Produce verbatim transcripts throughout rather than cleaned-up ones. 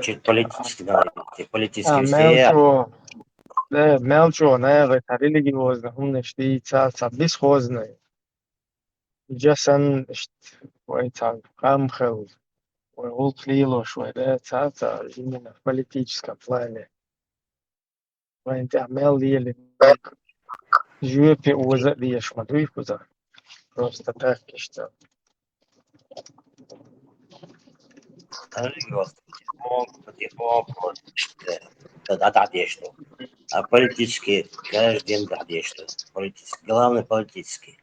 Чи политически, да, политически А, все. Мел чӀогӀа, э, мел чӀогӀа, наверное, цхьа религиозный хӀуманаш дийца, цхьа бесхозный. Жасан, ишт, вай цхьа къам хилла, вай гӀулакх лелош, вай, да, цхьа, цхьа, именно в политическом плане. Вайн тӀехь мел лелина, жоьпе оза а дезаш ма дуй кхуза. Просто так, иштта. Скажи, вот, потихоньку, потихоньку, вот, э, да, да, да, деш, что. А политически, каждый день, да, деш, что. Политически, главное, политически.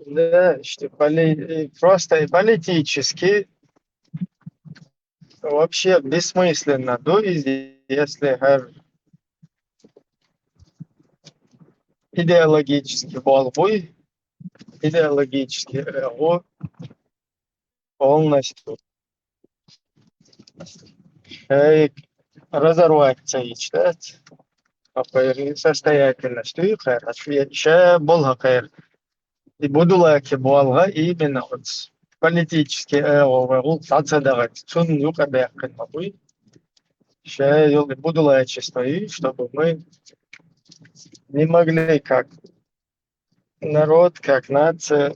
Да, что поли-, и просто и политически вообще бессмысленно. То есть, если гьар идеологически болх буй, идеологически, э, гӀо-, полностью. Эй, разорвать ца йича, да? Апа, состоятельность, и хайр, а шо, ша болх хайр. И Будулаке болх именно вот политически, э, гӀо-, гӀулакх дӀа ца даха, цунна юкъа баьккхина ма буй. Ша йола Будулачество, и чтобы мы не могли как народ, как нация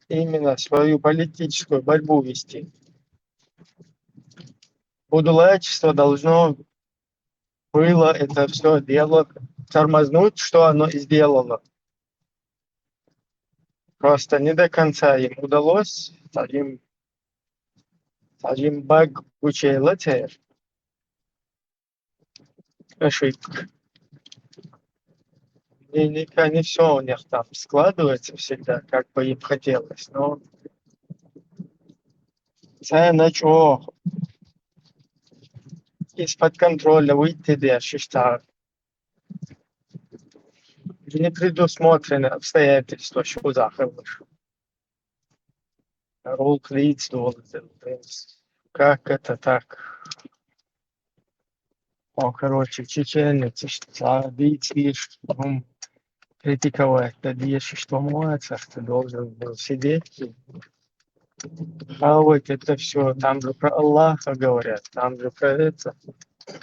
именно свою политическую борьбу вести. Будулачество должно было это всё дело тормознуть, что оно и сделало. Просто не до конца им удалось, цхьа жим, цхьа жим баг гучаелла церан. Ошибка. И не, не всё у них там складывается всегда, как бы им хотелось, но цхьа начо из-под контроля выйти деш, иштта не предусмотрены обстоятельства, что захавлаш. ГӀулакх дийца долу дела. Как это так? О, короче, чеченец, иштта дийца дезаш, хӀума критиковать дан дезаш, иштта хӀума вацахь, ты должен был сидеть. Хавать это всё, там же про Аллаха говорят, там же про это.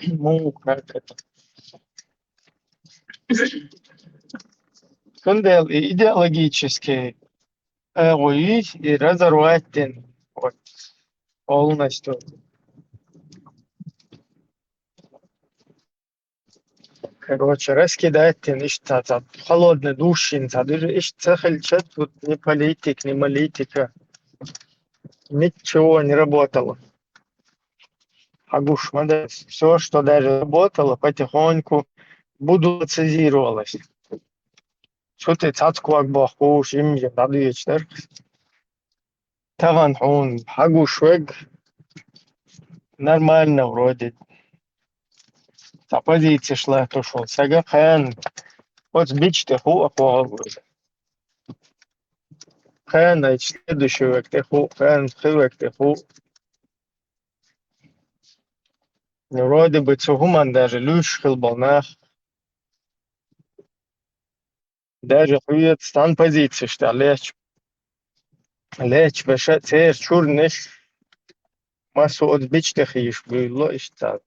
Ну, как это? Цундела и идеологически, э, гӀо йийш, и разорвать дина, вот, полностью. Короче, раскидать дина, иштта цхьа холодный душ йина цхьа дуьйна, иштта ца хилча, тут ни политик, ни малитика, ничего не работало. Хьагуш ма дац, всё, что даже работало, потихоньку будулацизировалось. Цу тӀе цхьацца ког бохкуш, жим-жим дӀадоьдуш дара. Тахана хьуна хьагуш верг нормально вроде. Цхьа позицеш латтош волу сага кхана оцу бича тӀе хӀуъа кхоьллина. Кхана следующий верг тӀе хӀуъа, кхана кхин верг тӀе хӀуъа. Ну, вроде бы цу хӀуманна даже луьйш хила болу нах. Даже хьоьца цхьана позицеш тӀехь лечу, лечу беша церан чуьрнаш массо оцу бича тӀе хийш буьйлало иштта.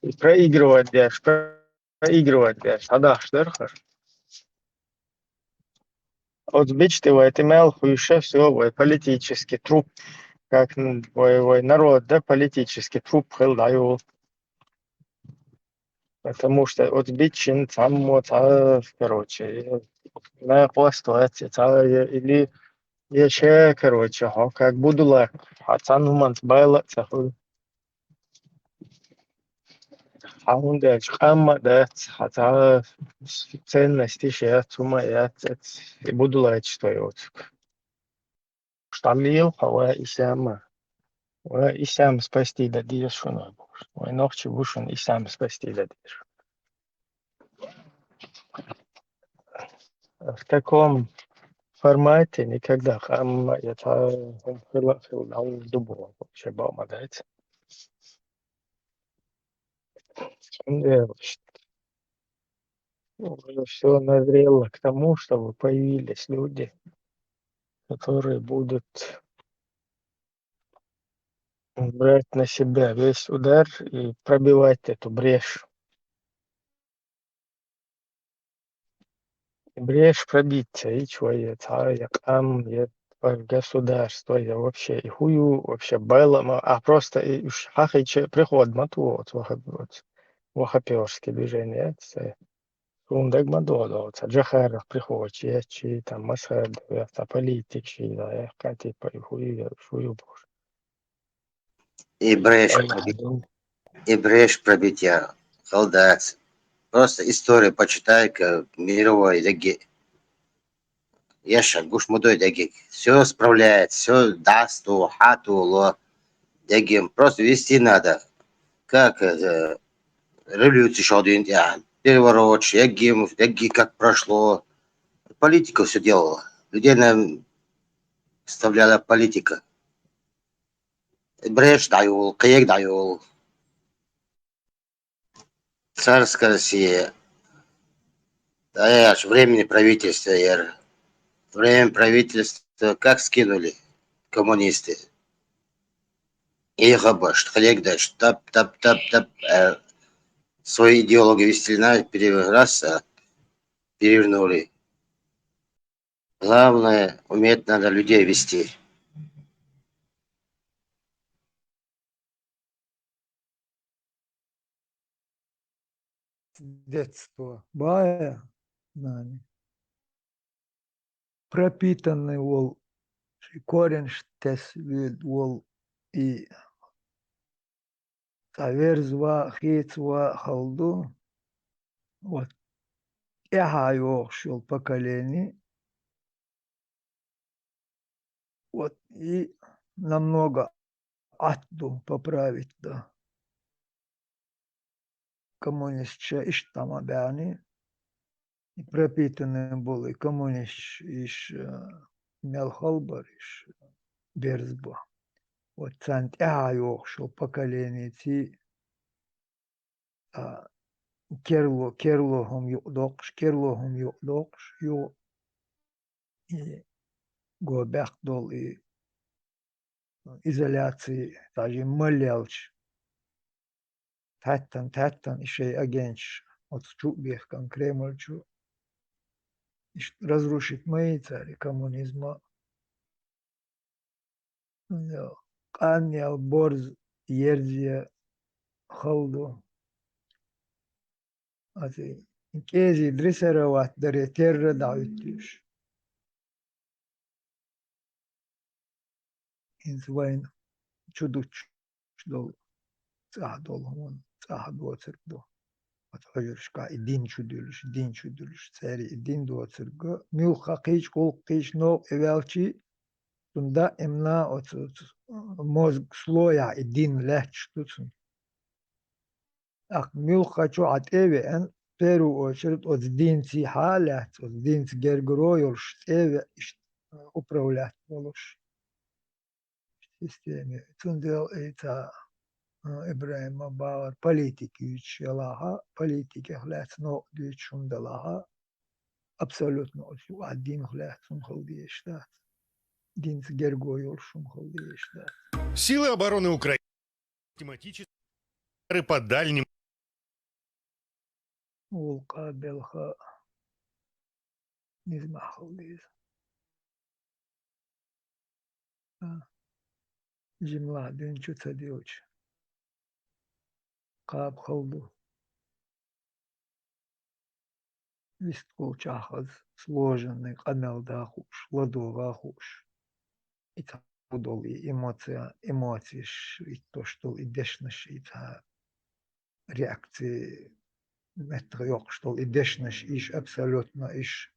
И проигрывать деш, проигрывать деш, схьадахьаш дара хӀара. Оцу бича тӀе вай тӀе мел хуьйша, всё, вай политический труп, как н-, вай, вай народа политический труп хила дӀайолу. Потому что оцу бичина цхьаммо цхьа, короче, накъост вац, цхьа, или, я ша, короче, хьо как будулак, хьан цхьана хӀуманца байла а ца хуьлу. Хьан хӀунда аьлча къам а дац, хьан цхьа ценностиш яц, хӀума яц, и будулачество йоцург. Уж дӀалелахь, ва ислам, ва ислам спасти дан деза шуна, вай нохчий бу шуна ислам спасти дан дезаш. В таком формате никогда къам а я цхьа хӀума хила а хила дӀа ду боху, шен бакъ ма дац. Цундела иштта уже всё назрело к тому, чтобы появились люди, которые будут брать на себя весь удар и пробивать эту брешь. И брешь пробить, и чё, я цара, я къам, я ваше государство, я вообще, и хую, вообще, байла ма, а просто и уж хахича приход ма ту, вот, ваха-, вот, вахаперское движение, это Суна дага ма дола, ца Джохаров прихочу, я чи там Масхадов, я ца политик ши, я кати по хую, я шую буш. И брешь Ай, пробить, ай, и брешь пробить я, хала дац. Просто историю почитай-ка, мировой дагги. Яша, гуш ма дой дагги. Всё справляет, всё даст, то, хату, ло. Дагги, просто вести надо. Как, э, революция шел день, я, переворот, ягим, яги как прошло. Политика всё делала. Людей нам вставляла политика. Бреш дайол, каек дайол. Царская Россия. Да, я ж времени правительства, я. Время правительства как скинули коммунисты. И хабаш, хлег даш, тап, тап, тап, тап, э, свои идеологии вести на, пере-, раз, а, перевернули. Главное, уметь надо людей вести. С детства бая знание. Пропитанный вол, ши кореньш тес вед вол и цхьа верзва, хийцва хала ду. Вот. ТӀехьа йогӀуш йолу поколение. Вот. И намного Ӏатта ду, поправить ду. Коммунисташа иштта ма баьхни. И пропитанный болу и коммунисташ, иш, э, мел хала бара, иш, э, берза бу. Вот царна тӀаьхьа йогӀуш йолу поколениеций, а, керло, керло хӀума юкъадоккхуш, керло хӀума юкъадоккхуш, ю-, и го баьккха долу и изоляций, даже ма лелча. Таьттан, таьттан и шайн агенташ оцу чу а бехкан Кремль чу. Иштта разрушить ма йий цара и коммунизма. Къанъел борз ерзе хала ду. Аса кӀезиг дрессировать даре терра дӀахӀуьттуьйтуш. ХӀинца вайна чу дуттуш долу, цӀахь долу хӀума, цӀахь доцург ду. Оцу хьуьжаршкахь и дин чу дуьллуш, дин чу дуьллуш, церан и дин доцург. Муьлхха кхечу, гӀуллакх кхечу новкъа и ваьлчий, цунна даимна оцу, оцу мозг слояхь и дин лаьтташ ду цунна. ТӀаккха муьлххачу хьан тӀе а веана, в первую очередь оцу динций хьан а лаьцна, оцу динца гергара йолуш тӀе а веа, иштта управлять волуш система. Цундела и ца, а, Ибрахима бахара политика юьйцуш ялахьа, политикех лаьцна новкъа дуьйцуш хӀума далахьа, абсолютно оцу юкъахь динах лаьцна хӀума хила дезаш дац. Динца герго йолуш хӀума хила дезаш дац. Силы обороны Украины систематически по дальним. ГӀуллакха белха низамехь хила деза. А, жимлахь дуьнен чу ца дилча, кхаба хала ду. Вистхулчохь хаза сложенный къамел дан хууш, ладогӀа хууш. И цхьа долу и эмоция-, эмоцеш хӀиттош долу и дешнаш, и цхьа реакция меттах йоккхуш долу и дешнаш, иш абсолютно иш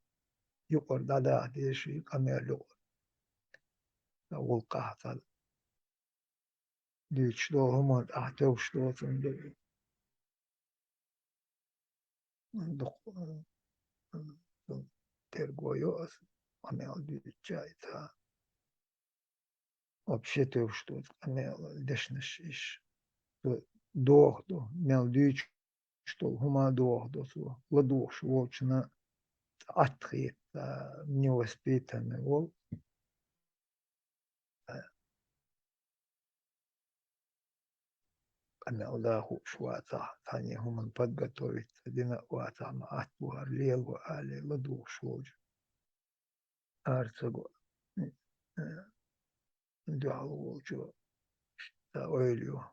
юкъара дӀадаха дезаш, и къамел юкъара. Сан гӀуллакхахь цхьа дуьйцуш долу хӀуманна тӀехь тевш доцун ду. Дукха, м, м, терго йо аса, къамел дуьйцуча и цхьа. Вообще тевш доцу къамел дешнаш иш. Цо дохадо, мел дуьйцуш долу хӀума дохадо цо, ладугӀуш волчунна цхьа атта хета, невоспитанный волу. къамел да хууш вацахь, цхьанне хӀуманна подготовиться дина а вацахь, ма атта бу хӀара лело алий, ладугӀуш волчу. Ара ца го, э, дуьхьал волчо ца ойла ю.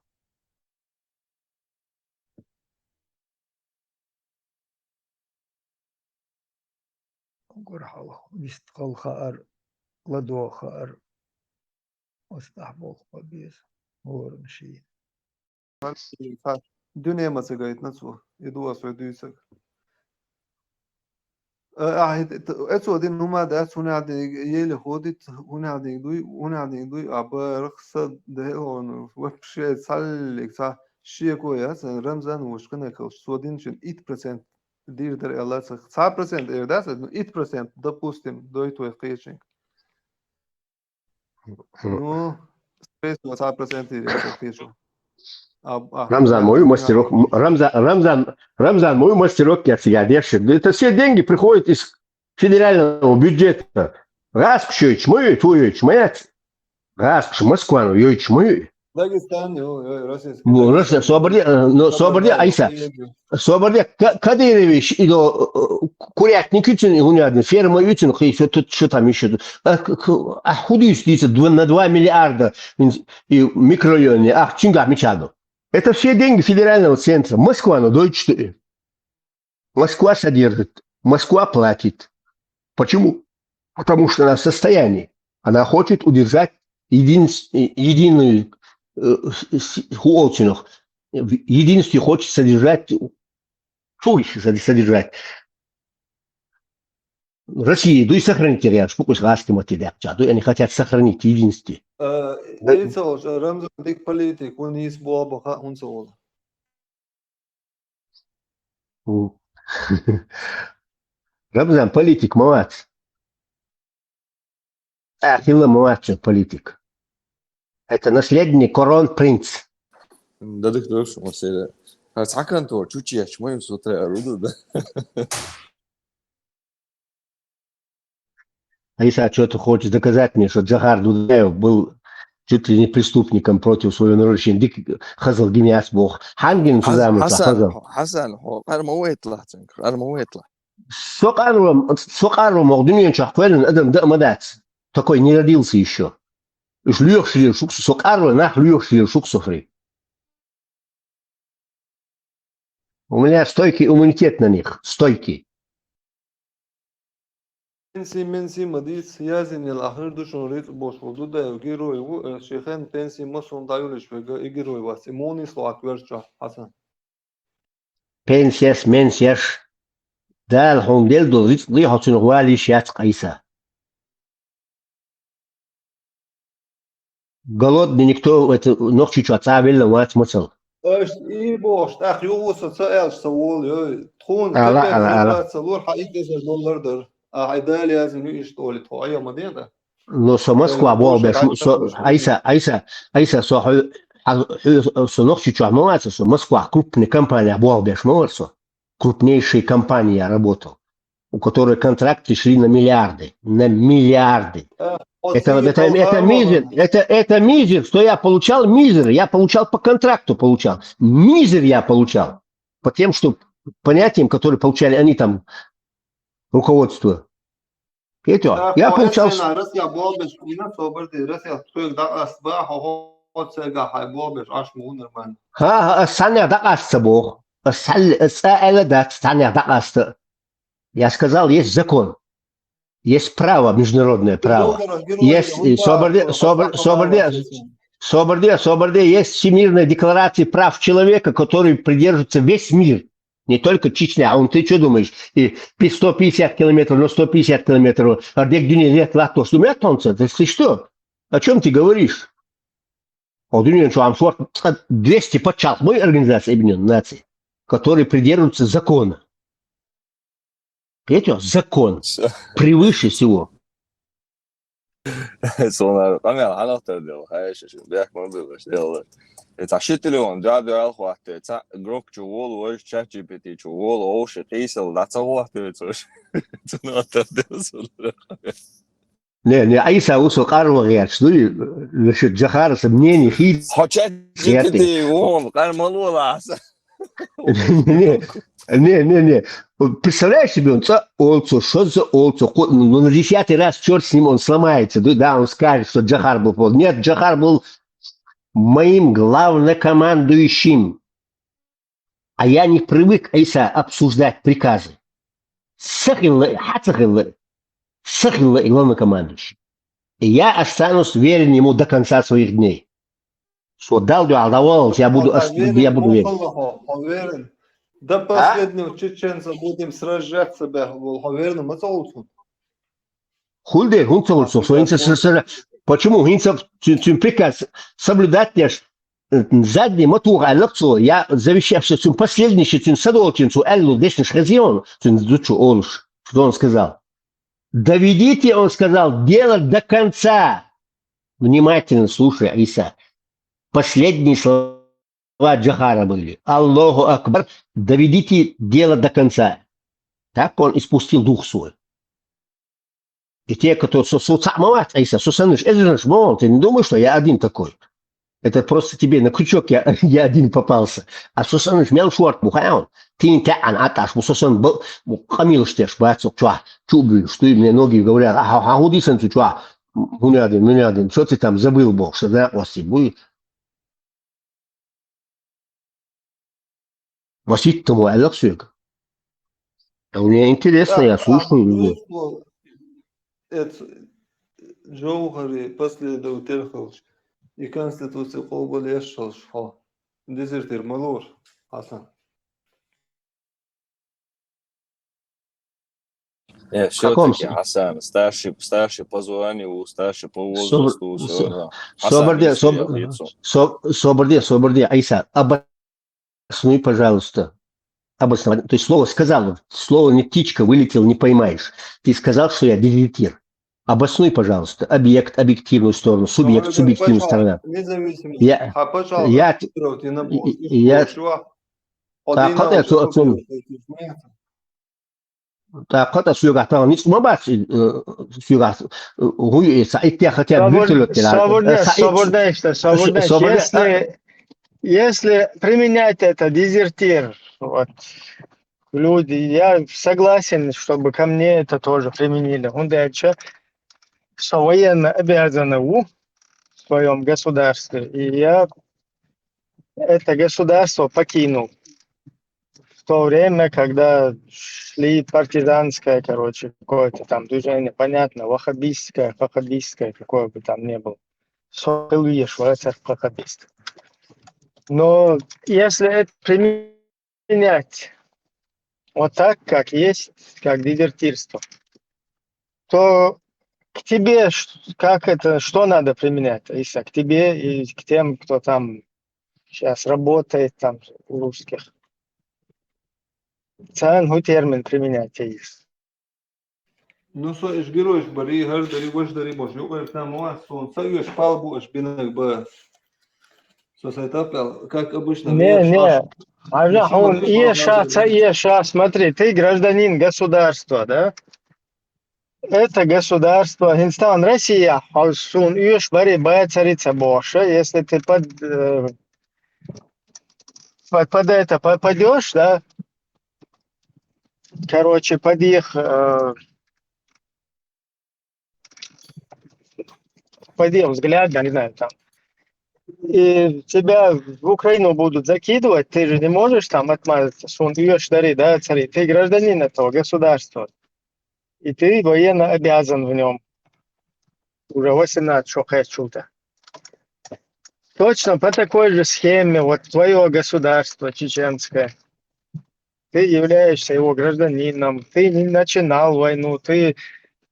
Уггар хьалха вистхала хаар, ладогӀа хаар, оцу тӀехь болх бан беза, хӀоранна шийна. Дуьне ма ца гайтина цо, и ду ас вай дуьйцург. Э, ахь и т-, эцо дина хӀума дац, хӀунда аьлла еле ходит, хӀунда аьлла дуй, хӀунда аьлла дуй, а барх са делон, вообще цхьаллиг цхьа шеко яц, Рамзан вуш кхинекалш, цо динчун итт процент дийр дара аьлла ца, цхьа процент эр дац, ну, итт процент, допустим, дойту вай кхечуьнга. Ну, спейс цхьа процент дийр ца кхечу. А, а, Рамзан, а, мой а, мастерок, м, Рамзан, Рамзан, Рамзан, мой мастерок, я тебя держит. Это все деньги приходят из федерального бюджета. ГӀазкхаша йойтуш ма ю, тхо йойтуш ма яц. ГӀазкхаша Москвано йойтуш ма ю. Дагестан, ё, ё, российский. Ну, Дагестан. Россия, собар де, э, ну, собар де, Айса. Собар де, Ка-, Кадырович, и, э, курятник ю цуьнан, и хӀунда аьлла, ферма ю цуьнан, кхин, что тут, что там ещё? А, к-, к-, а хӀун дуьйцу дийца два, на два миллиарда и микрорайоне, ах, цуьнгахь мича ду? Это все деньги федерального центра. Москвано дойтуш ду. Москва содержит, Москва платит. Почему? Потому что она в состоянии. Она хочет удержать единс-, э, единую, э, с-, с-, хуолчунах. В единстве хочет содержать, фу, ещё соди-, содержать. Россия, дуй сохранить территорию, шпукус гастимати дякча, дуй, они хотят сохранить единстве. Э, Да. Ицалш, Рамзан дик политик, вон йис болба ха, хӀунца волу. М. Рамзан политик ма вац. А, хилла ма вац цо политик. Это наследник, кронпринц. М, да дык дойш, Василий. Хар цхьа контор, чучеш, мы с утра орудуем, да? Айса чё-то хочет доказать мне, что Джохар Дудаев был чуть ли не преступником против своего народа. Шен дик хазал гинас бох. Хьан гин Хас-, заман Хасан, хазал? Хасан, хо, къар ма вайтла, цинк, къар ма вайтла. Со къарва, со къарва мог дуьнен чохь кхоьллина адам да а ма дац. Такой не родился ещё. Уж лоьхуш лела шух со, со къарва нах лоьхуш лела шух со фри. У меня стойкий иммунитет на них, стойкий. Пенси, менси ма дийца, язйинел ахир ду шун рицкъ бошхур ду, дай герой ву, э, ши хен пенси ма сун даюлиш вега, и герой вац, и муни слугӀат верчча, Хасан. Пенсияш, менсияш, Дала хьуна делла долу рицкъ ле хьо цунах валийш яц къайса. Голодный никто, это, нохчий чохь цхьа а велла вац мацал. Аша и бохуш, тӀаккха юху со ца аьлча ца волу, йой. Тхуна Ала, капец ала, ала. Ца лур, хьан итт эзар доллар дара. А хьайн Дала яздина ю иштта олий тхо, айо ма ден да. Но со Москва Э, болх беш, слушай, со, так, Айса, Айса, Айса, со хьо, хьо, хьо, со нохчий чохь ма вац, со Москва крупный компания болх беш ма вар со. Крупнейшей компании я работал, у которой контракты шли на миллиарды, на миллиарды. Э, Это, вот это, это мизер, это, это мизер, что я получал, мизер, я получал по контракту, получал. Мизер я получал. По тем, что, понятиям, которые получали они там, руководство. Петя, я получал с- Россия болбеш, именно собар ди, Россия, кто их даст, ба, хо, хо, цега, хай болбеш, аш му нормально. Ха, ха, ас цхьаннех дӀакъаста ца боху. Ас цхьаьл-, ас цкъа аьлла дац, цхьаннех дӀакъаста. Я сказал, есть закон. Есть право, международное право. Есть, и собар де, собар, собар де, собар де, собар де, есть Всемирная декларация прав человека, которой придерживается весь мир. Не только Чечня. А он, ты что думаешь? И пи-, сто пятьдесят километров, но сто пятьдесят километров, а где дуьне нет латош, думаешь, тонца? Ты, ты что? О чём ты говоришь? О дуьне, что, ам сорт, двести пачалхой Организации Объединённых Наций, которые придерживаются закона. Петя, закон Всё. Превыше всего. Сонар, къамел хьанах тардел, хайша, шу бяхк ма билаш, делла. Э, цхьа ши телефон, жа дуьхьал хватте, цхьа Grok чу волу, вай чат G P T чу волу, овши къийсал, да ца хватте, цо ш-, цунах тардел, сонар. Не, не, Ӏийса ву со къарвагӀ яц. Ну, и, значит, Джохара са мнение хийца. Хьо чат гетаде вон, къар ма лолахь аса. Не, не, не, не. Представляешь себе, он ца олцо, что за олцо, ко-, ну, на десятый раз черт с ним, он сломается. Да, да, он скажет, что Джохар был плох. Нет, Джохар был моим главнокомандующим. А я не привык, Ӏийса, обсуждать приказы. Са хилла, хьа ца хилла, са хилла и главнокомандующий. И я останусь верен ему до конца своих дней. Со Далла дуьхьа дӀаваллалц, я буду, ас-, я буду верен. Хьо верен. До последнего чеченца будем сражаться, бяхӀ бул, хьо верен ма ца олцу. Хуьлда, хӀунда ца олцу, со хӀинца с-, с-, почему? ХӀинца цу-, цуьнан приказ соблюдать деш, э, задний ма тоха аьлла цо, я завещаю, что цуьнан последний, что цуьнан садолчун цо аьлла дешнаш хезий хьуна, цуьнан зудчо олуш, что он сказал. Доведите, он сказал, дело до конца. Внимательно слушай, Ӏийса. Последние слова Джохара были. Аллаху Акбар. Доведите дело до конца. Так он испустил дух свой. И те, кто со, со цхьаъ ма вац, Ӏийса, со саннаш эзарнаш ма вац, ты не думай, что я один такой. Это просто тебе на крючок я, я один попался. А со саннаш мел шорта бу хаьа хьуна. Тийна таьӀӀан Ӏаташ бу, со санна бал-, бу къамелаш деш бац цу чохь, чу а буьйлуш, дуй, мне многие говорят, а хьан хӀун дийцина цу чохь? ХӀун яздина, муьн яздина, что ты там забыл, бохуш, сан дакъост буй. Маситтамо аьлла соьга. А мне интересно, я слушаю его. Эц Джовхари последователь хилча, и конституци къобалъеш хилча, хьо дезертир ма лора, Хьасан. Э, в каком всё-таки с- Хьасан, старший, старший по званию, старший по возрасту, всё равно. Хьасан, собар де, если собар де, Ӏийса, обоснуй, пожалуйста. Обоснование. То есть слово сказал, слово не птичка вылетел, не поймаешь. Ты сказал, что я дезертир. Обоснуй, пожалуйста, объект, объективную сторону, субъект, субъективную сторону. Независимо. Я, я, я, ТӀаккха тӀе цо, цо, тӀаккха тӀе соьгахь тахана ницкъ ма бац, э, соьгахь, э, хӀун ю и, СаӀид, те хатя бертолёт тӀе лаьттар. Собар де, собар де, собар де. Если, если применять это, дезертир, вот, люди, я согласен, чтобы ко мне это тоже применили. ХӀунда аьлча со военно обязанный ву в своём государстве, и я это государство покинул в то время, когда шли партизанское, короче, какое-то там движение, понятно, ваххабистское, фахабистское, какое бы там ни было. Со хилвеш вацар ваххабист. Но если это применять вот так, как есть, как дезертирство, то к тебе ш-, как это, что надо применять, Ӏийса, к тебе и к тем, кто там сейчас работает, там, у русских? Царна хӀун термин применять, Ӏийса? Ну, со уьш геройш барий, хӀара дарий, важа дарий бохуш, юкъара там ма вац, суна ца оьшу пал бу аша бинарг бан. Со сайн таппел, как обычно, не, не. Хьажа, хьуна эша, ца эша, смотри, ты гражданин государства, да? Это государство, хӀинца тахана Россия, хьо суна оьшу барий, бан царий ца бохуш, если ты под, э, под, под это попадёшь, да? Короче, под их, э, под их взгляд, я не знаю, там. И тебя в Украину будут закидывать, ты же не можешь там отмазаться, суна оьшу дарий, да, царий. Ты гражданин этого государства. И ты военно обязан в нём. Уже восемнадцать шо кхаьччул тӀе. Точно по такой же схеме, вот твоё государство чеченское. Ты являешься его гражданином, ты не начинал войну, ты,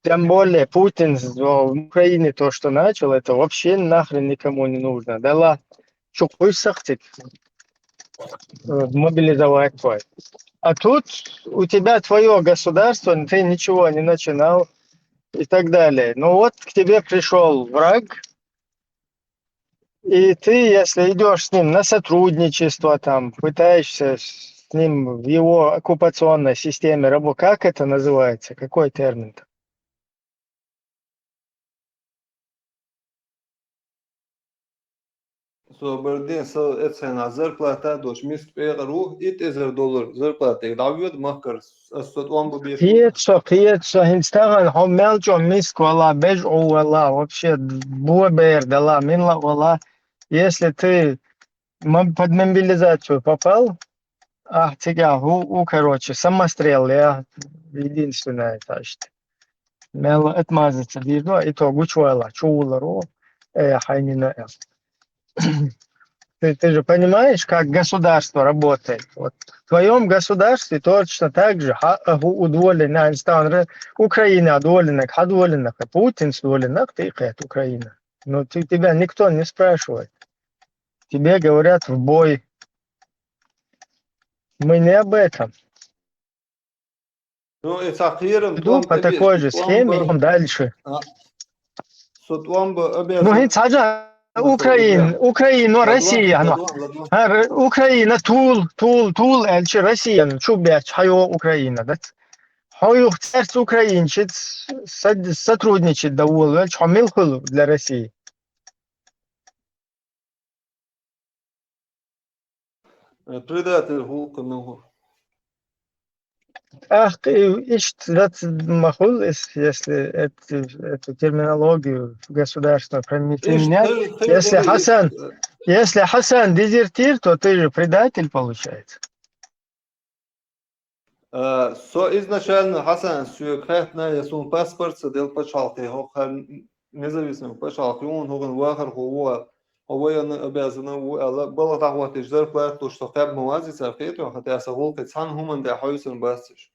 тем более Путин в Украине то, что начал, это вообще нахрен никому не нужно. Да ладно, чу кхуьссах цига, э, мобилизовать вай. А тут у тебя твоё государство, ты ничего не начинал и так далее. Ну вот к тебе пришёл враг, и ты, если идёшь с ним на сотрудничество, там, пытаешься с ним в его оккупационной системе рабо-, как это называется? Какой термин-то? Собарден, со эцхьана зарплата дош миска пекъар ву, итт эзар доллар зарплата дӀавоьду махкара, ас со тӀом бу беш. Кхета со, кхета со, хӀинца тахана хьо мел чӀо миска вала, бежа вала, вообще бо бер дала, минла вала. Если ты мо-, под мобилизацию попал, ахь цигахь хӀу у, короче, самострел я, единственное, значит. Мел отмазаться дийр ду, и то гучвала, чувулар ву, э, хьайнина эл. Ты, ты же понимаешь, как государство работает? Вот в твоем государстве точно так же, хьа, а, хӀу удволенный, Украина удволенный, хьа удволенный, Путин удволенный, ты кхет Украина. Но ты, тебя никто не спрашивает. Тебе говорят в бой. Мы не об этом. Ну, и цхьа кхерам Иду по такой же схеме, идем дальше. Со тӀом бу обязан. Ну, хӀинца хьажа, Украина, Украина, Россия, ну. А, Р-, Украина, тул, тул, тул, аьлча Россия, ну, чу баьча, хьайо Украина, да? Хьо юха церц украинчит сад-, сотрудничать да волавелча, хьо мила хуьлу для России? Предатель гӀуллакх мел хӀу. Ах, и-, иштта дац ма хуьлу, ес-, если эт-, эту терминологию государственную применять. Если Хасан, если Хасан дезертир, то ты же предатель получается. А, со изначально, Хасан, соьга хаьттина, я суна паспорт ца делла пачхьалкхе, хӀокху хӀара независимый пачхьалкх ю хьуна, хӀокхуьнан вахархо ву, хьо военный обязанный ву аьлла, балха дӀахӀоттийча зарплата луш со кхаьбна вазица кхетош, хьан тӀе аса гӀуллакхе цхьана хӀуманна тӀе хьовсур бац уьш.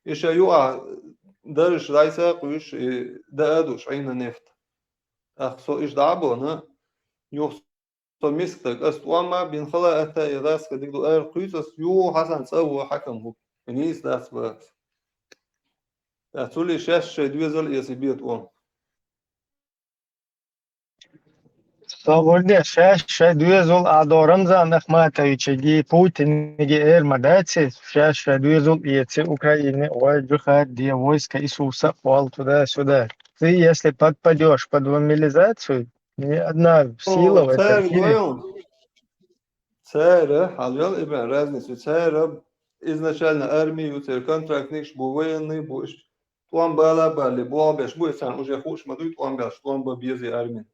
И ша юкъахь даржаш дӀасакъуьйсуш, и даа а душ, Ӏийна нефт. Ах, со иштта дӀа а бохна, юха со миска дага, ас тӀом а бина хала а атта, я дас ка дигду ара кхуьйцу ас, юха Хасан цӀа а ву хьакам хӀу. Нийса дац бац. Ткъа цули шаьш шайн доьзал эций бе тӀом. Со вурде шаьш шайн доьзал а до Рамзан Ахматовичиги, Путиниги эр ма дац, шаьш шайн доьзал эций Украине, ой, джихад де, войска Иисуса, пол туда-сюда. Ты, если подпадёшь под мобилизацию, ни одна сила в этом мире. Цара, хьалвел, и бен разница, цара изначально армия ю, церан контрактникаш бу, военный бу, иштта тӀом бала а балле, болх беш бу, и царна уже хууш ма дуй, тӀом беш, тӀом бан безий армин.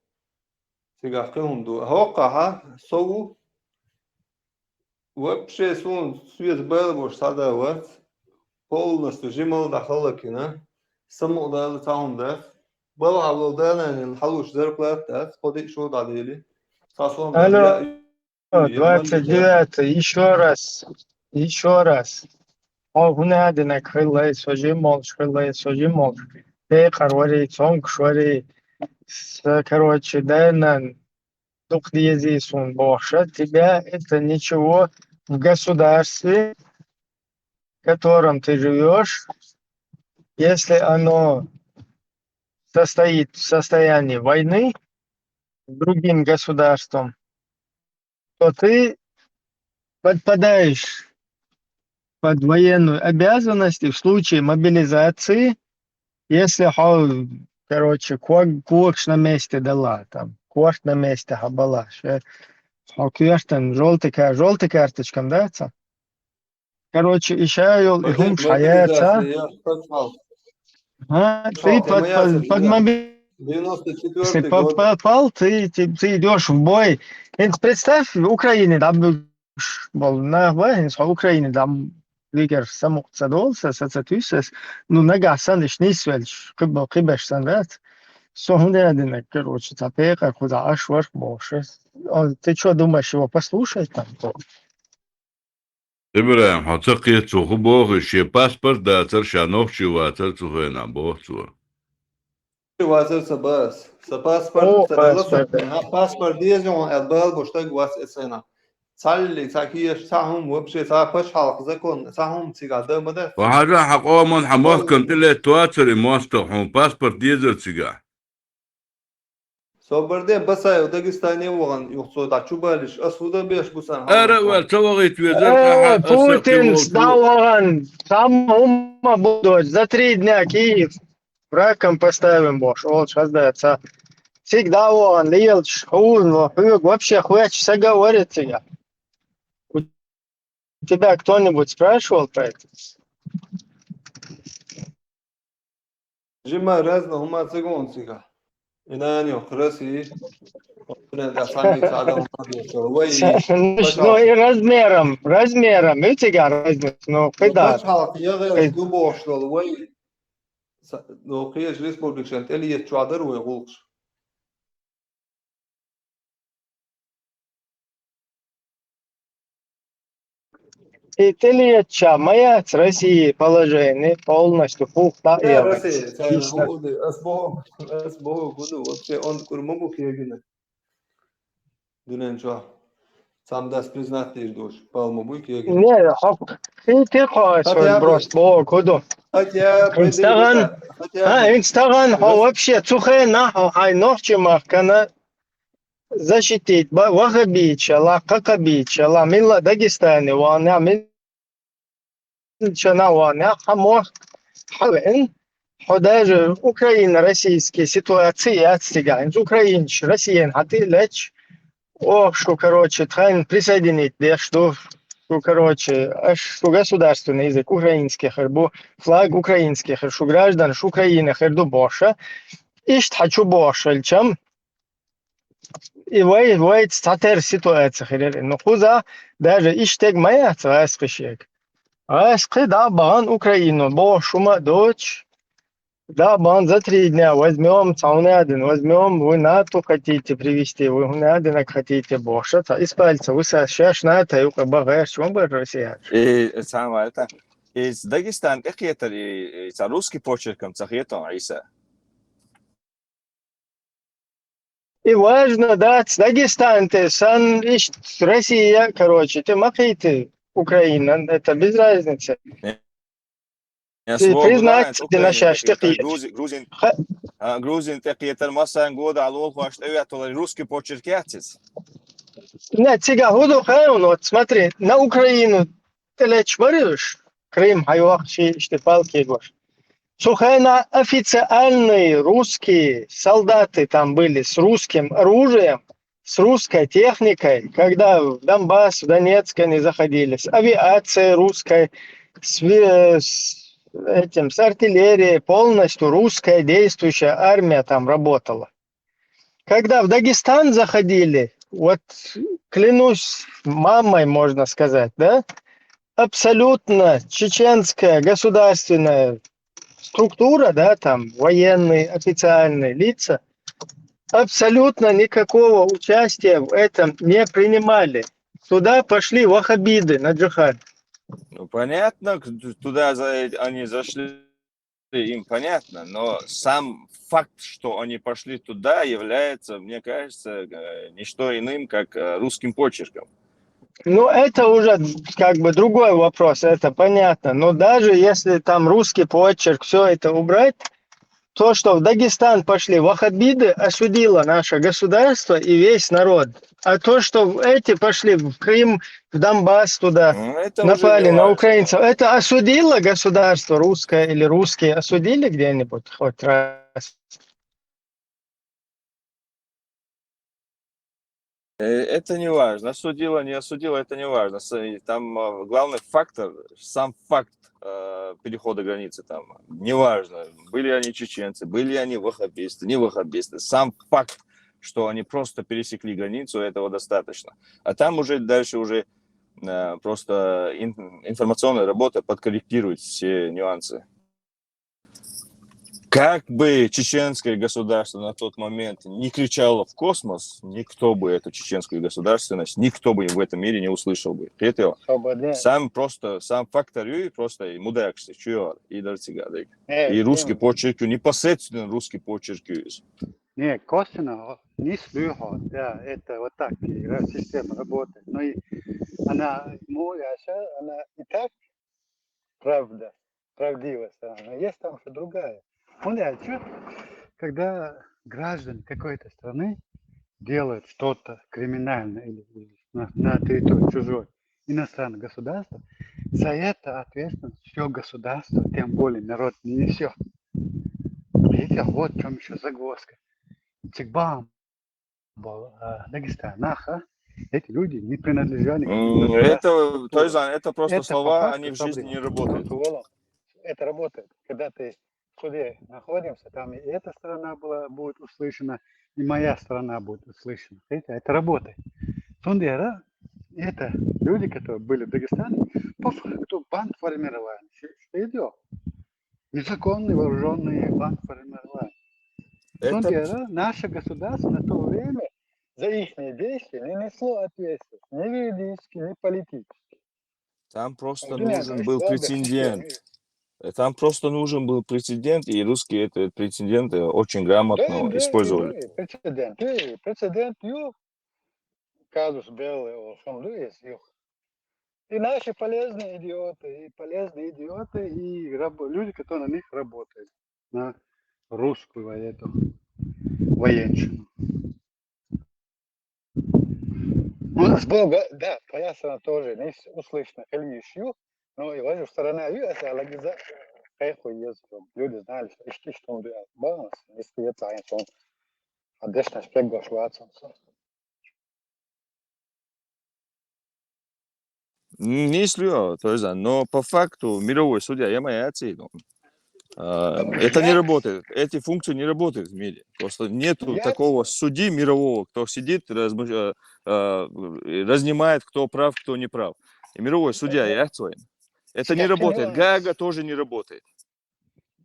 Цигахь кхин хӀума ду. ХӀоккхахьа со ву, вообще суна соьца бала бош схьада вац, полностью жимал дӀахаллакина, самукъадала цхьа хӀума дац, балхахьа волу да-нанна хьалуш зарплата дац, кхо-диъ шо дӀадели, цхьа сом Алло. Двадцать девятое, ещё раз, ещё раз. Хьо хӀун а динарг хилла, со жимма волуш хилла, со жимма волуш. Пекъар варий, цомгуш варий, с-, короче, дай-нанна дукха дезий суна бохуша, тебя это ничего в государстве, в котором ты живёшь, если оно состоит в состоянии войны с другим государством, то ты подпадаешь под военную обязанность и в случае мобилизации, если хьо, короче, ког-, когаш на месте дала, там, корта на месте хьабала, ше-, хьо коьртан, жёлтый ка-, жёлтый карточкам дац? Короче, и ша йолу, и хӀумаш хьаяца. А, ты под, под, под мобилизацию, под, под, ты, ты, ты идёшь в бой. ХӀинца представь, Украине дӀабуьллуш болу нах бан, хӀинца хьо Украине дӀа дигар самукъа ца долу, са, са ца туьйсу ас. Ну, нагахь санна, иштта нисвелча, кхибо-, кхибеш санна дац. Со хӀун дина, короче, цхьа пекъар кхузахь Ӏаш варх бохуш. Он, ты чё думаешь, его послушать там? ИбрахӀим, хьо ца кхета цо хӀун боху, шен паспорт дацара, ша нохчи вацара цу хенахь, боху цо. Вацара ца бац. Сан паспорт ца дала со, паспорт деза хьуна аьлла бала бу стаг вац эцхьана. Цхьалли, цхьа кеш, цхьа хӀума, вообще, цхьа пачхьалкх закон, цхьа хӀума цигахь дан ма дац. Ва хьажа, хьан къоман, хьан махкан тӀе летта вацара и мостагӀа, хьуна паспорт дезара цигахь. Собарде Басаев Дагестане вахана, юха цо дӀа чу балиш, ас хӀун дан беш бу сан хьалха? Ара а ваьлла, ца вахийта везара, Э, тӀаьхьа аса Путин кхин волчу. ДӀавахана, цхьамма хӀумма бу дойла, за три дня Киев раком поставим бохуш, олуш хаза ца. цига дӀа а вахана лелаш хьуна, хьоьга вообще хвеча сага вара цига. У тебя кто-нибудь спрашивал про это? Жима разна хӀума ца гон цига. И нана йоккха Россия. Вай, ну, и размером, размером, видите, разница, ну, когда? Пачхьалкх ягӀел губохуш долу вай. Ну, кхечу республикашна тӀелетта чохь дара вай гӀуллакхаш. И тӀелетта ма яц России положение полностью фух та. Россия, ас боху, ас боху, вообще он кур ма бу кегина. Дуьнен чохь. Цхьамма дас признать дийр душ. Палма буй кеги. Не, хьо, хи те хьо, просто боху, куду. Хотя бы. Инстаган, а, инстаган, хьо вообще цу хенахь, хьо хьайн нохчи махкана защитить, ба, вахабича, ла, какабича, ла, милла Дагестане, ван, я, мил- Чана ван, я, хьамох, хьавеън, хьо даже Украина, российский ситуация яц цигахь. Украинаш Россиян хьатӀе а лаьтташ, ох, шу, короче, тхайн присоединить деш ду, шу, короче, аш шу государственный язык украинский хир бу, флаг украинский хир, шу гражданаш Украины хир ду бохуша. Иштта хьан чу бохуш хилчам, И вай, вайца цхьатерра ситуация хир яра. Ну, кхуза даже иштта ма яц гӀаскхи шега. ГӀаскхи дӀа а бахана Украину, бохуш хӀума а доцуш, дӀа а бахана за три дня возьмём, цхьа хӀуна а дина, возьмём, вы НАТО хотите привести, вы хӀуна а динарг хотите, бохуша, цхьа из пальца высас, шаьш НАТО юкъа бан гӀерташ ма бара россиянаш. И, и самое это, из Дагестан тӀекхетар, и, и цхьа русский почерком ца хетон, Ӏийса. И важно дац Дагестан те, сан иштта Россия, короче, те ма кхийти Украина, это без разницы. Те признать те на шаьш тӀекхийти. Грузин, грузин, а, грузин тӀекхетар, массарна года а лолхош тӀеветталар, русский почерк яц иза. Не, цига хӀун ду хайун, вот смотри, на Украину тӀелеташ бара уьш, Крым хьайоху ши иштта палкегош. Цу хенахь официальные русские солдаты там были с русским оружием, с русской техникой, когда в Донбасс, в Донецк они заходили, с авиацией русской, с, ви- с этим, с артиллерией, полностью русская действующая армия там работала. Когда в Дагестан заходили, вот клянусь мамой, можно сказать, да, абсолютно чеченская государственная структура, да, там военные, официальные лица, абсолютно никакого участия в этом не принимали. Туда пошли вахабиты на джихад. Ну, понятно, к- туда за- они зашли, им понятно, но сам факт, что они пошли туда, является, мне кажется, э, не что иным, как э, русским почерком. Ну, это уже как бы другой вопрос, это понятно. Но даже если там русский почерк, все это убрать, то, что в Дагестан пошли вахабиты, осудило наше государство и весь народ. А то, что эти пошли в Крым, в Донбасс туда, ну, это уже напали не на важно. Украинцев, это осудило государство русское или русские осудили где-нибудь хоть раз? Э, Это не важно. Осудило, не осудило, это не важно. С- и Там э, главный фактор, сам факт э, перехода границы там. Неважно, были они чеченцы, были они вахабисты, не вахабисты. Сам факт, что они просто пересекли границу, этого достаточно. А там уже дальше уже э, просто ин- информационная работа подкорректирует все нюансы. Как бы чеченское государство на тот момент не кричало в космос, никто бы эту чеченскую государственность, никто бы в этом мире не услышал бы. Хетел? Чтобы, да. Сам просто, сам фактор и просто и мудакшся, чё, и дарцигадык. Э, И русский всем. Почерк, непосредственно русский почерк. Не, косвенно не слыхал, да, это вот так и ра- система работает. Но и она, моя, она и так правда, правдивая сторона. Но есть там еще другая. Он, я чё, когда граждане какой-то страны делают что-то криминальное или на, на территории чужой иностранного государства, за это ответственность все государство, тем более народ не несет. Видите, вот в чем еще загвоздка. цигбам, а, Дагестан, наха, эти люди не принадлежали к М, государству. Это, то есть, это просто Это по слова, факту они в событий. Жизни не работают. Володя, это работает. Когда ты в суде находимся, там и эта сторона была, будет услышана, и моя сторона будет услышана. Это, это работает. Цундера, это люди, которые были в Дагестане, по факту бандформирование. Что идет? Незаконные вооруженные бандформирования. Это Цундера, наше государство на то время за их действия не несло ответственность, ни юридически, ни политически. Там просто Понимаешь, нужен был слабых прецедент. людей. Э, Там просто нужен был прецедент, и русские этот прецедент э, очень грамотно Да, да, использовали. да, прецедент, э, прецедент, ю, казус белли олсун, да, из юх. И наши полезные идиоты, и полезные идиоты, и раб- люди, которые на них работают, на русскую эту военщину. У нас было, да, твоя сторона тоже не услышана, или ещё, но и ваша сторона, и это алагиза, хайху ез, люди знали, что ишти, что он баланс, если это, а он, а дешна шпек гош ватсон. М, Не слю, то есть, да, но по факту мировой судья я моя оценил. А, Это не работает. Эти функции не работают в мире. Просто нету Я- такого судьи мирового, кто сидит, размыш- э, э, разнимает, кто прав, кто не прав. И мировой судья я своим. Это не Сейчас работает. нюанс. Гага тоже не работает.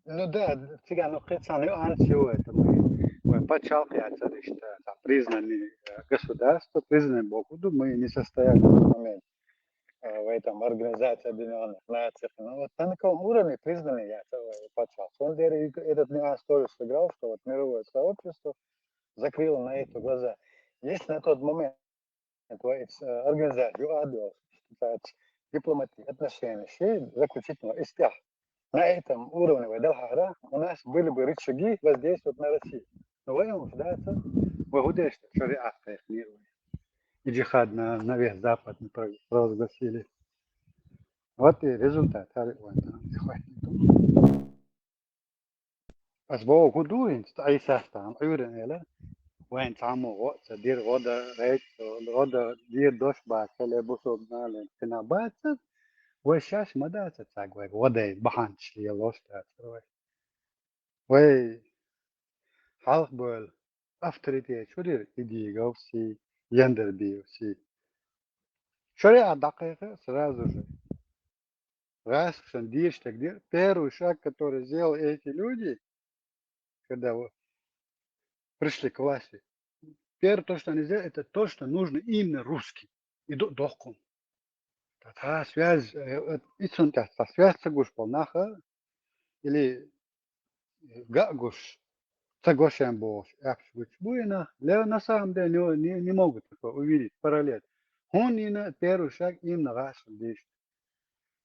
Ну да, циган, ну, кхетсан, ну, ансио это мы, мы пачалки отсадишта, там, признанный э, государство, признанный Богу, мы не состояли в этот момент э, в этом Организации Объединенных Наций. Ну, вот на таком уровне признанный я пачалки. Он говорит, этот нюанс тоже сыграл, что вот мировое сообщество закрыло на это глаза. Если на тот момент вот, э, организация, ю адо, считается, дипломатические отношения, ши заключительного истя. На этом уровне, в Далхара, у нас были бы рычаги воздействовать на Россию. Но в этом, да, это, вы гудеете, шариат, мир. И джихад на, на весь Запад мы про- провозгласили. Вот и результат. Хари, вот, да, захватник. Аз бо гуду инц, айсастан, уйрен эла. Вайн цамо го, са дир года рейт, года дир дош ба, кале бусо обнале, кина баца. Вай шаш мадаца цаг вай, года баханч ле лош та вай. Вай халх бол авторитет, шо дир идиговси, яндербиевси. Шариат дакъикъа сразу же. Раз, шан дир, так дир. Первый шаг, который сделал эти люди, когда вот пришли к власти, первое то, что они сделали, это то, что нужно именно русским. И до- дохкун. Та связь, э, э, и сон та, та связь цагуш полнаха, или гагуш цагошен бош, эпш гуч буина, ле на самом деле не, не, не могут такое увидеть, параллель. Он не на первый шаг именно раз диш.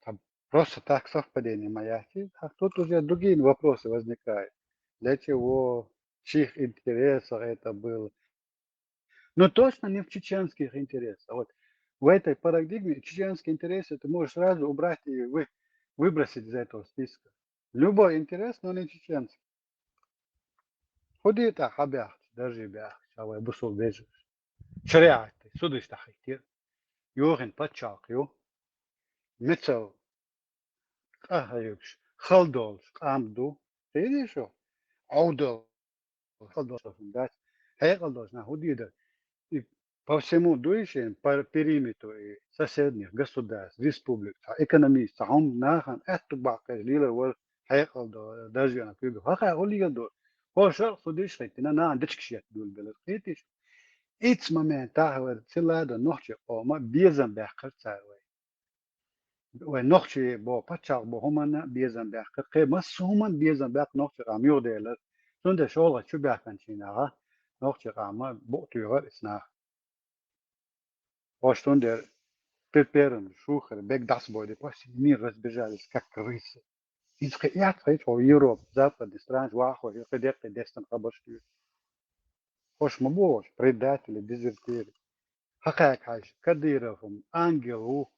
Там просто так совпадение моя. А тут уже другие вопросы возникают. Для чего, в чьих интересах это было? Но точно не в чеченских интересах. Вот в этой парадигме чеченские интересы ты можешь сразу убрать и вы, выбросить из этого списка. Любой интерес, но не чеченский. Худи та хабях, даже бях, шавай бусул бежиш. Шариат, судыш тахитир. Юхин пачалк ю. Мецел къахаюкш, халдолш, къамду. Тейди шо? Аудол, халдолш, дас. Хей халдолш, на худида. И по всему дуище, по периметру и соседних государств, республик, та экономист, та хом нахан, эту бакъе, лила вар, хей халдо, даже на кюбе. Хаха, хулигалдо. Хо шо, худиш хетина, на, дичкшет дул белер. Хетиш. Итс момент тахвар цилада нохчи къома безам бяхъар царвай. Вай нохчи бо, пачалх бо, хумана безам бяхъар. Кхе мас хуман безам бяхъ нохчи къам югъ делер. Сунда шолгъа чу бяхъан чинагъа. Нохчи къама бу туйгъар иснах. Ош тундер пир-пирим шухар бек дас бойди, почти не разбежались, как крысы. Инсхе ят хай, о, Европа, западный стран, вахо, хи декъи дестан хабарш тюр. Хош ма бош, предатели, дезертиры. Хакак хаш, Кадыров, ангел у.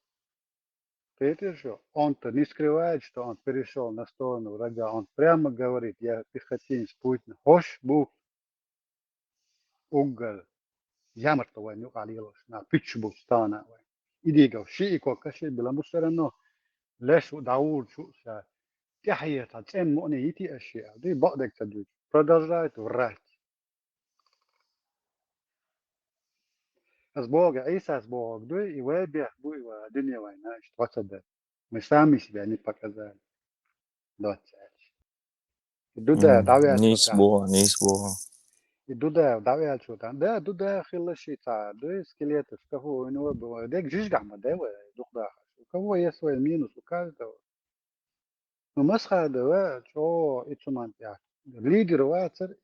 Ты это что? Он-то не скрывает, что он перешёл на сторону врага. Он прямо говорит: «Я пехотинец Путина». Хош бу. уггар ямарта вайн юкъа лелаш, на пиччу буц тана вай. Идига ши и кокка ши билан бу всё равно леш даур чу ша. Тяхье та цен моне ити аши, а ди бакъдек ца дуч. Продолжает врать. Аз Бога, Иса аз Бога дуй, и вай бех буй, и вай дуния вайна, что двадцать лет. Мы сами себя не показали. Двадцать. И Дуда, давай, Нис Бога, нис Бога. И Дуда, давай, что там. Да, Дуда хилла щита, да, скелеты в шкафу у него было. Дек жижгама, да, вай, дух да. У кого есть свой минус, у каждого. Ну, масхада ва, чо, и цуман тя. Лидер ва, цер,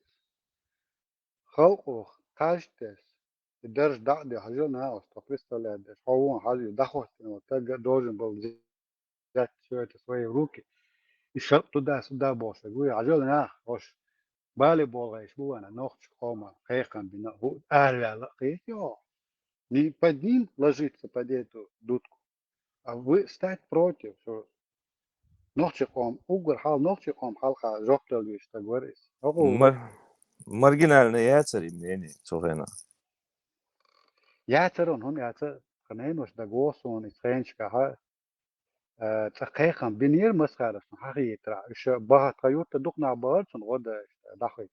халкъу, каждый. И даже да, да, хажил на, что представляет, да, что он хажил, да, хоть, ну, так должен был взять все это в свои руки. И шел туда-сюда больше. Говорю, хажил на, хош, бали болгаеш, бу вана, нохч, хома, хейхан, бина, ху, аля, ла, хейх, йо. Не под ним ложиться, под эту дудку. А вы стать против, что нохчи къом, уггар хьал нохчи къом хьалха жоп дал виш, так говорит. Оку Мар-, маргинальный яцар им нени, цо хена. Яцар он, хун яцар, ханен ваш да госун, и цхенчка, ха, э, ца хейхан бинир масхарас, ха хитра, иш бахат ха юрта духна бахат, сон года, дахай.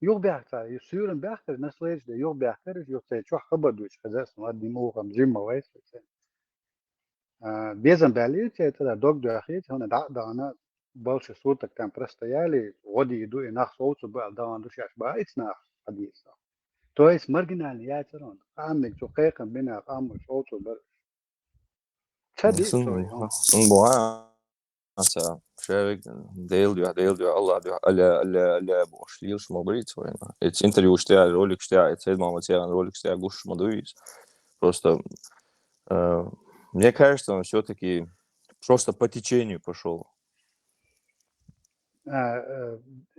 Юх бяхца, и сюрен бяхкар, наследство, юх бяхкар, юх цей чух хабар дуч, хазас, мадни мухам, жимма вайс, цей. А, безам бәлиц, это да, дог дуахиц, хона да, да, она больше суток там простояли, годи иду, и нах соуцу бал, да, он душаш баиц нах хадис. То есть маргинальный яцерон. Амник цу хейхан бина, аму соуцу бар. Цади Сун, сой, он. Сун буа, аса, шевик, дейл дуа, дейл дуа, Аллах дуа, аля, аля, аля, бош, лил шма брит, вайна. Эц интервью штя, ролик штя, эц Эд Маматьян ролик штя, гуш шма дуис. Просто, э, мне кажется, он все-таки просто по течению пошел. А, э,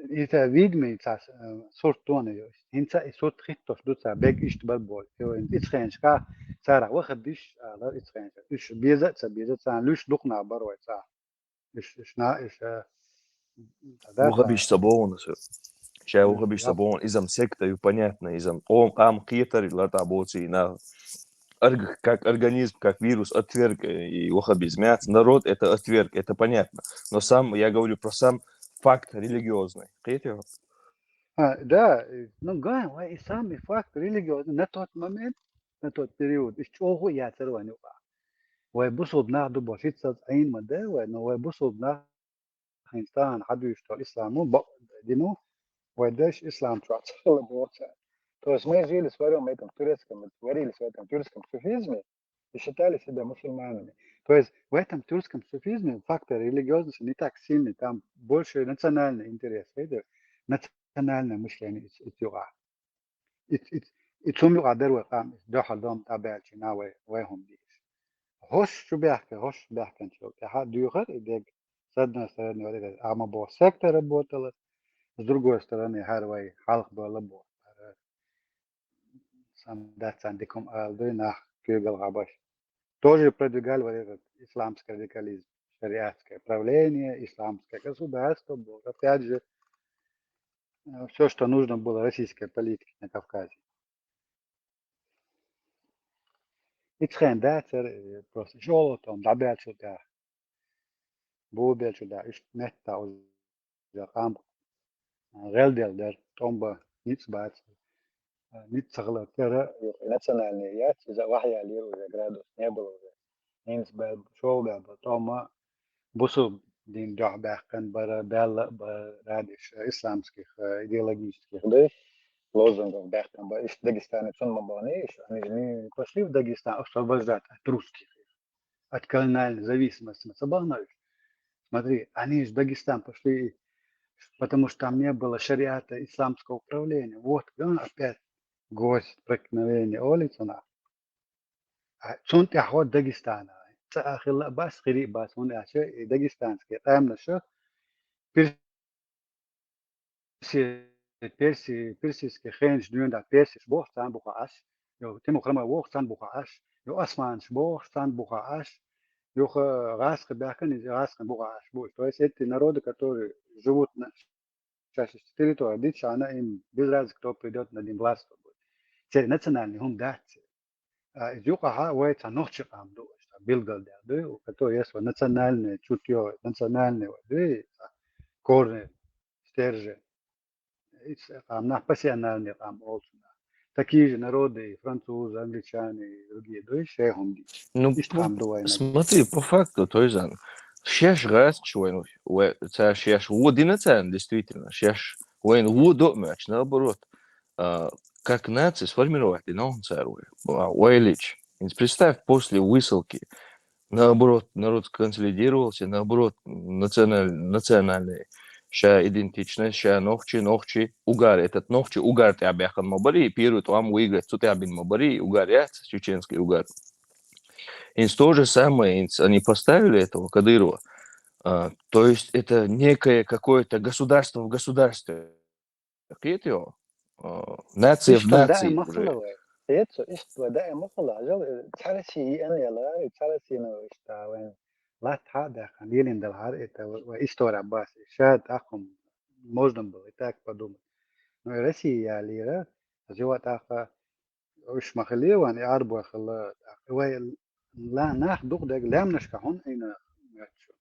ита видми цас, э, сурт тона ё. Хинца и сурт хиттош дуца бег ишт бал бол. Ё, ин ицхеншка, цара вахабиш, ала ицхеншка. Иш беза ца, беза ца, луш духна барой ца. Иш, иш на, иш, э, тогда Вахабиш ца. Ца богун, ша вахабиш ца Яп. Богун, изам секта ю понятно, изам ом, ам, хиетар, лата боци, на, орг-, как организм, как вирус отверг, э, и вахабизм. Народ это отверг, это понятно. Но сам, я говорю про сам факт религиозный. Хиетар? А, да, э, ну, га, ва, и самый факт религиозный на тот момент, на тот период, из чего я церваню. Вай бусулб нах ду бошица айн ма да, вай, но вай бусулб нах Христиан хадуш то исламу, бо-, дину, вай деш ислам чуац хала боца. То есть мы жили в своём этом турецком, варились в этом тюркском суфизме и считали себя мусульманами. То есть в этом тюркском суфизме фактор религиозности не так сильный, там больше национальный интерес, видите, национальное мышление из, из юга. И, и, и цум юга дер вай кам, дохал дом табелчи на вай, вай хум диш. Хош чу бяхка, хош бяхкан чу. Ха дюхар и дег, с одной стороны, вот это, ама бо секта работала, с другой стороны, хар вай халх была бо. Сам датсан дикум алдуй нах кюгал хабаш. Тоже продвигали вот этот исламский радикализм, шариатское правление, исламское государство было. Опять же, все, что нужно было российской политике на Кавказе. Ицхен да, цер, э, просто шолотом, да, бячу да. Бу бячу да, иш метта уж кам. Гелдел дер, томба, ниц бац. Ниц цагла тера, национальный яц, из вахья лир уже градус не было уже. Ниц бел, шол бел, тома, бусу дин дох бяхкан бара, бяла бара, радиш исламских, э, идеологических, да, лозунгов бяхкан бара, иш Дагестане цун мабани, иш, они же не пошли в Дагестан освобождать от русских, от колониальной зависимости. Сабана, смотри, они же в Дагестан пошли, потому что там не было шариата, исламского управления. Вот, он опять гвоздь преткновения улицы, она. А, цун тяхо Дагестана. Ца ахилла бас, хири бас, он яше, и дагестанский, там наша, Перси-, Перси-, персидский хенч дюнда персиш бох цан буха аш. Йо, Тимур Храма вох цан буха аш. Йо, Османш бох цан буха аш. Йо, ха-, гасхы бяхкан, из гасхы буха аш. Бу-, то есть эти народы, которые живут на чаще территории, дича, она им без разницы, кто придёт над ним властвовать. церан национальный хӀума дац. А из юкъахьа вай цхьа нохчи къам ду, аш цхьа билгалдаьха ду, у кото ес ва национальный чутьё, национальный ва ду, цхьа корни, стержень. Ис къам нах пассионарный къам олцу нах. Такие же народы, и французы, англичане, и другие ду, шайхунди. Ну, Иш къам ду вайна. Смотри, по факту, то есть, ан, шеш гӀаскаш вайн, вай, ца шеш во динацан, действительно, шеш вайн во до меч, наоборот. А, как нация сформировать и ногун цар вай. А, вайлич. Представь, после высылки, наоборот, народ консолидировался, наоборот, националь-, национальный ша идентичность, ша нохчи, нохчи, угар, этот нохчи, угар тӀа бяхан ма бари, первый там выиграть, цу тӀа бин ма бари, угар яц, чеченский угар. Инс то же самое, инс, они поставили этого Кадырова. А, то есть это некое какое-то государство в государстве. Кхетё? А, нация в Иштта нации даим уже. Махалова. Эцо, иштта даим Махала, жал, цараси и эн эла, и цараси но иштта, вайн. Латха даха, лилин дал хар, это, ва история бас. Ша тахум, можно было и так подумать. Но и Россия лира, жива таха, уж махалеван, и арбуа хала, вай, ла, нах дух даг лямнашка хун, ина, ячу.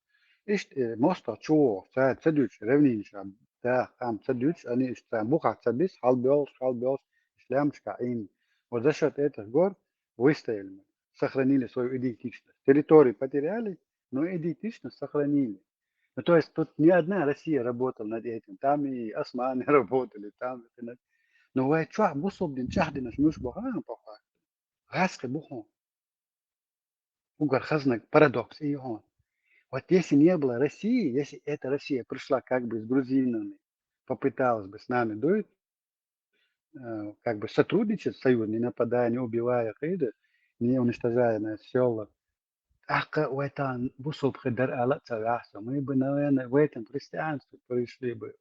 Ишт, э, моста чуо, ца, ца дюч, равнинча, да, ам ца дюч, они ишт, ца, буха ца бис, халбёлш, халбёлш, иш лямшка ин. Вот за счёт этих гор выстояли мы, сохранили свою идентичность. Территории потеряли, но идентичность сохранили. Ну, то есть тут не одна Россия работала над этим, там и османы работали, там и над-, но вай чуа бусубдин чахдинаш муш баха, по факту. Гасхи буху. Угар хазнаг парадокс и он. Вот если не было России, если эта Россия пришла как бы с грузинами, попыталась бы с нами дует, э, как бы сотрудничать с союзом, не нападая, не убивая, кыды, не уничтожая на села. Ака в этом бусуб хидар ала цавяхса. Мы бы, наверное, в этом христианстве пришли бы.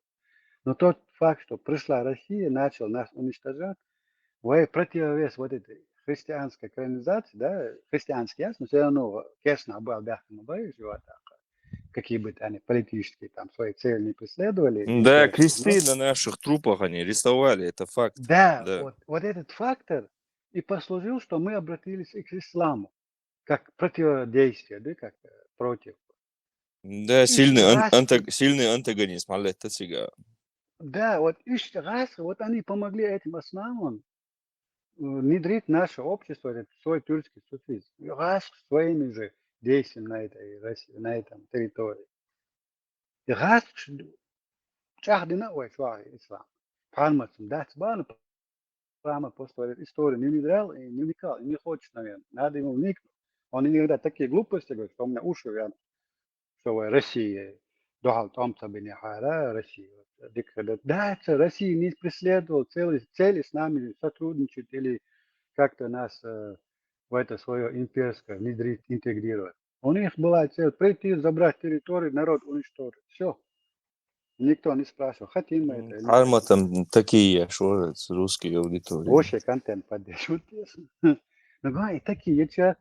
Но тот факт, что пришла Россия, начал нас уничтожать, вай противовес вот этой христианской колонизации, да, христианский ясно, все равно кешна абал бяхтана бай живота, какие бы то они политические там свои цели не преследовали. Да, интересно, кресты но на наших трупах они рисовали, это факт. Да, Да. Вот, вот этот фактор и послужил, что мы обратились и к исламу, как противодействие, да, как э, против. Да, сильный ан- раз- антаг- сильный антагонизм, алле тасига. Да, вот ишти гас, вот они помогли этим османам э, внедрить в наше общество этот свой тюркский суфизм. И гас своими же действиями на этой России, на этом территории. И гас чахдина ой шуа ислам. Палмацум дац бана, прямо после истории не внедрял и не вникал, и не хочет, наверное. Надо ему вникнуть. Он иногда такие глупости говорит, что у меня уши вянут, что в России духал там цабине хара, России. Вот, дик-, да, да, это Россия не преследовала цели, цели с нами сотрудничать или как-то нас э, в это свое имперское внедрить, интегрировать. У них была цель прийти, забрать территорию, народ уничтожить. Все. Никто не спрашивал, хотим мы это или нет. Арма там такие, что русские аудитории. Вообще контент поддерживают. Ну, говорю, и такие, я чё,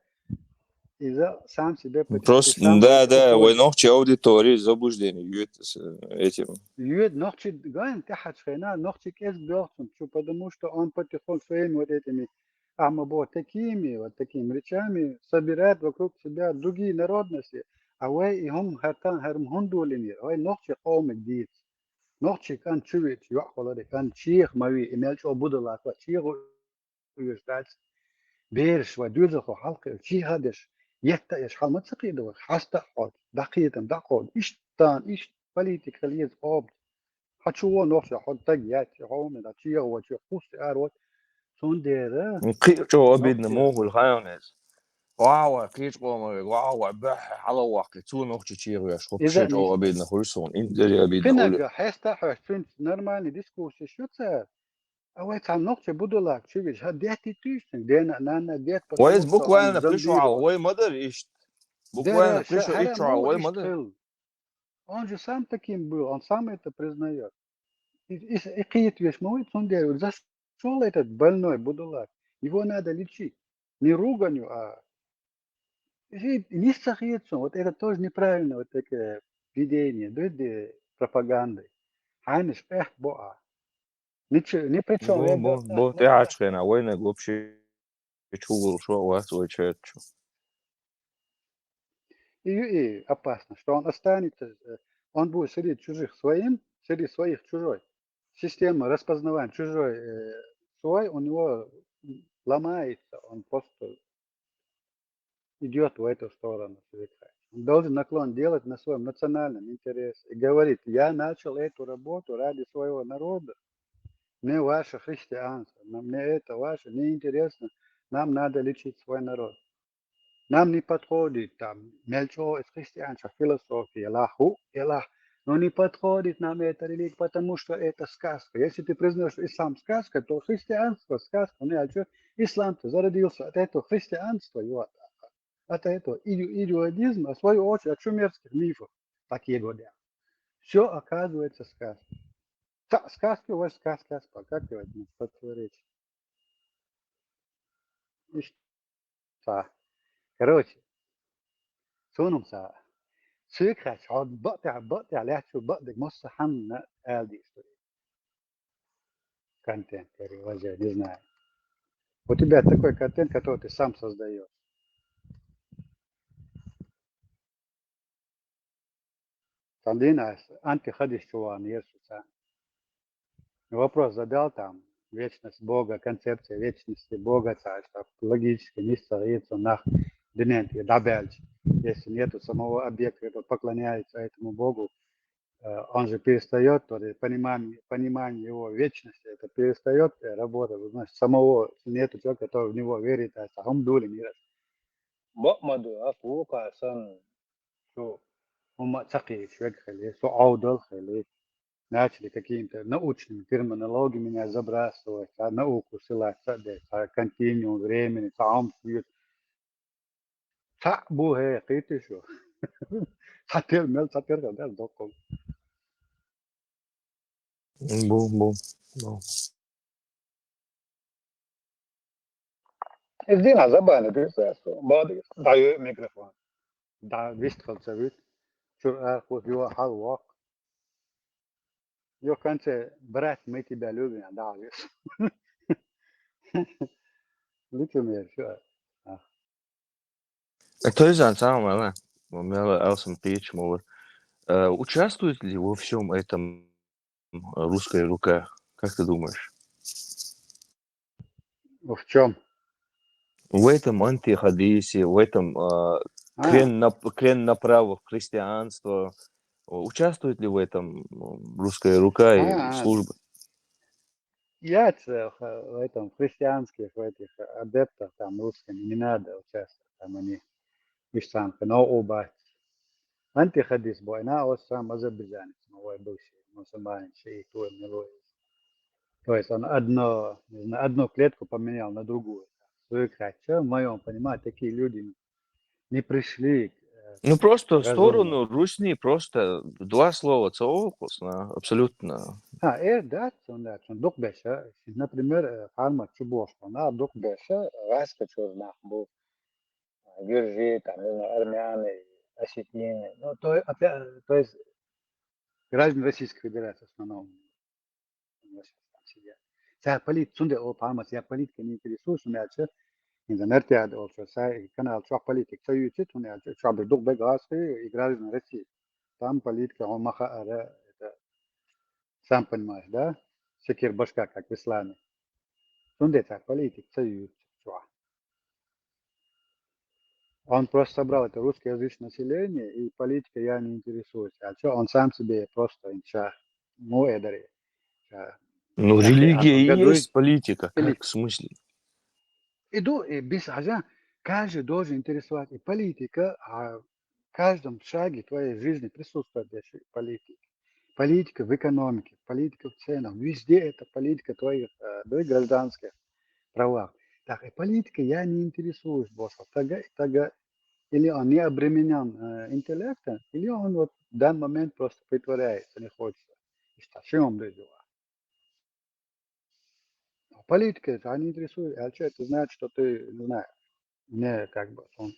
и за сам себе Просто, да, да, вай нохчи аудитории заблуждение юет с, э, этим. Юет нохчи, говорю, ты хачхена, нохчи кес бёхтун, чё, потому что он потихоньку своими вот этими, а мы вот такими, вот такими речами собирает вокруг себя другие народности, а вай и хум хартан харм хундулинир, вай нохчи хомик диц. Нохчи кан чувич, юахолари кан чих мави, и мелчо будалаква, чих уюштац. Берш ва дюзахо халкы чихадеш, етта еш халмацакидова, хаста ход, дакиетам дакод, иштан, ишт политика лез об. Хачу во нохча ход таг ят, хоме да чих ва чих хус ар вот. Сондера. Кичо обидно могул хайонез. Вау, кич кома, вау, бах, хала вахки, цу нохчи чих вяш, хоп, Иза кичо не- обидно хуйсон, индери обидно Кына хули. га хеста хаш, цунц нормальный дискуссия шуца. А вай там нохча будулак, чувиш, ха дяти тюшцин, дена, нана, дед, Вай потому что буквально он зомби пришел, вот. Вай мадар ишт. Да, Буквально да, пришел ша-, и хара чё, мол Вай иш мадар. Хыл. Он же сам таким был, он сам это признает. И, и, и кит весь мой, он говорит, зашёл этот больной будулак. Его надо лечить. Не руганью, а и не сахицу. Вот это тоже неправильно, вот такое видение, да, де-, пропаганды. Ханиш, эх, боа. Ничего, ни при чем. Бу, бу, бу, тӀехьарчхьа хенахь вайнаг вообще чу вулуш вац вай чуьра. И, и опасно, что он останется, э, он будет среди чужих своим, среди своих чужой. Система распознавания чужой, э, свой у него ломается, он просто идет в эту сторону, свекра. Он должен наклон делать на своем национальном интересе и говорит: «Я начал эту работу ради своего народа, мне ваше христианство, но мне это ваше не интересно, нам надо лечить свой народ». Нам не подходит там мелчо из христианства философия, лаху, и лах. Но не подходит нам эта религия, потому что это сказка. Если ты признаешь ислам сказка, то христианство сказка. Ну, а чё? Ислам-то зародился от этого христианства, вот, от этого иу-, иудаизма, а в свою очередь от шумерских мифов, так и говорят. Все оказывается сказка. Та-, сказки, вот сказка, как его противоречит. Ишта. Короче, цунум са. Цуьк хьач, хьо бакъ тӀехь, бакъ тӀехь лаьтташ, бакъ дерг массо хьанна аьлла дийш ду. Контент, говорю, вообще, не знаю. У тебя такой контент, который ты сам создаешь. Цхьана дийнахь ас антихадис чу вахана яра шу цхьаъ. Вопрос задал там, вечность Бога, концепция вечности Бога, цхьа, что логически нийса ца хета цунах, дуьнен тӀе дӀабаьлча, если нету самого объекта, который поклоняется этому Богу, э, он же перестаёт, то есть понимание, понимание его вечности, это перестаёт, э, работать. Вот, значит, самого нету человека, который в него верит, а сахьум дули мира. Бакъ ма ду, а, вукху сан, шу хӀума ца кхийча вега хили, шу Ӏовдал хили, начали какими-то научными терминологиями меня забрасывать, а, науку силаца де, а, континуум времени, ца Ӏомсуьйца. Цхьаъ бу, хӀей, кхийти шу. Цхьа тер-, мел цхьа терхал дац доккхал. Бу, бу, бу. Из дийнахь забанит вуьйцу ас, бади, дӀайой микрофон. Да, вистхал ца вуьйцу. Чуьра арахуш, юха хьалвоккху. Юха в конце: «Брат, мы тебя любим», а дӀа а вуьйцу. Лицемер, шу. А. Э, то есть, на самом деле, ма мела алсам пичму вар. Э, участвует ли во всём этом, э, русская рука? Как ты думаешь? В чём? В этом антихадисе, в этом, э, А. крен нап-, крен направо в христианство. Участвует ли в этом, м, русская рука и А, а. служба? Я ц-, х-, в этом, в христианских, в этих адептах там русскими не надо участвовать, там они уж сам но убать. Антихадис бой, на ос сам азербайджанец, мой бывший мусульманин, шиит, он милует. То есть он одно, не знаю, одну клетку поменял на другую. Свою клетку, в моём понимании, такие люди не пришли, э, Ну, просто в разумно. Сторону русни, просто два слова цаокус, на, абсолютно. А, э, да, цун, да, цун дукхбеша. Например, э, Хармат чу бохуш, на дукхбеша, раска чур нах бу, э, гюржи, там, не знаю, армяне, осетины. Ну, то, опять, то есть граждане Российской Федерации в основном. Цара полит-, цунде о памас, я политика не интересуюсь, у меня чё, не знаю, нартиада олчо, са, канал чё политик, чё ютит, у меня чё, чё бы дух бегас, и граждане России. Там политика, он маха ара, это, сам понимаешь, да? Секир башка, как в исламе. Цунде цара политик, чё ютит, чё. Он просто собрал это русскоязычное население, и политика я не интересуюсь. А чё, он сам себе просто инча, ну, эдари. Ча, Ну, ча, религия а, и году- есть политика. Или- Как в смысле? Иду, и без хозя, каждый должен интересовать и политика, а в каждом шаге твоей жизни присутствует ещё и политика. Политика в экономике, политика в ценах. Везде это политика твоих, э, да, гражданских правах. Так, и политика я не интересуюсь, босса. Тага, тага, или он не обременён, э, интеллектом, или он вот в данный момент просто притворяется, не хочет. И что, чем он без дела? А политика, это они интересуют. А чё это значит, что ты, не знаю, не, как бы, он,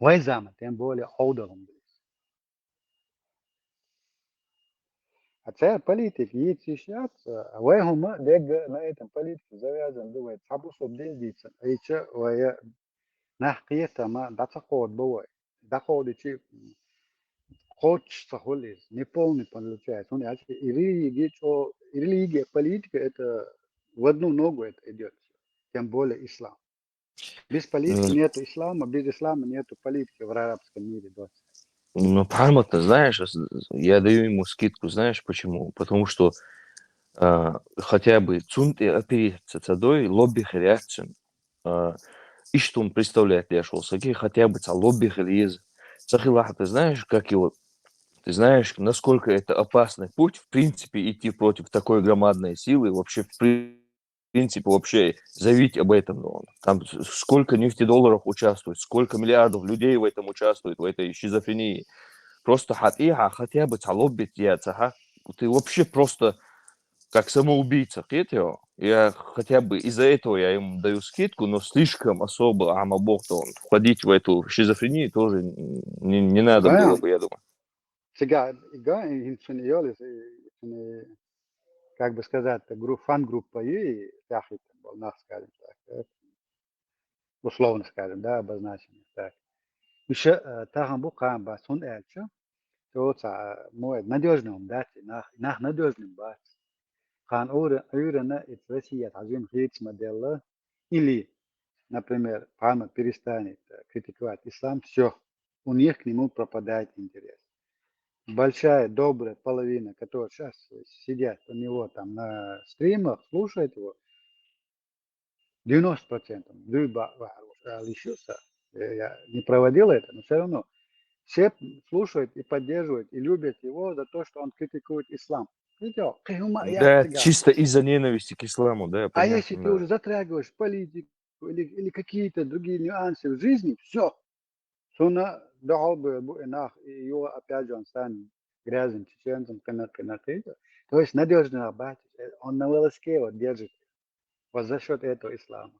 вайзама, тем более, аудалом. А Цар политика йийца йиш яц, а вай хӀума дегга на этом политике завязан ду вай. Цхьа бусалба дин дийцан, айча вай нах кхетама, дӀа ца кхода бу вай. ДӀакхода чи кхочуш ца хула иза. Неполный получается. ХӀунда аьлча и религия, чӀо-, и религия, политика, это в одну ногу это идёт. Тем более ислам. Без политики М. нету ислама, без ислама нету политики в арабском мире, да. Ну, Пхьамат, ты знаешь, с-, я даю ему скидку, знаешь почему? Потому что, а, хотя бы цунтӀе опереться ца дой, лобби хир яц цун. А, иштта хӀума представлять деш волу саги, хотя бы цхьа лобби хила еза. Ца хилахь, ты знаешь, как его, ты знаешь, насколько это опасный путь, в принципе, идти против такой громадной силы, вообще, в принципе, вообще заявить об этом, ну, там с-, сколько нефтедолларов участвует, сколько миллиардов людей в этом участвует, в этой шизофрении. Просто хьан тӀехьа хотя бы цхьа лобби яц, ага. Ты вообще просто как самоубийца, кхетий хьо? Я хотя бы из-за этого я ему даю скидку, но слишком особо, а, ма боху, он входить в эту шизофрению тоже не, не надо Га, было бы, я думаю. Цигахь, га, и цуьнан йолу, и цуьнан, как бы сказать, гру-, фан-группа ю, и тӀаьхьа хӀиттина болу нах, скажем так, э, условно скажем, да, обозначим так. Уьш, э, тахана бу, кхана бац, хӀунда аьлча, цо ца, э, мо, надёжный хӀума дац, и нах, и нах надёжный бац. Кхана Ӏуьйра-, Ӏуьйранна и Россия хьажийна хийца ма делла, или, например, Пхьамат перестанет, э, критиковать ислам, всё, у них к нему пропадает интерес. Большая добрая половина, которые щас сидят у него там на стримах, слушают его, девяносто процентов, дуй ба-, ба-, а, лишился. Э, я не проводил это, но всё равно все слушают и поддерживают, и любят его за то, что он критикует ислам. Видите, кхин хӀума яц Да, цигахь. Чисто из-за ненависти к исламу, да, я А понимаю, если ты да. уже затрагиваешь политику или, или какие-то другие нюансы в жизни, всё. Суна дуьхьал бу, бу и нах, и его, опять же, он станет грязным чеченцем, кхина, кхина, кхина. То есть надёжный нах бац, э, он на волоске вот держит. Вот за счёт этого ислама.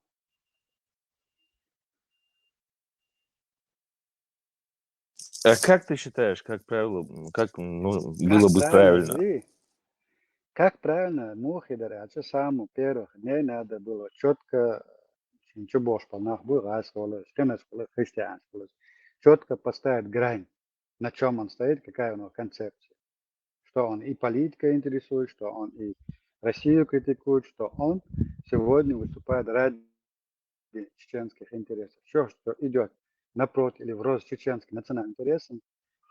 А как ты считаешь, как правило, м, как, ну, Как было бы правильно, правильно? Смотри, как правильно, муха хир дара аьлча, саму первых дней надо было чётко, шен чу бохуш болу нах бу, гӀазкхолуш, кхинашкхолуш, христианскхолуш, чётко поставить грань, на чём он стоит, какая у него концепция. Что он и политикой интересует, что он и Россию критикует, что он сегодня выступает ради чеченских интересов. Всё, что идёт напротив или в рост чеченским национальным интересам,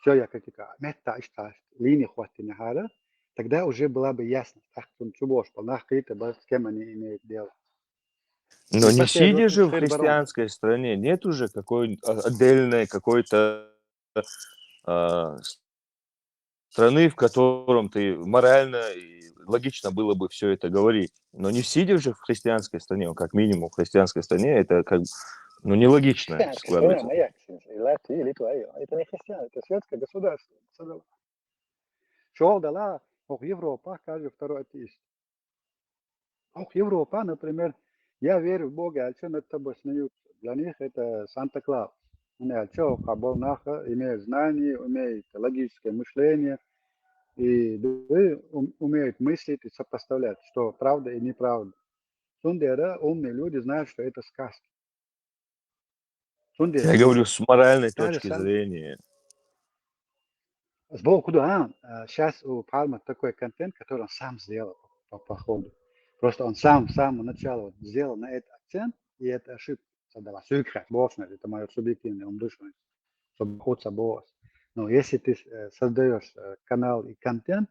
всё, я критикую. Метта иштта линия хӀоттинехьара, тогда уже была бы ясность. Ах, цунна чу бохуш болу нах кхета бара, с кем они имеют дело. Но И не последовательно сидя же в хир барон. христианской стране, нет уже какой, а, отдельной какой-то, а, с-, страны, в котором ты морально и логично было бы всё это говорить. Но не сидя же в христианской стране, ну, как минимум в христианской стране, это как бы, ну, нелогично Христианская страна складывается. моя, кстати, и Латвия, и Литва, это не христиан, это светское государство. ШолгӀа дала, хӀокху Европа каждый второй атеист. ХӀокху Европа, например, я верю в Бога аьлча, над тобой смеются. Для них это Санта-Клаус. ХӀунда аьлча хӀокху болу нах имеют знания, имеют логическое мышление, и ум-, умеют мыслить и сопоставлять, что правда и неправда. Цундела умные люди знают, что это сказки. Цундела Я говорю, с моральной Стали точки сам- зрения. Сбоку, да, а, щас у Пхьармат такой контент, который он сам сделал по, по ходу. Просто он сам с самого начала вот сделал на этот акцент, и это ошибка. Создала. Сюкхас, босс, это моё субъективное умдышание. Чтобы хоть босс. Но если ты, э, создаёшь, э, канал и контент,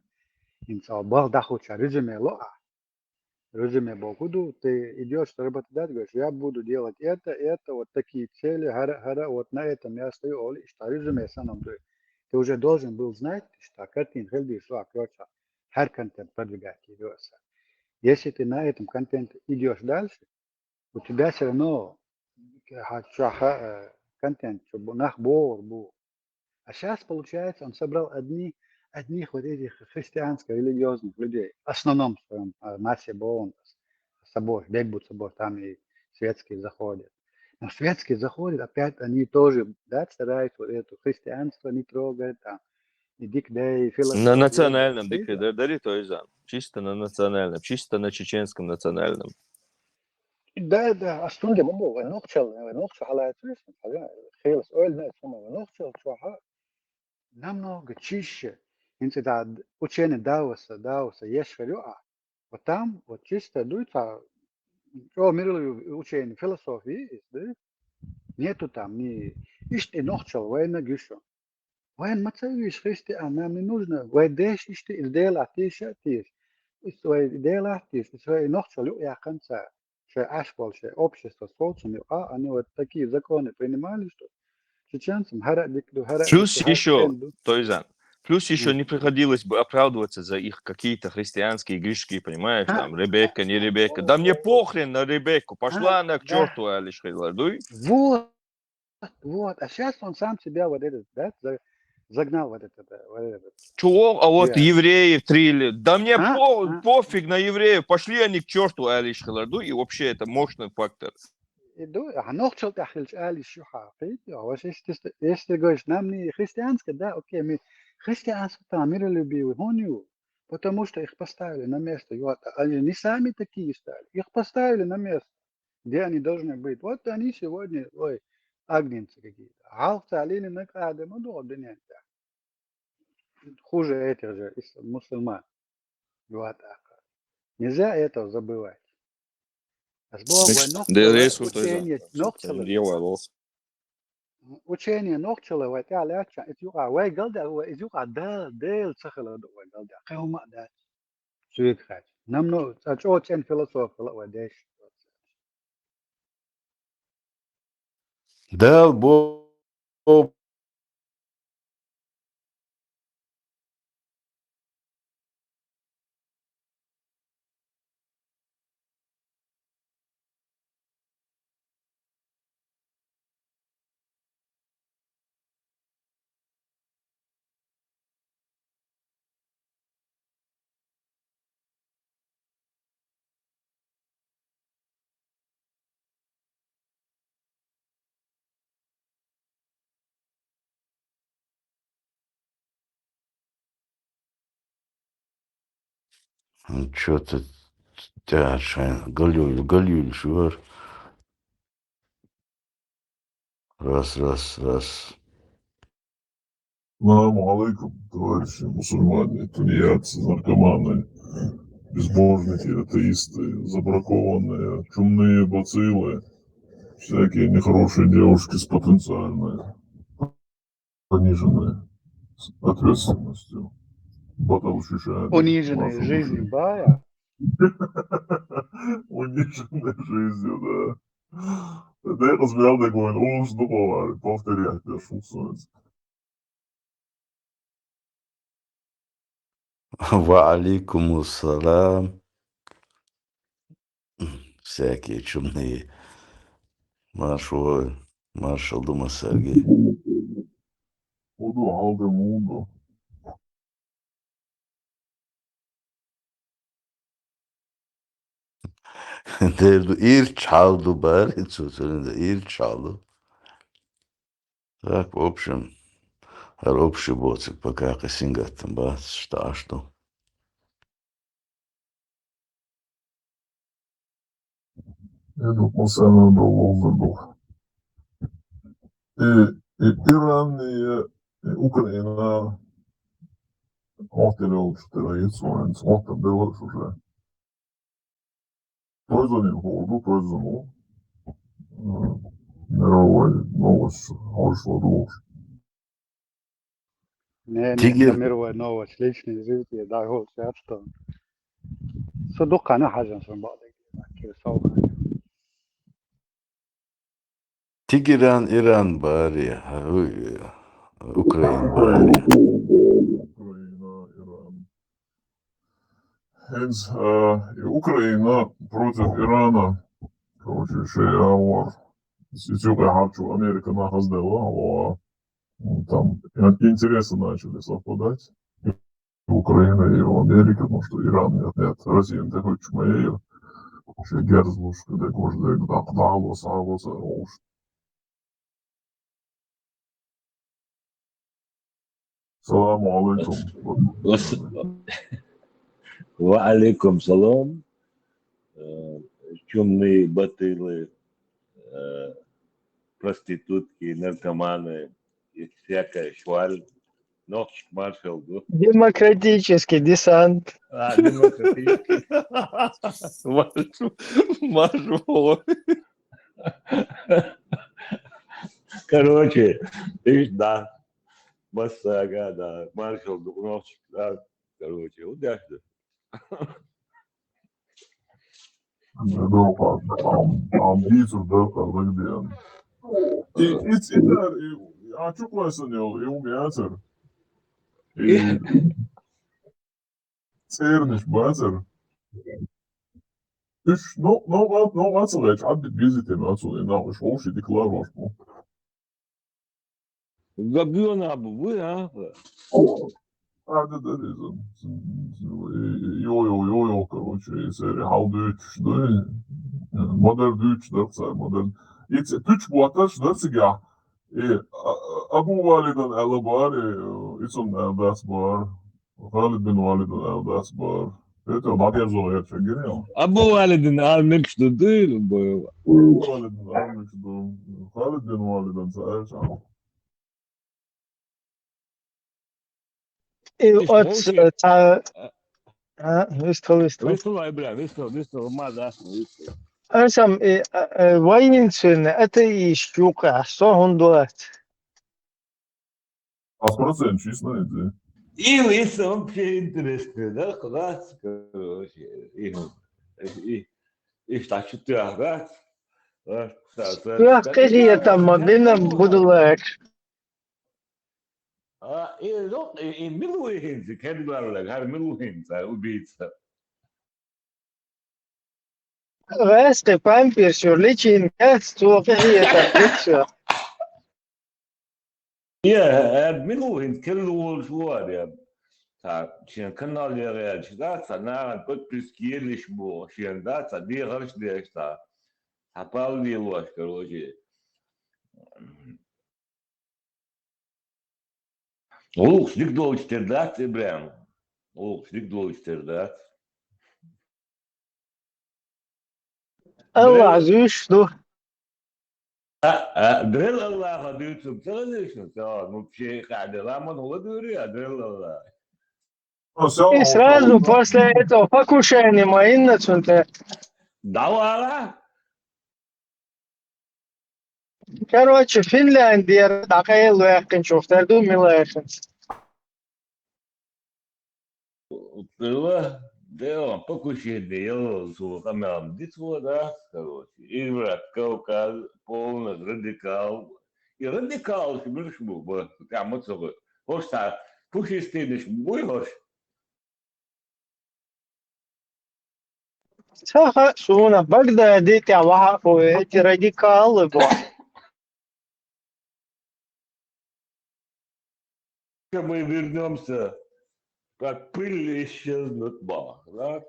им цао бал дахуча резюме ло, а, резюме боху ду, ты идёшь работодатель, говоришь: «Я буду делать это, это, вот такие цели, хӀара, хӀара, вот на этом я стою», оли, иштта резюме санна ду. Ты уже должен был знать, что картина хила деза, короче, хӀара контент продвигать идётся. Если ты на этом контенте идёшь дальше, у тебя всё равно, э, ха-, ха-, э, контент, чу бу-, нах богӀур бу. А щас, получается, он собрал одни, одних вот этих христианско-религиозных людей, в основном в своём, а, массе бо он с собой, бегбут собой там и светские заходят. Но светские заходят, опять они тоже, да, стараются вот это христианство не трогать, там, и дика дай, и философия. На национальном дика дай, дари, то есть, да. Чисто на национальном, чисто на чеченском национальном. Да, да, а цундела ма бу, вай нохчалла, вай нохчалла хьалаьцуш, хьалаьцуш, хилас ойла ма дац, вай нохчалла чохь намного чище. ХӀинца да, ученый Даоса, Даоса еш хир ю ахь. Вот там, вот чисто дуй цхьа, чӀогӀа миралла ю ученый, философия, да? Нету там ни, иштта и нохчалла вайна гуш ю. Вайн ма ца вуьйш христиан, нам не нужно. Вай деш иштта и делахь тийша а тийша. И вай делахь а тийша, и вай нохчалла юкъа яьккхина цара. Шайн Ӏаш болу шайн общество, социум юкъа, они вот такие законы принимали, что чеченцам хӀара а дика ду, хӀара а дика ду, хӀара а цӀена ду. Плюс ещё, то есть, да, плюс ещё не приходилось бы оправдываться за их какие-то христианские грешки, понимаешь, там, Ребекка, не Ребекка. Да мне похрен на Ребекку, пошла она к чёрту, аьлла хилар, дуй? Вот. Вот, а щас он сам себя вот этот, да, за-, загнал вот этот, э, вот этот. Чего? А вот евреев трили. Да мне по-, пофиг на евреев, пошли они к чёрту, аьлла хилар, дуй, и вообще это мощный фактор. И дуй, а нохчалла тӀехь хилча аьлла ю хьан, кхетий, а вот если ты, если ты говоришь, нам не христианское, да, окей, мы христианство там миролюбивый, хӀунда ю? Потому что их поставили на место, вот, они не сами такие стали, их поставили на место. Где они должны быть? Вот они сегодня, ой, агнцы какие-то. Хьалха ца лелийнарг Адам а ду дуьнен тӀехь. Хуже этих же ис-, мусульман. Вот так. Нельзя этого забывать. Ас боху, вай нохчалла учение нохчалла. Учение нохчалла вай тӀехь лаьттачохь, иза юкъахь вай галдаьлла, вай иза юкъахь Дала, Дела ца хилар ду вай галдаьлла. Кхин хӀума а дац. Соьга хаьттича. Нам, ну, цкъа чӀогӀа цӀена философ хилла вай деш. Дала бо-, Ну, чё ты тянешь, а? Галюль, галюль, чувар. Раз, раз, раз. Саламу алейкум, товарищи мусульмане, тунеядцы, наркоманы, безбожники, атеисты, забракованные, чумные бациллы, всякие нехорошие девушки с потенциальной пониженной ответственностью. Батал ощущает. Униженной жизнью, бая. Униженной жизнью, да. Декъаза мел дерг вайн узуш ду кхо вара, повторять деш ву соьца. Ва алейкум ассалам. Всякие чумные. Марш вой, маршал ду массаьрга. ХӀун ду, хьал де муха ду? Дер ду, ирча хьал ду, бари, цу цуьнан дан ирча хьал ду. Так, в общем, хӀара общий боцург пока кхин сингаттам бац, аш ду. Э, ду, массарна ду, вовзар ду. Э, э, Иран, э, э, Украина. Охтеллал чу тера яц вайн, охта делаш уже. Тойзанин хӀур ду, тойзан ву. Э, мировой новость, хьожуш ладугӀуш. Не, не, Тигр. Это мировой новость, личная жизнь, я дагӀо цаьрца. Со дуккха а хьажа сан бакъдерг, кхин сов хьажа. Тигран, Иран бари, хӀу-, Украин бари. Украина, Иран. ХӀинца, э, и Украина против Ирана. Короче, шайн агӀор. Иза юкъе хьарчо Америка нах хазделла, хьо, там интересы начали совпадать. Украина и Америка, потому что Иран нет, нет, Россия не хочет, моя её. Шайн герз луш, когда кожа дек, да, куда лос, а лос, а лос. Салам алейкум. Вас-, ва алейкум салам. Э, чумные батылы, э, проститутки, наркоманы, и всякая шваль. Нохчик маршал, да? Демократический десант. А, демократический. Марш-, марш-, Короче, видишь, да. Массага, да. Маршал, Духновчик, да. Короче, удачно. Ам, ам, дийцар дара дагадеана. И, и цӀи дар, и, а чу кхоьссина йолу, и хӀума яцара. И цӀернаш бацара. Уьш, ну, ну, ну, ну, ца гӀерташ, Ӏадда беза тема ацу, и нах уьш вовший дика ларвеш бу. Габиона бу, буй, а? А, да, да, да, да. Йо, йо, йо, йо, короче, и церан хьал дуьйцуш ду, и, ма-дарра дуьйцуш дара цара, ма-дарра. И ц-, туьч боттарш дара цигахь. И, а, а, Абу Валидан аьлла бара, и, и цунна аьлла дац бара. Халид бин Валидан аьлла дац бара. ХӀета дӀадерзо гӀерташ гира. Абу Валидан ала мегаш ду дуй, бо. Абу Валидан ала мегаш ду. Халид бин Валидан ца аьлча. И иштта оц-, вовши-, ца-, а, а, вистхила, вистхила. Вистхила, Ибрахим, вистхила, вистхила, ма дац, вистхила. Арсам, и, а, а, вайнинцун, это и щука, со хӀунда вац? Сто процентов честно, это. И, и вообще интересно, да, класс, короче, и, и, и так что ты, ага, а, са-, са-, Ах, са-, кхе, я там, а, бина, буду лаьш. А, и, ну, и, и мила ву хӀинца, кхидӀа ваьлларг, хӀара мила ву хӀинца, убийца? ГӀаьскхи памперс йолу личинка, цо кхе хетар дика. Я, э, мила ву хӀинца, керла волуш ву хӀара, я? Ца, шен канал яхъяьлча, да, ца, нахана подписки еллаш бу, шен, да, ца, дехарш деш, ца, ца, пал лелош, короче. ГӀуллакхаш дика долчу тера дац, Ибрахим? ГӀуллакхаш дика долчу тера дац? Аллах зуьйш ду. А, а, Дрел Аллаха дуьйцург ца хезира шуна? Ца, ну, шен къаьхьа дела, ман хӀума дуьйрий, а, Дрел Аллаха? И сразу после этого покушение ма йинна цунна тӀе. ДӀавала? Короче, Финляндера дӀакъайла ваьккхинчух тера ду мила аьлла. Дела, дела, покушение йолу цо къамел дицо, да, короче. Избрать Кавказ, полный радикал. И радикалаш муьлш бу, ба, тӀехь ма ца гӀо. ХӀорш цхьа пушистинаш буй хӀорш? Ца хаьа суна, Багдади тӀехь вахьа а, эти радикалы бу. Мы вернёмся, как пыль исчезнут, бах, да?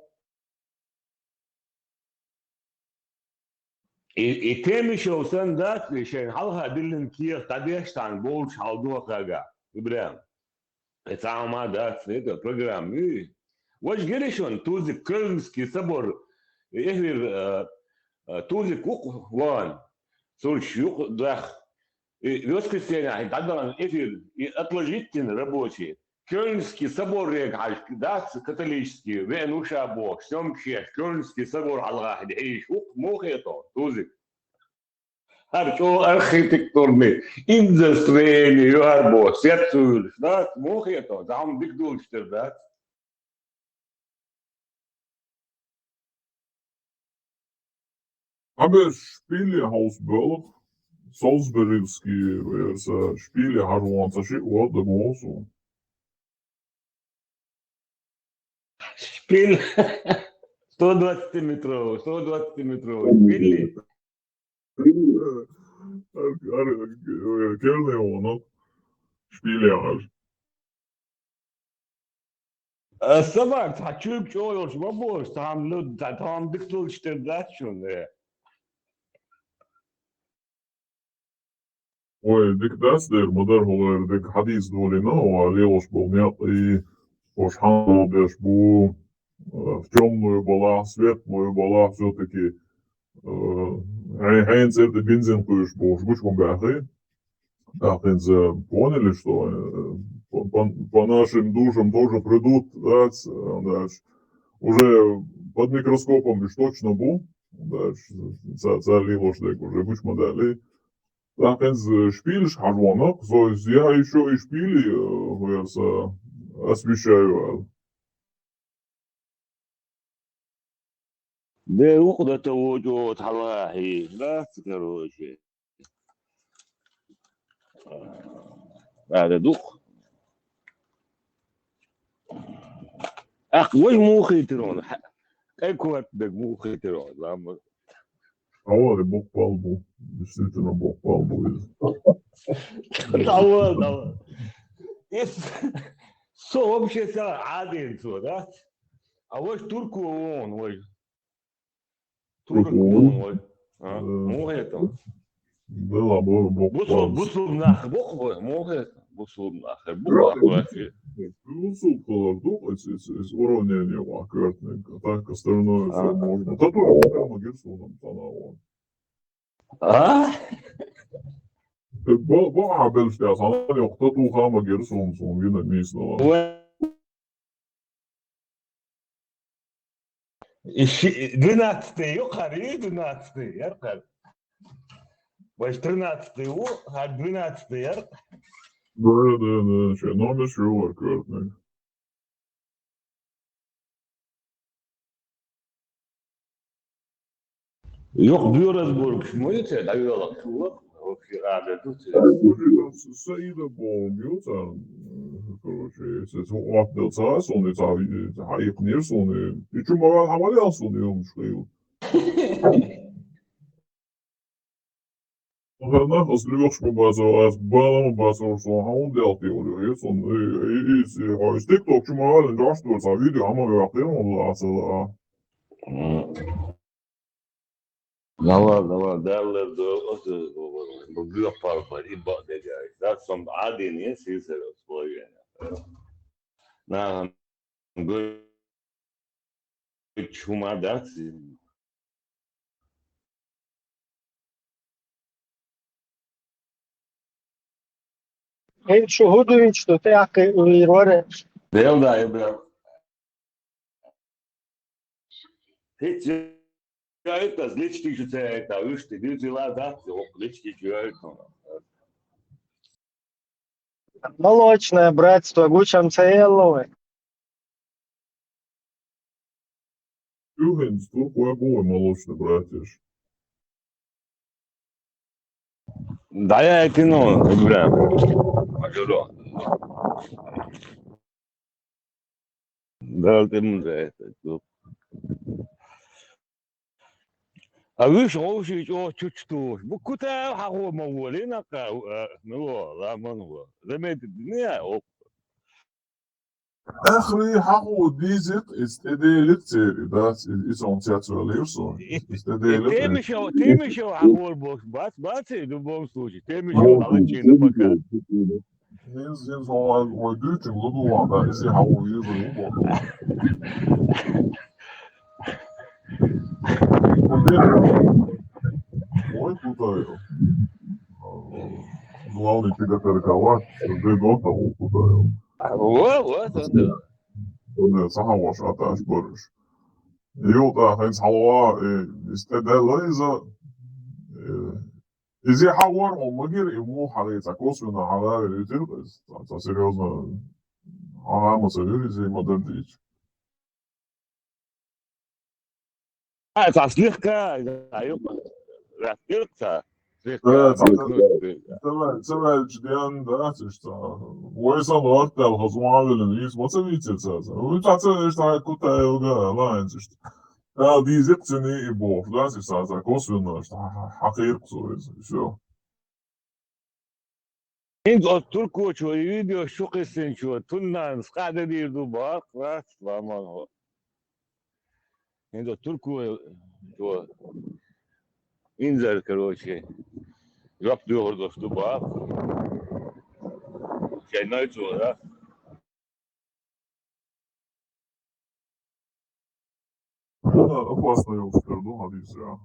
И, и тема шов сан дац, и шайн хьалха диллина кехат дӀадеш цхьаьна болчу хьал дохага, Ибрахим. И цхьа хӀума дац, это программа. Важа гира шуна, Тузик, Кёльнский собор, эфир, э, э, Тузик ву-кх ван, сурч юкъа дах. И воскресенье хьи дӀадахана эфир, и отложить дина рабочий. Кёльнский собор рега хьажа дац католический, веана ву ша бохуш, съёмкаш еш, Кёльнский собор хьалха хьи дӀахьийзаш ву-кх, муха хета, Тузик? ХӀара чӀогӀа архитектурный, индзастроение ю хӀара боху, сет ца вуьйлуш дац, муха хета, цхьа хӀума дика долуш тера дац. Хьан беш Шпиле хьовса боьлху, Солсберийский, вай аса Шпиле хьажа вон ца шиъ вал дан боху суна. Шпиль. Сто двадцатиметровый, сто двадцатиметровый шпиль. Ар-, ар-, ар-, керла вон, шпиле хьажа. Аса бах, цхьа чуьйга чӀогӀа йолуш ма бохуш, цхьа хӀума, цхьа хӀума дика долуш тера дац шуна, э. Ой, дика дац дера, ма дарра хӀара дика хьадийца долийна, ва лелаш болу некъ, и уж хьанал беш бу, э, в тёмную балахь, светлую балахь всё-таки, э, хьайн, хьайн цӀе тӀе бензин кхуьйсуш болуш гучу ма баьхий. ТӀаккха хӀинца поняли, что, э, по, по, по нашим душам тоже придут, дац, э, дальше. Уже под микроскопом уж точно бу, дальше, ца, ца лелош дерг уже гучу ма даьллий. ТӀаккха хӀинца шпилеш хьажонах, со я ещё и шпили, э, хӀара са освещаю аьлла. Де уху дата вочу оцу хьалахьий, дац, короче. Ара дукха. Ах, вай муха хетира ван? Кай корта дерг муха хетира ван, ламма? Хьо, боккъал бу. Действительно, боккъал бу иза. Давай, давай. Эс, со вообще са Ӏадин цо, да? А ваш турко вон, ваш. Турко вон, ваш. А? Э, муха хетам. Да ладно, боккъал. Бусул, бусул нах, боккъал, муха хетам. Бусул нах, боккъал. Бусул хилар ду, эс, эс, эс уравнение ван кертниг. А так остальное всё можно. Тату хӀама гира суна, танаван. А? Бо, бо, а, белш тя, сан, ё, тату хӀама гира суна, суна гина мисла. Ой. И ши-, двенадцатый ю, хари, двенадцатый, яр хар. Ваш тринадцатый ву, хар двенадцатый, яр. Да, да, да, ща номер ещё вар кертниг. Юха биоразборкаш ма ю церан, дӀавоьлхуш ву, вообще ада ду церан. Саида боху ю царна, короче, если цу отделца суна, и ца, и ца хьаийкхнера суна, и чу ма ваьлла хьан ма лел суна, и хӀумаш хила. Ага, нах, ас лоьхуш ма бацара, ас бала ма бацара, со хьан хӀунда делта йолу, я сон, и, и, и, и, хьо, и TikTok чу ма ваьлла, жош дора, сан видео хьан ма ваьккхира, хьуна лаца, а. М. Давай, давай, Далла до, ос, бу гуьхпал бар, и бакъ дегай. Да, сон Ӏадин, я сийсара условия. Нахана гуьрчу хӀума дац иза. Хьин шу хӀун дуьйцуш ду, тӀаккха вийр вара? Дел дай, бел. ХӀинца яйта, лички чу ца яйта, вуьшта дуьйцийла дац, хӀокху лички чу яйта. Молочное братство гучам ца елла вай. Уьхинца туркой бу вай молочный братьяш. Да я это, ну, прям. Алло. Да, ты мудро это, ну. А вуьш гӀовший чӀогӀа чучу тухуш. Бу Кутаев хьахо ма волий накъа, а, мило, ламан во. Заметить дина я, оп. Ахри хьахо дийзикх, иза тӀеделикх церан, дац, и, и сон цецвеллера сон. И, иза тӀеделикх. Темишев, Темишев хьахор бохуш бац, баций, в любом случае. Темишев хьалачийна пока. ХӀинца, хӀинца вай, вай дуьйцург лу ду ван, да, иза хьан ву везар ву боху. Вай Кутаев. Главный ТГТРК вац, Д Д Д ву Кутаев. Во, во, да, да. Ца хьан ваша аташ бараш. Юлта, хӀинца хьалава, э, иза тӀеделла иза, э, иза хьан вар хьо магир, и муха хьан цхьа косвенно хьан вер витир, цхьа, цхьа серьёзно хьан ма ца вир, иза ма дар дийцу. А, цхьа слегка, да, ю-, растирка, слегка. Э, ца, ца, ца ваьлча ден, да, цишта. Вай сан вартал хазуавелин, из ма ца витир ца, ца. Вай ца, ца, ишта Кутаевга, ла, цишта. Да, дийзикх цуьнан и боху, да, цишта, ца, косвенно, ишта, хьа-, хьа-, хьакхийркх цо иза, всё. ХӀинца оцу туркочо и видео чу кхиссинчо, туннан скъа де дийр ду бакъ, вац, ламан хьо. ХӀинца оцу туркочо, инзар, короче. жоп доьхур дош ду баха. Шайн ай цо, да? Опасный йолчуьра ду хьадийсар.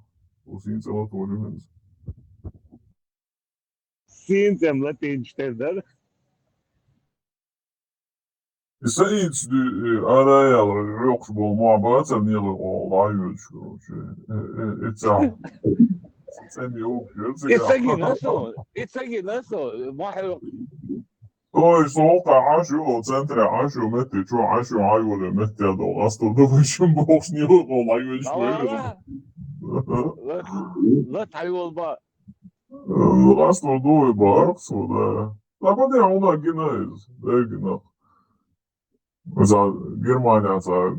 Укх сийна цӀе латор ю хӀинца. Сийна цӀе латийначуьра дар. И Саидас ду, э, ара а яьлла, йоккхуш болу мохь бацара, нелан гӀо лайоьдуш, короче. Э, э, э, цхьа. ЦӀена йогуш яра И цигахь. Ца гина со, и ца гина со, мохь йоккхуш. Ой, со хӀокху Ӏаш ю, центре Ӏаш ю, метте чу Ӏаш ю, Ӏайоле метте долу, астур ду вайшим бохуш, нелан гӀо лайоьдуш вайра. Ла, ла, тхьайола ба. Астур ду вай бахара со, да. Ткъа баде хьуна гина иза, да, гина. Иза Германия, цхьа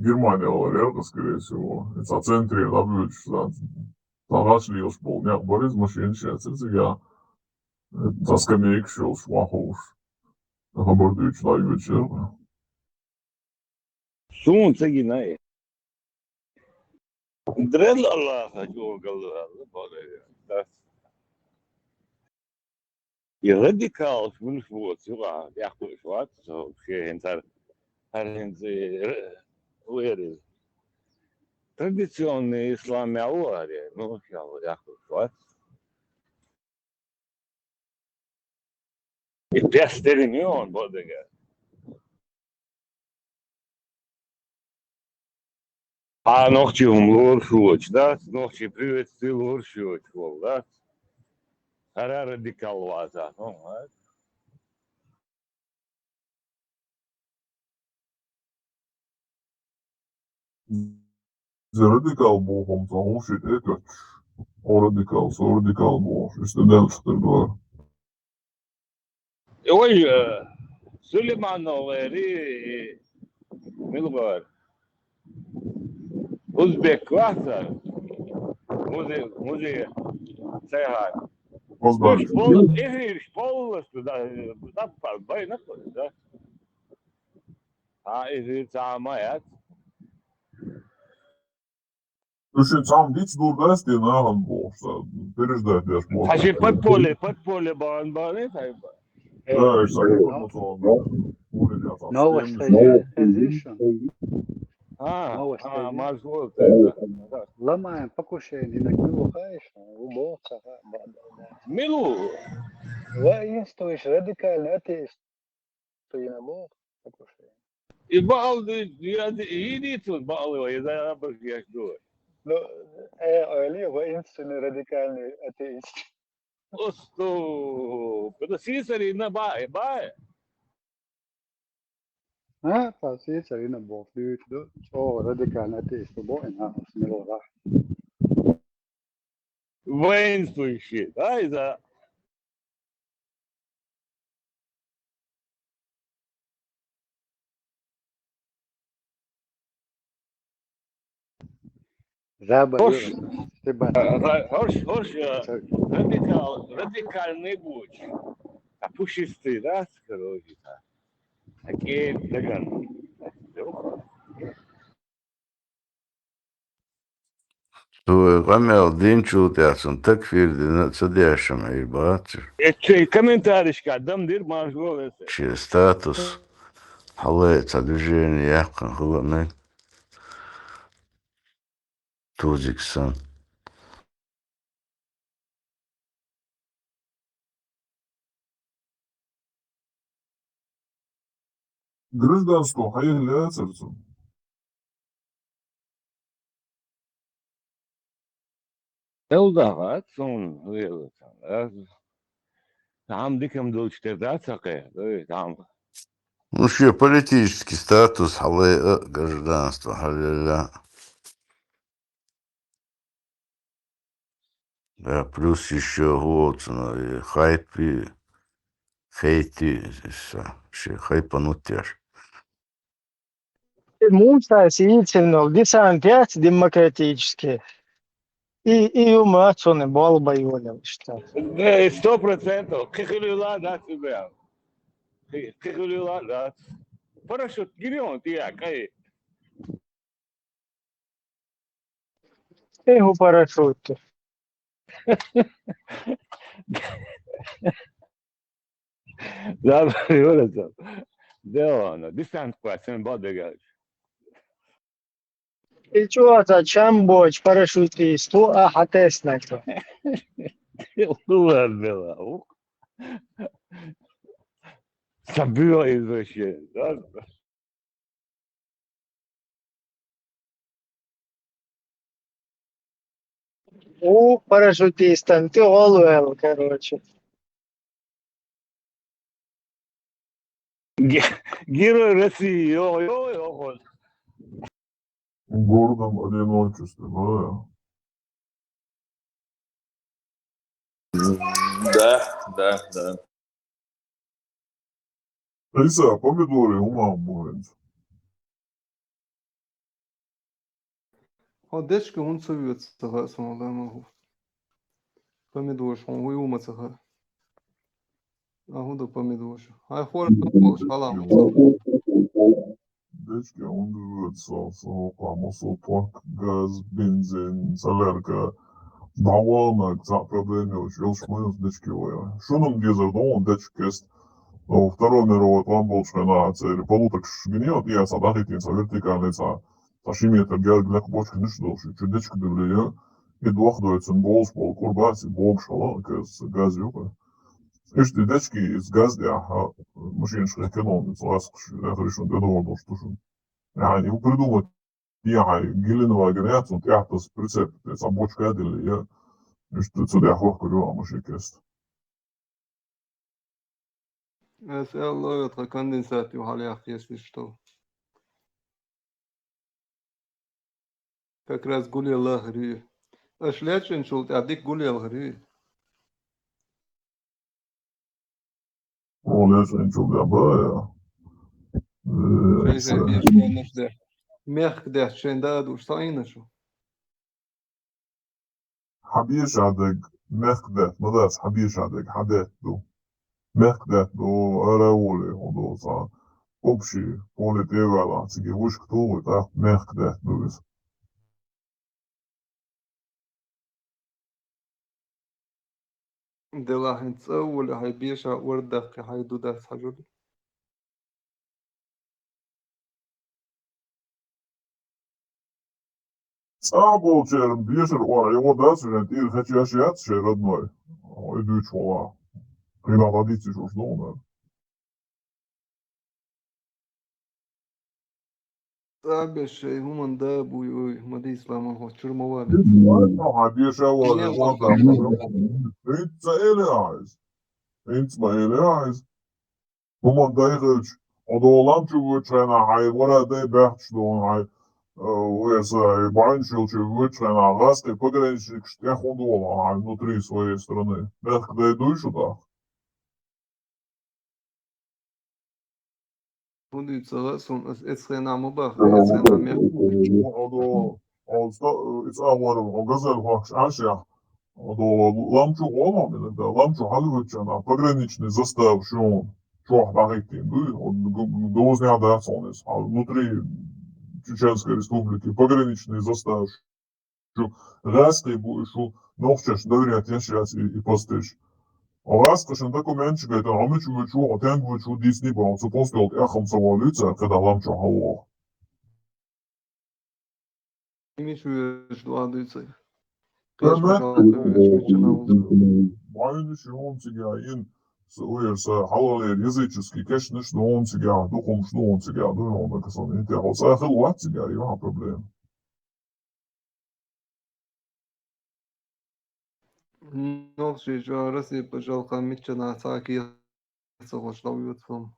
Германия вара яра, скорее всего. Иза центре дӀабоьдуш, цхьа, цхьа гӀаш лелаш болу некъ бара иза, машенаш яцара цигахь. Цхьа скамейкаш йолуш, вахуш. Хабар дуьйцуш дӀайоьдуш яра. Суна ца гина и. Дрел Аллаха чӀогӀа галваьлла, бакъ ду. И радикалаш муьлш боцу юкъахь, тӀехь кхуьуш вац, со шен хӀинца хӀара, хӀара хӀинца, э, ву хӀара иза. Традиционный ислам мел ву хӀара, ну, шен тӀехь кхуьуш вац. И тӀехь стеринг ю хьуна, бакъ ду. Хьан нохчий хӀума лоруш воцуш, дац? Нохчий приветствие лоруш йоцуш волу, дац? ХӀара радикал вац, ну, а? Иза радикал боху хӀума цхьа вовшийн тӀе а коьттуш. Хьо радикал, со радикал бохуш, иштта даьлча хир бара. Ой, э, Сулейманов вари, и мила вара? Узбек вац, музи-, музей цайхьа. Узбек. Уьш пол-, эфирш полностью, да, да, байна, да? А, эфир цхьа а ма яц. Уьш цхьамма диц дур дац те нахана бохуш, переждать деш бохуш. Хьажи подполье, подполье бан, бан, хай бан. Да, уьш цхьа информационный. Новость хезира шуна? А, новость а, хезира? Марш вол, да. Ломаем покушение на Кирилла, хаешь? Убо, ха, ха, ба, ба, ба. Милу. Ва инсту иш радикальный атеист. Ты не мог покушение. И баал ди, я ди, и ди тут баал его, я за обращаюсь. Ну, э, али, ва инсту радикальный атеист. Осту, подожди, сарина бай, бай. А, подожди, сарина бо, ду, ду, о, радикальный атеист, бо, и на, смело, да. Воинствующий, да, из-за Забыл. Хьош, Степан. Э, хьош, хьош, э, Сорок. Радикал, радикальный буч. А пушистый, да, короче, да. Такие даган. Цо къамел динчул тӀаьхьа цунна такфир дина а ца деш хӀума хир бац. Э, цу комментарийшка дам дира, марш ву веса. Шен статус хьалай цхьа движение яьккхина хила а мега. Тузик санна. Гражданство хьаелла яцара цунна? Эл даха, цунна лела ца. Аз там дикам долчу тера дац хьакхе, ой, там. Ну, шен политический статус хьалай а, гражданство хьалелла. Да, плюс ещё хӀоцуна и хайпи, хейти, са, ши хайпанут яш. Муса сийцинал десант яц демократический. И, и юм ацуни болба йолалаш та. Да, сто процентов. Кхихилила да тебя. Кхи-, кхихилила да. Парашют гирион тия кай. Эй, хӀу парашютте. Забыл, Юра, забыл. Де он? Десант класс, он бадыгаж. И чё, это чамбоч, парашютист, у, а, хатес на чё? Ула была, ух. Забыла извращение, да? У, парашютистан, ты голуэл, короче. Ге-, Герой России, йо, йо, йо, йо. Гордом одиночестве, да. Да, да, да. Иса, помидоры, ума будет. Хьо дечка хӀунда ца воьду ца хаьа суна, ла ма хӀу. Помидораш хьуна хӀу ю ма ца хаьа. А хӀун ду помидораш? Хьай хора болаш хьала хӀун ца. Дечка хӀунда воьду со, со хьокха, ма со пак, газ, бензин, солярка. ДӀаваханарг, цхьа проблема йолаш, йолаш ма йолаш дечка вай. Шуна-м дезар ду хьуна дечка кест. Ну, Второй мировой тӀом болчу хенахь церан полуторкаш гине, вот я цхьа дӀахӀиттийна, цхьа вертикальный, цхьа, цхьа ши метр герга лакха бочканаш долуш, чу дечка девлла, и дохадойту цунна болуш болу курбас, и богуш хьала, газ, газ юкъа. Иштта и дечки, иза газ тӀехь, а, машинаш хӀекхина, и цу ласкаш, яхаришна тӀедогӀур долуш ду шуна. Яхьа, его придумать, яхьа, Геленваген яц, цунна тӀехь таса прицеп, цхьа бочка а дилла, я, иштта цу тӀехь хӀоттур ю а машин кест. Ас аьлла, тхан конденсат ю хьалаяккха, если что. Как раз гулъелла хир ю. Аша лечкъинчул тӀаьхьа дика гулъелла хир ю. О, лечкъинчул тӀаьхьа бара, я. Э, Шайн, шайн, э, беш, шайн, наш де. Мехка даьхча шайн да а душ, ца Ӏийна шу. Хьан беша дерг мехкдаьтта ма дац, хьан беша дерг хьан даьтта ду. Мехкдаьтта ду, ара а волий, хьо ду цхьа. Общий, поле тӀе а ваьлла, цига вуьшка тухуй, тӀаккха мехкдаьтта ду иза. Делахь хӀинца цӀа а волий, хьайн беша ордаккхий, хьайн ду дац хьажур. ЦӀахь болчеран бешара ора, йогӀу дац, шайн тӀера хечеш яц, шайн родной. Ой, дуьйцуш вала. Кхина дӀадийцича уьш ду, наверное. ЦӀа беш шайн хӀуманна да а буй, ой, ма дийцала, ма хьо чуьра ма валийта. Ладно, хьан беша валий, Динан ладно. валий. ХӀинца ца элира хьайза. ХӀинца ма элира хьайза. ХӀуманна дай хилча, хьо долу лам чу воьдучу хенахь хьайн вара дай баьхча долу хьайн, э, веса, хьайн бӀаьнаш йолчу воьдучу хенахь гӀазкхий пограничникаш тӀех хӀун долу хьайн внутри своей страны. Мехкдай дуй шу тӀаккха? ХӀун дуьйцу ца хаьа суна, ас эцу хенахь ма баха, эцу хенахь мех. Хьо до, хьо ста-, э, иза агӀор, хьо газель хьоьхуш Ӏаш яхь. Хьо до лам чу гӀо хьо, мила да, лам чу хьалвоьдучу хенахь пограничный застава шу чохь дӀахӀиттийна дуй, хьо г-, г-, дозанехь дац хьуна иза. Хьо внутри Чеченской Республики пограничный застава шу. ГӀазкхий бу и шу, нохчаш доверять еш яц и, и постеш. ГӀазкхашна документаш гайтина, хьо мича воьдуш ву, хьо тенга воьдуш ву дийцина бан, цу постел тӀехь хӀума ца волуьйту цара, кхидӀа лам чу хьалвоху. Мича воьдуш ду а дуьйцу. Ага. Кхечу мича ву. Баьннаш ю хӀума цигахь, ин, с-, уьр са хьалхалера языческий кешнаш ду хӀума цигахь, дукхумаш ду хӀума цигахь, ду хӀума касан. Ин тӀехь хьо цӀа хила вац цигахь, ю хьан проблема. Нохчий чохь Россия пачхьалкхан миччанахь цхьа кехат ца хуьлуш дӀавоьду хӀума.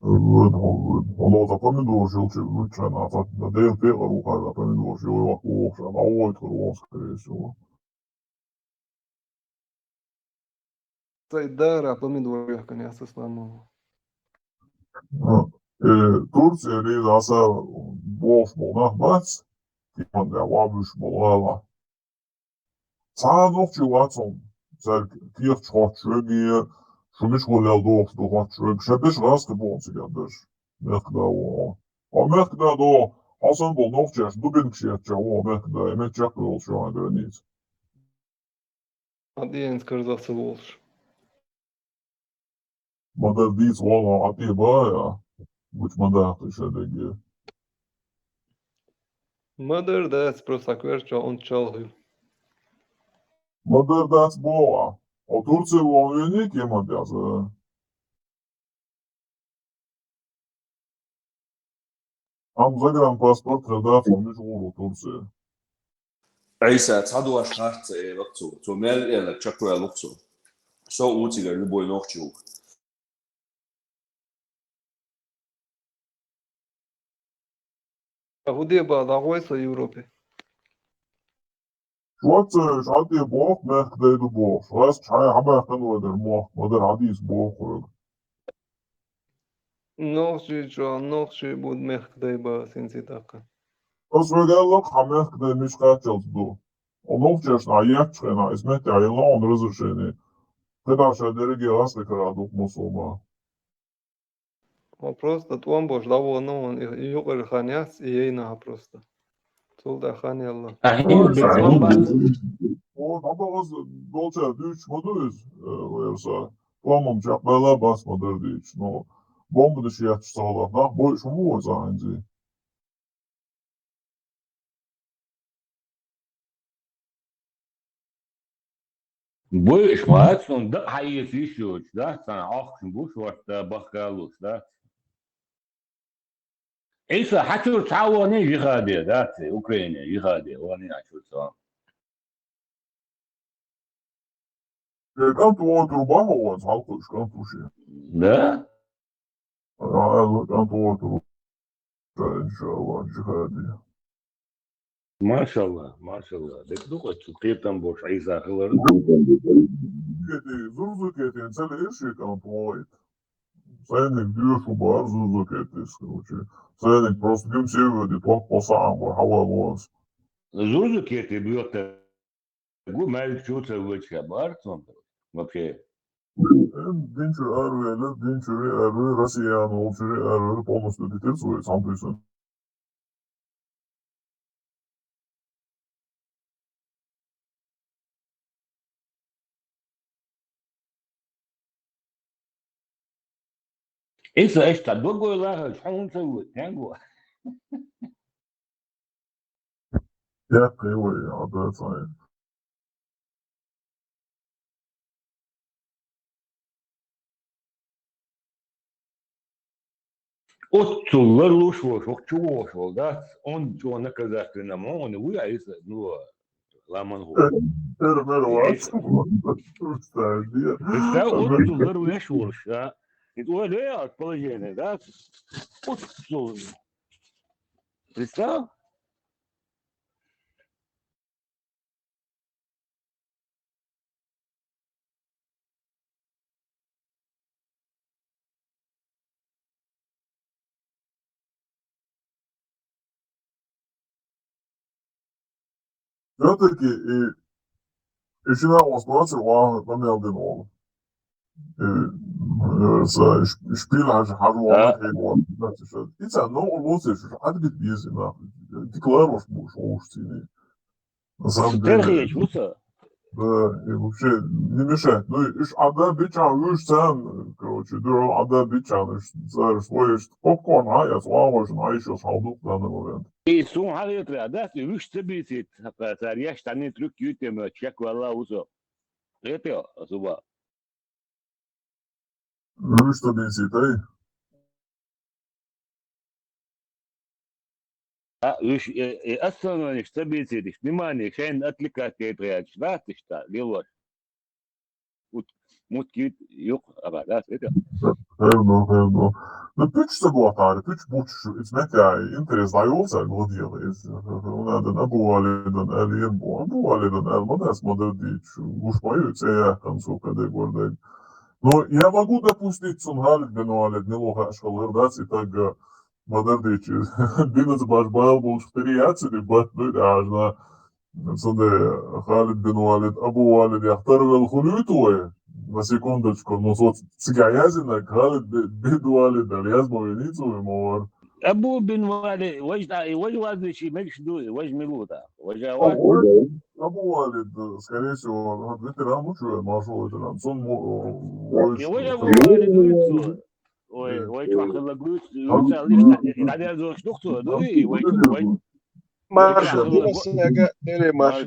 Вон, вон, вон. Хьо нохча помидораш йолчу вуьтчхьана, цхьа Дела пекъар ву кхара помидораш йолу вахка вохуш, дӀавойтур вон, скорее всего. Цай дара помидор яхкан яц ислам. А, э, Турция, Лиза, аса бохуш болу нах бац, типа, да, вабуш болу гӀала. Цхьа а нохчи вац хьуна, цаьрга кехаташ хоттуш верг, шу мичахула лел дохуш ду хоттуш верг, шайн берш гӀазкхи боху цигахь берш. Мехкада ву хьо. Хьо мехкада доху, хьо санна болу нохчаша дубинкаш еттачохь ву хьо мехкада, и мет чекхйолуш ю хьан граница. Хьан дӀаенца карзах ца волуш. Ма-дарра дийца вогӀу хьан тӀе баха, гучу ма даха ша дерриге. Ма-дарра дац, просто хьан коьртачохь унта чалх ю. Ма-дарра дац боху ахь. Хьо Турце вогӀу вений кеман тӀехь, за? Амма загранпаспорт хир дац, хьо мича гӀур ву Турце? Ӏийса, цхьа дош харц ца элира цо. Цо мел элира, чекхваьлла ву-кх цо. Со ву цигара любой нохчи ву. ХӀун де бан, дӀагӀой со Европе? Шуьца ша тӀе боху, мехкан дай ду бохуш. Ас чхьа хьан баьккхина вай дара мохк, ма-дарра хьан дийца боху хьоьга. Нохчийчохь нохчий бу мехкан дай бан синций тӀаккха. Ас вай аьлла-кх, хьан мехкан дай мича кхаччалц ду. Хьо нохчашна хьан еттачу хенахь, иза меттехь елла хьуна разрешение. КхидӀа ша дерриге гӀазкхи карахь ду-кх мусулман. Хьо просто тӀом болуш дӀавахана хьуна, и юкъара хан яц, и яйна хьан просто. Цул тӀаьхьа хан елла. Ахьа, хьо дӀабахаза долчара дуьйцуш ма ду иза, э, вай са. ТӀом-м чекхбаьлла бац ма-дарра дийцуш. Ну, бомбанаш етташ ца хиларх, нах бойуш хӀун бу вай цхьа хӀинца? Бойуш вац, хӀунда дакъа хьаэца йиш йоцуш дац, цхьана Ӏохкуш бу шортта бахка а луш дац. Ӏийса, хьан чуьра цхьа а вахний жихаде, дац, Украине жихаде, вахний хьан чуьра цхьа а? Э, кӀант вогӀур бахьа ван, хьалкхуьуш кӀант ву шен. Да? А, кӀант вогӀур, иншалла, жихаде. Машалла, машалла. Дика ду-кх оцу кхетам болуш Ӏийса хилар. Зурзу кетина, ца лаьара шен кӀант вогӀийта. Сайниг доьшу бара зурзу кетис, короче. Сайниг просто гимсеводи, тхо-, тхо саӀан вай хьаван ван. Зурзу кети буьйху гу маьллачу ца вуьйцуш бара цунна вообще. Динчуьра аравелира, динчуьра аравелира, Россияна волчуьра аравелира, полностью дитира цо вай цхьана буьйсанна. Ӏийса, аша цхьа догой лахарчу хьуна ца вуьйту, тенго? Яккхий вай, хьан дац хьайн. Оццул ларлуш волуш, хӀокху чу вогӀуш волу дац, онда чӀогӀа наказать дина ма хьуна вуй, Ӏийса, ну, ламан гӀо. Эр, эр, эр, вац. Представь, оццул ларлуш волуш, а? И тӀе ле, а, положение, да? Оццул. Представь? Всё-таки и, и шина осман ца ван, къамел дин ван. Э, э, са ш-, шпиль хьажа, хьажа ван, хьажа ван. И ца, ну, лоций шу, хьажа бит беза, нах. Декларош буш, уш цини. На самом деле. Терхьеш ву со? Да, и вообще не мешает. Ну, и ш-, а да, бича, уж сам, короче, дурал, а да, бича, ну, ш-, за, свой, ш-, попкорн, а, я слава, ш-, а ещё салдук в данный момент. И сун хьалетра, да, и уж ца бийцит, цара еш тани трюк ютем, чек вала ву со. Летел, зуба. Уьш ца бийцийтай? А, уьш, э, э, остановишь, ца бийцийдиш, внимание, шайна отвлекать яйтагӀелча, дац иштта, лелош. Ут, мутки юкъ, аба, дац, это? Хевно, хевно. Ну, пуьч ца гохьара, пуьч бучу, иза меттехь интерес дӀайолу цаьрга ладегӀа иза. Хьуна дан Абу Валидан аьлла, Абу Валидан аьлла, ма дац, ма дан дийчу, гуш ма ю, цӀе яьккхина цо кхидерг-вардарг. Но я могу допустить, цунна Халид бин Валид мила ву хууш хилар дац, и таг ма дан дийчу. Биназа баш бала болчух тери яц, и бат дуй тӀаьхьажна. Цундела Халид бин Валид, Абу Валид яхтар вел хуьлуьйту вай? На секундочку, ну, со цига яздинарг Халид би-, бин Валид аьлла язма веницу вай ма вара. Абу бин Вали, вож да, и вож вазвичи мегаш ду, и вож милу да. Вож а вац. Абу, Абу Валид, скорее всего, ветеран, ну чё, маршал ветеран. Сон мо-, И вож Абу Валид дуйцу. Ой, вож чухалла гуйцу, юца лишь дадя зош духцу, дуй, и вож, вож. Маршал, вож чухалла гу-, Димасяга, Дели марш.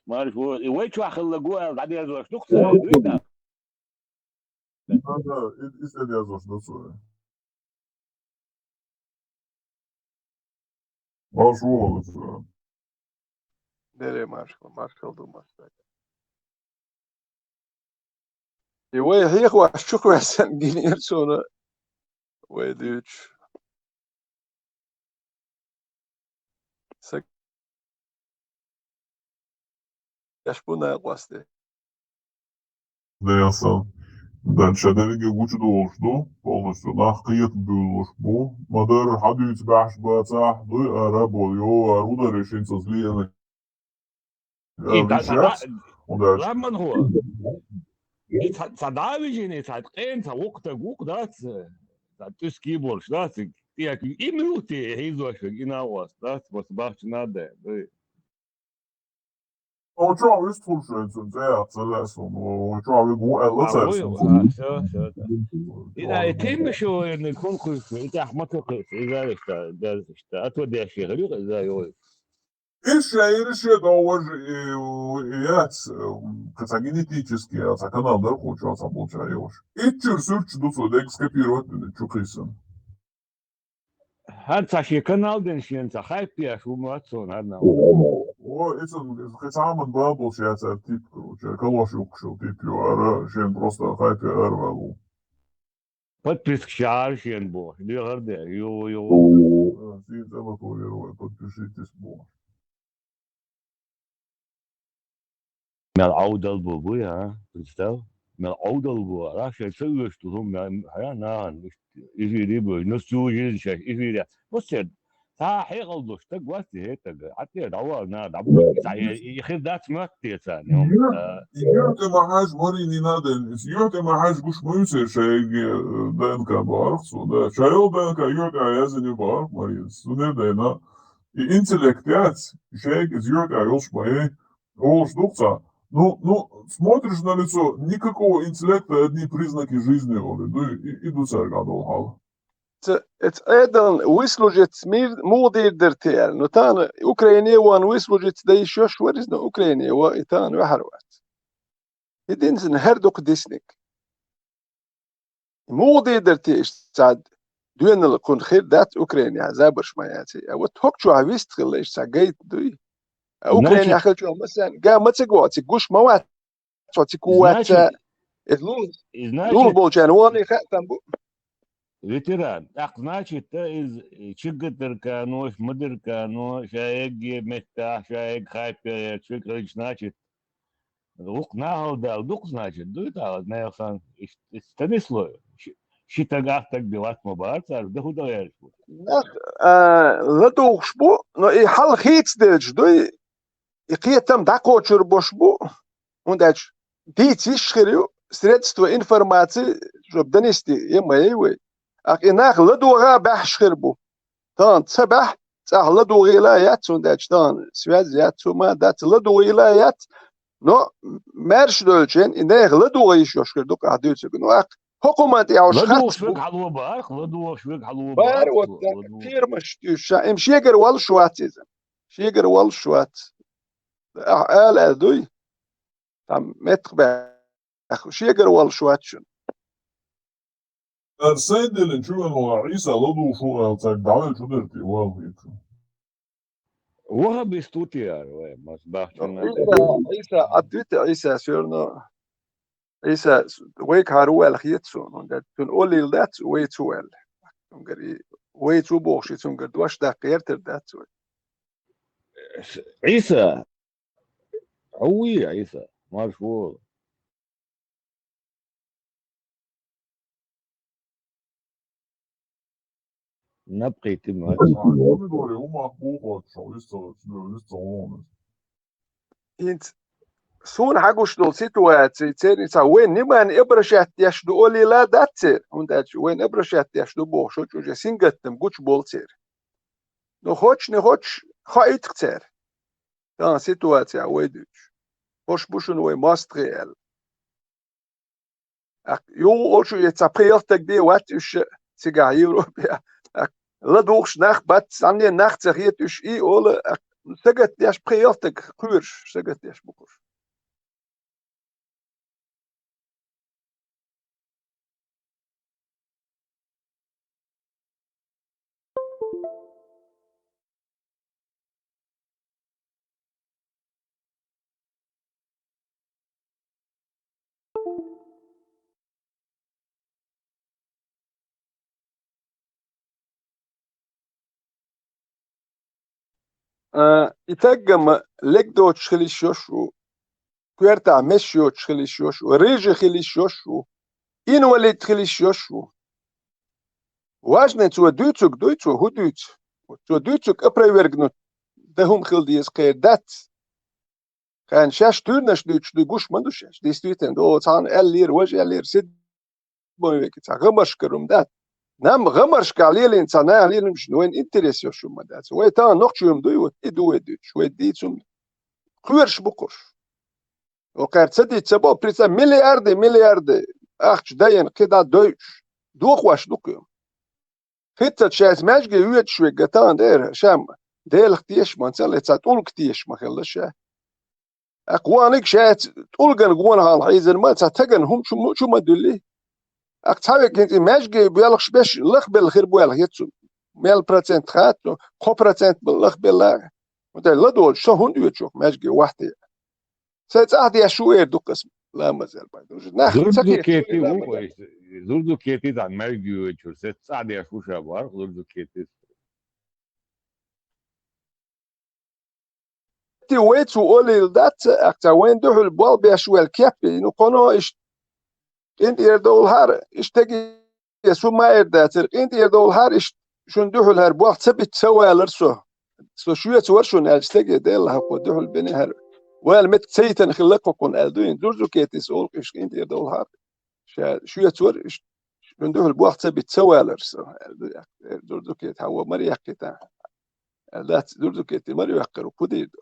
Марш, вож, и вож чухалла гуал дадя зош духцу, дуй да. Да, да, и, и следя за что, да, сори. Марш вале, сори. Дере марш, марш вале, марш вале. И вай хьех ваш чухвессан гинер сона. Вай дюч. Са Яшпуна къвасте. Даясан. Дальше дерриге гучудолуш ду, полностью нах кхетабуьйлуш бу. Ма дара хьадуьйцу баьхьаш бацахь, дуй ара бо, йо, ара удар решенца злиена. И да, да, да. Ламан хо. И ца, ца давижини, ца къен, ца вукъ таг вукъ дац, ца тӀуьски болуш дац, тӀе и минуте хьийзош вег, и накъост дац, просто бахча надо, дуй. О, чё, вистхуьлуш вен цун цӀе яц, ца лаьа суна, о, чё, вегу аьлла А, цаьрца ой, цун. А, всё, всё, да. И да, и кемма шо вайна кун кхуьйсу, и тӀехь ма ца кхуьйсу, и зависта, да, а то деши хилюк, и за йой. Иш шаир, иш шаир, да, вож, и, и яц, м, ка ца генетически, а ца канал дар кхучу, а ца получаю, вож. И чур сурч ду цо, дег скопировать, чу кхийсан. Хьан ца шен канал ден шен ца хайп яш ву ма цо, хьан на. О, и цун, кхин цхьа ман бабул шен цар тип, короче, калош юккушал тип ю, ара, шен просто хайп я ара валу. Подписка шар шен бо, легар де, ю, ю. Син цӀа ма тойир вай, подпишитесь бо. Мел Ӏовдал бу буй, а? Представь. Мел Ӏовдал бу, а? Шай ца оьшуш ду хӀума, мел, хьа, нагӀан, ишт, эфире бу, ну, сюжет шай, эфире. Васе, цхьа хьекъал долуш стаг вац, хӀетаг, хьан тӀера дӀавала, на, дӀабу, цхьа, и, и хир дац моьтту те царна, хӀума, Юрт-, а. Юрт ма хьаж вари не надо, Юрт ма хьаж гуш ма юсер шайги, э, ДНК бахарх цо, да. Шайол ДНК Юрт а язин ю бахарх, Мария. Сунер дайна. И интеллект яц, шайги из Юрт а йолуш ма ей. Олуш ду-кх цхьа. Ну, ну, смотришь на лицо, никакого интеллекта, одни признаки жизни, олу, ду, и, и ду цаьрга долу хьал. Ца, эца Ӏедална выслужиться мир муха дийр дара те аьлла. Ну, тахана Украине ван выслужиться дан йиш йолуш вара иза, но Украине ван и тахана ваьхьар вац. И динзина хӀара дукха дисниг. Муха дийр дара те иштта цхьа доьналла кхунна хир дац Украинехь, забарш ма яций. А вот хӀокху чохь вист хилла иштта цхьа гайта дуй. А Украинехь Значит, хилчохь масех га ма ца го, цига гуш ма вац, цо цига ву вац. Значит, Иза лул, и значит, лул болчарна вон и хаьа там бу. Ветеран. ТӀаккха, значит, иза чиггатаркано, мадиркано, ша эгге меттахь, ша эгга хайпера, чиг хилча, значит, вукх нахала дала дукх, значит, дуй тӀаккха, нехан, иш-, иш-, станисло, ши-, ши таг, ах таг де вац ма бара цара, да хӀу дан гӀерташ бу. Нах, а, ладугӀуш бу, но и хьал хийцаделча дуй, и кхетам дӀакхочур бош бу, хӀунда аьлча дийца йиш хир ю, средства информации, чтоб донести, е ма ей вай. Ахь и нах ладогӀа баьхьаш хир бу. Тахана ца баьхь, цӀахь ладогӀийла а яц, хӀунда аьлча тахана связь яц, цу ма дац, ладогӀийла а яц, но маьрша долчен и нехан ладогӀа йиш йолуш хир ду-кх ахь дуьйцург. Ну, ахь хӀокху ма тӀехь уьш ладогӀуш хац бу. Вег хьало бахарх, ладогӀуш вег хьало бахар, бахарх, вот, ладогӀа. Фирмаш тӀуьйсуш, им шегара валуш вац иза. Шегара валуш вац. Ахь ала аьлла дуй? Там меттах баьхна. Шегара валуш вац шуна. Ара сайн деллин чу вен вала Ӏийса ладугӀуш ву аьлла, цаьрга дӀавелла чу дерти вала хеташ. Вахабист ву те ара вай, мас бахчун Ӏийса, Ӏийса, ответь Ӏийса, всё равно. Ӏийса, вайгахьара ву аьлла хета суна, хӀунда аьлча цуьнан олийла дац, вай цу ваьлла. Цуьнгара и, вай цу бохуш, и цуьнгара дош даккха гӀертар дац вай. Ӏийса, хьо вуй, Ӏийса, марш ву. Напкъий тима. Помидоры у мах бухот, шо вист ца, вист ца гӀо. ХӀинца Суна хьагуш долу ситуаци, церан цхьа вайн ниман обращать деш ду олийла дац церан, хӀунда аьлча вайн обращать деш ду бохуш, уже сингаттам гучуболу церан. Ну, хоч, не хоч, хоуьйту-кх церан. Тахана ситуаци вай дуьйцуш. ХӀорш бу шуна вай мостагӀий аьлла. ТӀаккха юха олуш ю, цхьа пхи-ялх стаг бен вац уьш цигахь Европе. ТӀаккха ладугӀуш нах бац, цхьанне нах ца хета уьш, и олу, тӀаккха сагатдеш пхи-ялх стаг кхоьруш, сагатдеш бу кхуш. А, и таггама легдоцуш хила йиш йолуш ву, коьртахь месаш йоцуш хила йиш йолуш ву, рыжий хила йиш йолуш ву, инвалид хила йиш йолуш ву. Важный цо дуьйцург дуй, цо хӀун дуьйцу? Цо дуьйцург опровергнуть дан хӀума хила деза кхеран дац. Кхана шаьш туьйранаш дуьйцуш дуй гуш ма ду шаьш. Действительно, о, цхьана аьллера, важа аьллера, сидбой веки цхьа гӀамаршкара хӀума дац. Нам гӀамаршкахь лелийна цхьа наха лелийначун вайн интерес йолуш хӀума дац. Вай тахана нохчий хӀума дуй, вот, и ду вай дуьйцуш, вай дийцум кхоьруш бу кхуш. Окхара ца дийца ца бо, представь, миллиарды, миллиарды ахча дайина, кхидӀа дойуш, дохош ду кхуьнга. Хица шайца маьжге йоьдуш вега тахана дера, ша ма Делах тешаш ма ца ле, цхьа тӀулг тешаш ма хилла ша. ТӀаккха ваниг шайца тӀулган гонахьал хьийзар ма, цхьа таган хӀума чу, чу ма дуьлли. ТӀаккха цхьа вега хӀинца и маьжге боьлхуш беш лахбелла хир бу аьлла хета цунна. Мел процент хаьтту, кхо процент бан лахбелла. ХӀунда ладогӀачу со хӀунда оьцу маьжге вахте? Сайн цӀахь деш ву эр ду-кх аса ламаз аьлла бан. Нах ца Зурдукети ву, ой, Зурдукети дан маьжге оьцур, сайн цӀахь деш ву ша боху Зурдукети. Ти вай цу олийла дац, ахьа ца вайн дуьхьал болх беш ваьлла кеппи, ну, кхоно иштта къинтӀера довлахьара, иштта теге со ма эр дацара, къинтӀера довлахьара, иштта шуна дуьхьал хӀара болх ца бита ца валара со. Со шоьца вара шуна аьлча, стеге Делла хьакхо дуьхьал бина хӀара. Вала меттиг ца йитана хилла кхокхунна аьлла ду, и Зурдукетис олу-кх иштта къинтӀера довлахьара. Ша шоьца вара, иштта шуна дуьхьал болх ца бита ца валара со, аьлла ду, э, Зурдукети хьан вон мара яьккхийтахь. Аьлла дац, Зурдукети мара йоккхур ву, кху дийр ду.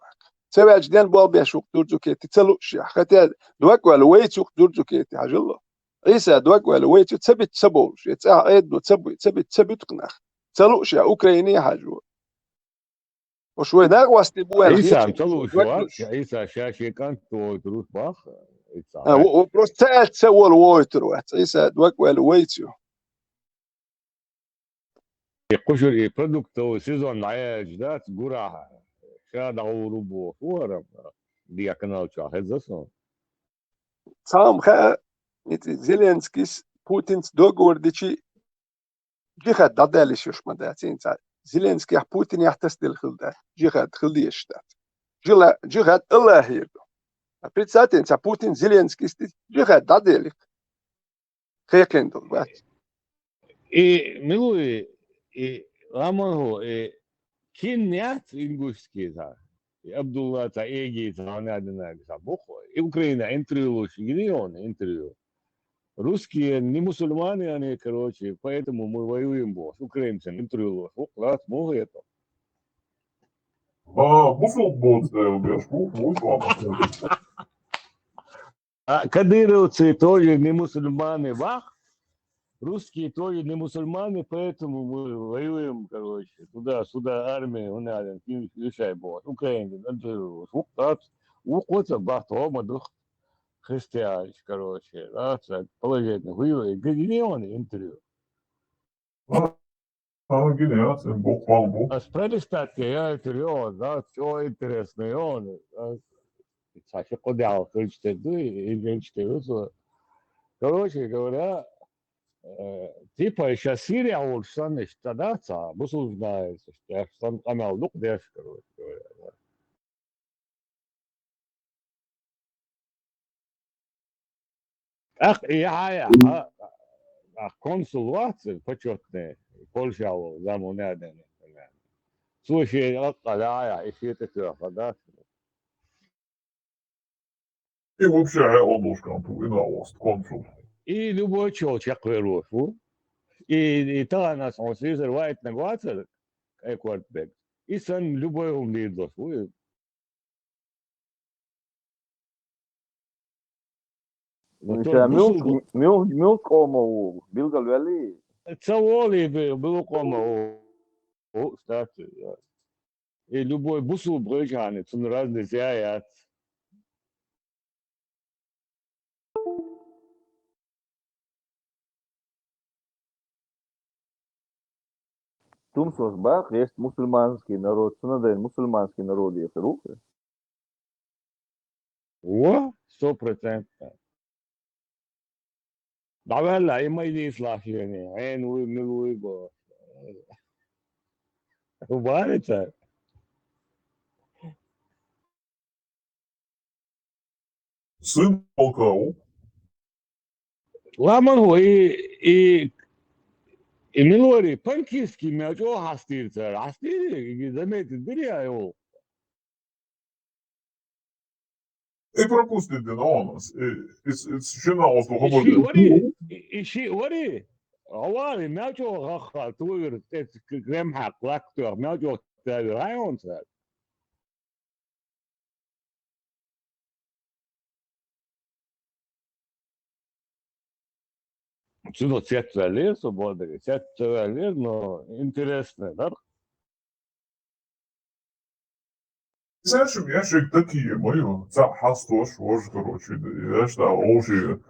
Ца ваьлча ден болх беш ву-кх Зурдукети ца луушехь. Хатя дог ваьлла вайца ву-кх Зурдукети, хьажал. Ӏийса дог ваьлла вайца ву, ца бита ца бовлуш. Я цӀахь Ӏедало ца буй, ца бита ца буьту-кх нах. Ца луушехь Украине хьажа ву. Уж вай накъостий бу аьлла Ӏийсан хеташ ца лууш вац, Ӏийса ша шен кӀант войтур ву бах, Ӏийса. А, во-, во-, просто ца аьлча ца волу войтур вац. Ӏийса дог ваьлла вайца ву. И кхушур и продуктовый сезон дӀаяьлча дац, гурахь ша дӀагӀур ву бохуш ву хӀара, Диа канал чохь хеза суна. Цхьа хӀума хаьа, ницкъ Зеленскийс Путинца договор дичи, джихад дӀадаьлла йиш йолуш ма дац, хӀинца Зеленскийхь Путинехь тасаделла хилла дац, джихад хила дезаш дац. Джила-, джихад Аллахьера ду. А представьте, хӀинца Путин Зеленскийс ди джихад дӀаделларг. Кхайкхина долу бац. И мила ву и, и ламан хӀу, и кин яц ингушский цхьа, и Абдулла цхьа, Эги цхьа, хьуна динарг цхьа бу-кх, и Украина интервью луш, гинийона интервью. Русские не мусульмане они, короче, поэтому мы воюем бохуш. Украинцан интервью луш, вукх лац, муха это? А, бусулба боцу дела беш, вукх, вукх, вукх. А кадыровцы тоже не мусульмане, вах. Русские тоже не мусульмане, поэтому мы воюем, короче, туда-сюда, армия, у нас, решай бот. Украина, вукъ, вукъ, вукъ, бахт, хома дух, христианиш, короче, да, так, положение, хуевое, гринёвый интервью. А, а, гинеяц, бу, хвала бу. А с пролистать я, я, серьёзно, да, всё интересно, и он, да, цхьа ши кхо дел хилча тера ду, и хилча тера ду, со. Короче говоря, э, типа, щас Сирия волуш санна, иштта, да, цхьа, бусулба знаешь, иштта, санна къамел ду-кх деш, короче говоря, да. ТӀаккха и яхьа, яхьа, а, консул вац, почётный, Польша волу, замунаден. Цо шен аккъал яхьа, и шен тӀе тоьхна, да? И вообще хьекъал долуш кӀант ву, и новость, консул. И любой чол чекхвер волуш ву. И, и тахана хьо сийсара вайтинарг вацара, кӀай корта берг. И санна любой хӀума дийр долуш ву. Вот. Ша муьлхачу, муьлхачу, муьлхачу къомо ву, билгалваьллий? Ца волу и бу-, билгал къомо ву. О, кстати, да. И любой бусулба гӀоьжахьана, цунна разница яц. Тумсос бах, есть мусульманский народ, цунна дайн мусульманский народ ехир ву. Во, сто процентов. ДӀаваьлла, и ма дийцалахь шена, хьенан вуй, мила вуй бо. Варица. Сын полка ву. Ламан хӀу, и, и, и мила варий, панкистский мел чӀогӀа хьастийра цара. Хьастийра, и заметить дира я йолу. И пропустить дина онас. И, и, и шина ослу. И хабар шиъ варий, и, и шиъ варий. Гьавари, мел чӀогӀа гӀаххал, тувира, тӀе к-, крем хьакха, лак тоьхна, мел чӀогӀа тавира, хьай онца. Цунах цец ваьллера со, боху дерг, цец ца ваьллера, но интересно дара. Иза шуьга яшик такие, мою, ца хьастош, вож, короче, яш да, оши,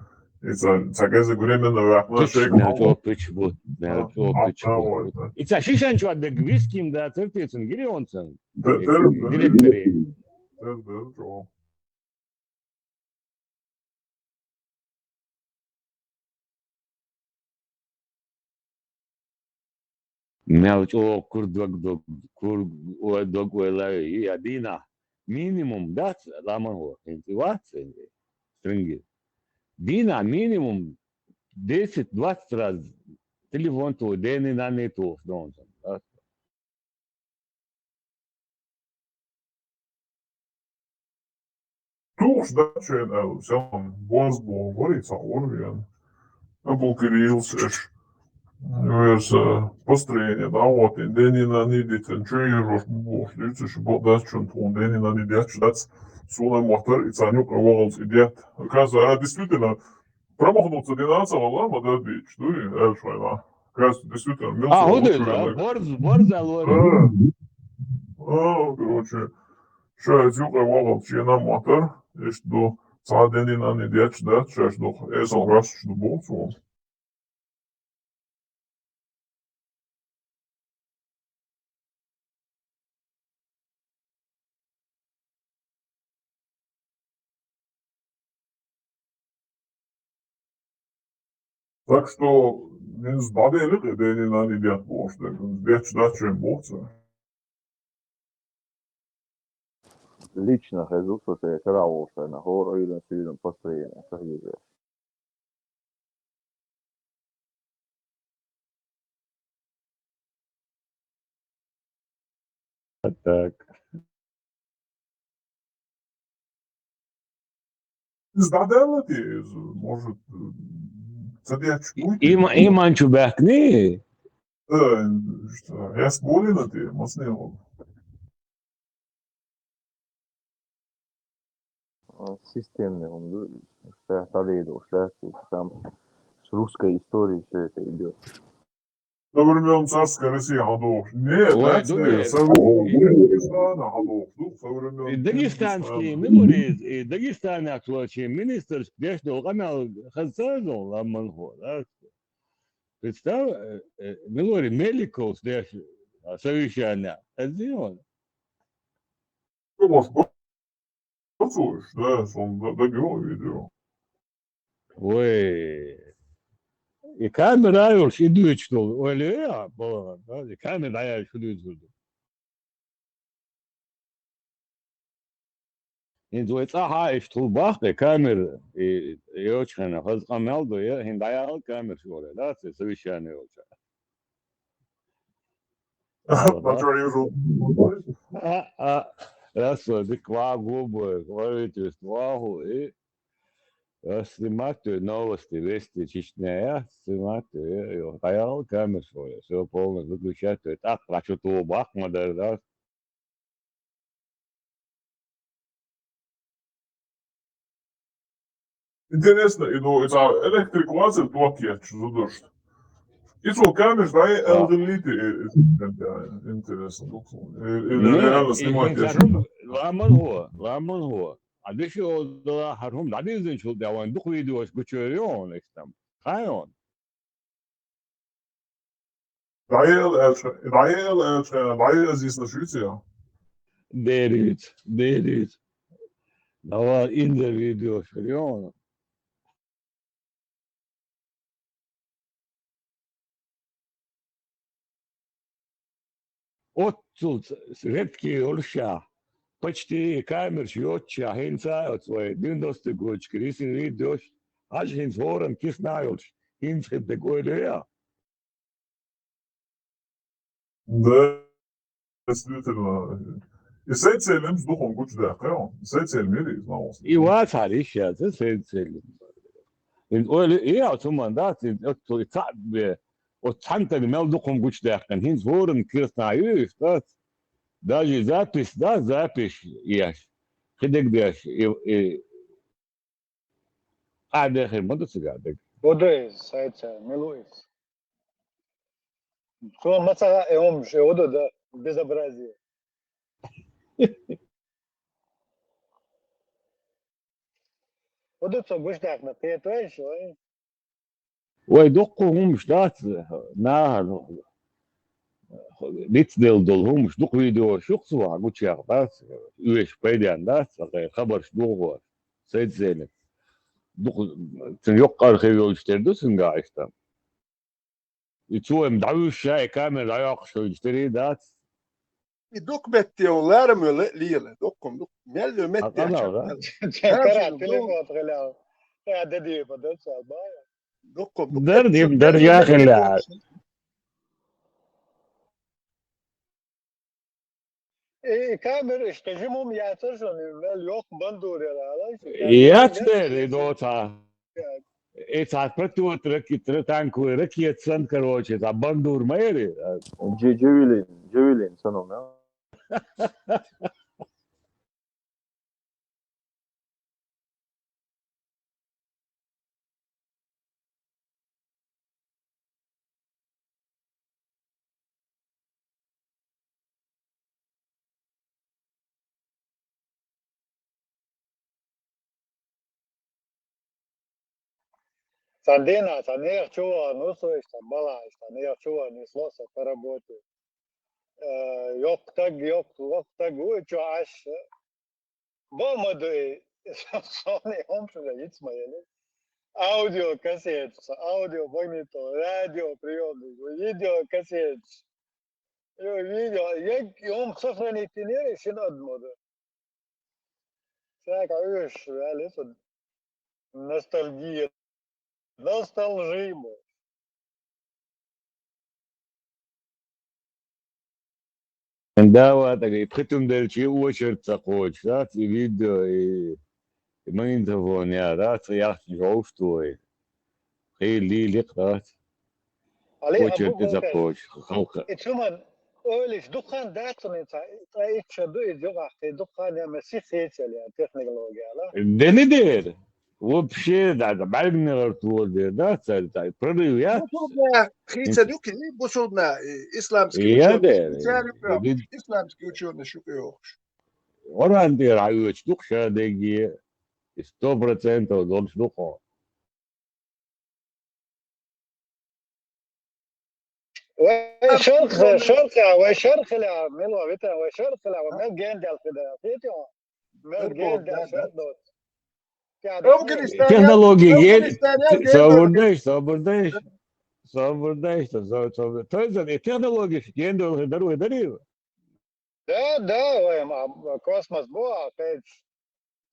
и ца, ца кезе временно вахна, шейк мал. Мел чӀогӀа пич бу, мел чӀогӀа пич бу. И ца шишан чуьра дерг виским да, цертицун, гирионцун. Директори. Дер, дер, чӀогӀа. Мел чӀогӀа кур дог дог, кур ой дог ойла, и а дийнахь минимум дац, ламан хӀо, хӀинца и вац, хӀинца, стринги. Дийнахь минимум десять-двадцать раз телефон туху, дени-нани тухуш дончун. Тухуш дац шайна аьлла, селхана бозбугӀа варий ца гӀур вен. Абу Кириллс эш. Верса построение, да, вот, и дени-нани дитан, чу ежош бу бохуш, дицаш, бо дац чун тхуна дени-нани детташ дац, суна моттар, и царна юкъа вахалц и детта. Оказывается, а, действительно, промахнуться дина ца вала, ма дар дийчу, дуй, аьлла шайна. Кажется, действительно, мел... А, хӀун ду, да? Борз, борз аьлла вара. А, а, короче, ша иза юкъа вахалц шена моттар, иштта ду, цхьа дени-нани детташ дац, шаьш дукха эсал гӀоьрташ ду боху цо. Так что, хӀинца дӀаделира и дени-нани детта бохуш дерг, хӀинца детташ дац шайна боху цо. Лично хезна со шайн карахь волчу хенахь, хӀора Ӏуьйранна суьйранна построение ца хьийзира. Так. Иза дӀадаьлла те иза, может, ца детташ буй те? Има-, иман чу баьхкиний? Э, что, эс болина те, масне вон. А, системный он, да, что дойдёшь, да, ты там с русской историей всё это идёт. Со времён царской России хьадохуш. Нет, ой, дац, ду, нет, со времён Дагестана хьадохуш, ду, со времён и дагестанский Дагестана. Мемориз, и Дагестанах лочи министрш деш долу къамел хаза ца зон, ламман хо, да? Представь, э, э, Милори Меликовс деш, а, совещание. Хаза зон. Бацуш, да, сон д-, дагайо видео. Вай, и камера йолуш, и дуьйцуш долу, ойла йо, а, бала, да, и камера дӀаяьлча шу дуьйцур ду. ХӀинца вай цӀахь а иштта хӀума баккха, и камера, и, и йолчу хенахь, хаза къамел ду, я, хӀинца дӀаяхьал камера шу вара, да, цу совещание йолчу. А, а, раз, дика вагу бой, говорит, вагу, и Снимать, новости, вести Чечня, снимать, дӀаяла камера своя, всё полностью выключать, тӀаккха чу тоба баккха ма дара, да. Интересно, и, ну, это электрик ваза ток ечу зудурш. И цо камеш дай А. Элдерлити, э, э, интересно. Э, э, Ну, реально и снимать хӀинца ечу. хӀума, ламан хӀо, ламан хӀо. А деши олдала хӀара хӀума дӀадиззинчул тӀехьа вайн дукха видеош гучуйр ю хьуна, иштта. Хай хьуна? ДӀаяла аьлча, дӀаяла аьлча, дӀаяла азийсла шуьйца я? Деррица, деррица. Давай, инза видео шуьйра. Оццул ц-, редкий йолуш ша, почти камераш йоццуш ша, хӀинца оцу вай девяностые годашкара йисина видеош, хьажа хӀинца хӀоранна кисна йолуш, хӀинца хир дерг ойла йо я? Да, действительно. И Сайд-Селимс дукха гучудаьккхина, Сайд-Селим йира иза, ма И вацахьара йиш яц, Сайд-Селим. ХӀинца ойла, и, оцу хӀуманна дац, хӀинца оцу и цхьаъ бе, оцу цхьана стага мел дукха гучудаьккхина, хӀинца хӀоранна кисна ю, иштта дац. Даже и запись, да, запись еш. Кхидерг деш, и, и, Къаьхьа дехир ма ду цигахь дерг. Водой, сайца, мила ву иза? Цо ма ца хаьа, э, хӀумаш, э, водо да безобразие. Водо цо гучудаьккхина, кхетавеш вай? Вай дуккха хӀумаш дац, нахана дицделла долу хӀумаш, дукха видеош ю-кх цо гучуяьккхина, дац, оьшуш пайденна дац, хабарш дохош, Сайд-Селим. Дукха, цуьнан йоккха архив йолуш тера ду цуьнгахь иштта. И цо-м дӀавуьйшуш, и камера дӀайоккхуш хилча, тера дац. И дукха метте ву ларам йолу лела, дуккха-м дукха. Мел йолу метте Хьан чекхдала. Чекара телефон хилла. Я дадий, подожди, бая. Дуккха-м дукха. Дар дим, дар яхилла. И камера иштта жимум яцар шуна, мел йоккха бандур яра ала. Яц дер, и доца. И цхьа противотанковый ракета санна, короче, цхьа бандур ма яри. Джи-, джавелин, джавелин санна, да? Цхьана дийнахь цхьа нехан чуван нуьсу, цхьа балахь, цхьа нехан чуван нисло со по работе. Э, йоккха стаг, йоккха, воккха стаг ву, и чу Ӏаш. Бо ма дуй, сони хӀумаш ца йиц ма яли. Аудиокассеташ, аудиомагнитофон, радиоприёмник, видеокассеташ. Ё, видео, як хӀума сохранить йинера шина адамо ду. Цаьрга Ӏуьйш ваьлла со ностальгия. Ностальжи бу. Да, ва, так и пхи тум делчи очередь ца кхочуш, дац, и видео, и, и магнитофон яра, ца яхча жовш той. Хи лили кхац. Али, Очередь абу ца кхочуш, халкъа. И цуман ойлиш дукхан дац, цуни ца, ца ичча ду, и югахти дукхан я, ма сих хецел я, технология, ла? Дени дер? Вообще, да, да, бӀаргнегӀар тора дер, да, цаьрца прорыв яц. Бусулбна хийца ду кхин, бусулбна, э, исламский Я учёный, дер, цаьрца, э, исламский учёный шу кхоьхуш. Оран дер хьан оьцу дукха ша деги, сто процентов долуш ду кхо. Вай шарх, шарх, вай шарх хила, мила витан, вай шарх хила, вай мел гендел хила, хетио? Мел гендел шарх доц. Афганистан, Технология Афганистан, ген-, собурдайш, собурдайш, собурдайш, со-, со-, то есть, э, технология гендел хила дару дари. Да, да, вай, ма, космос бу, а, кайф.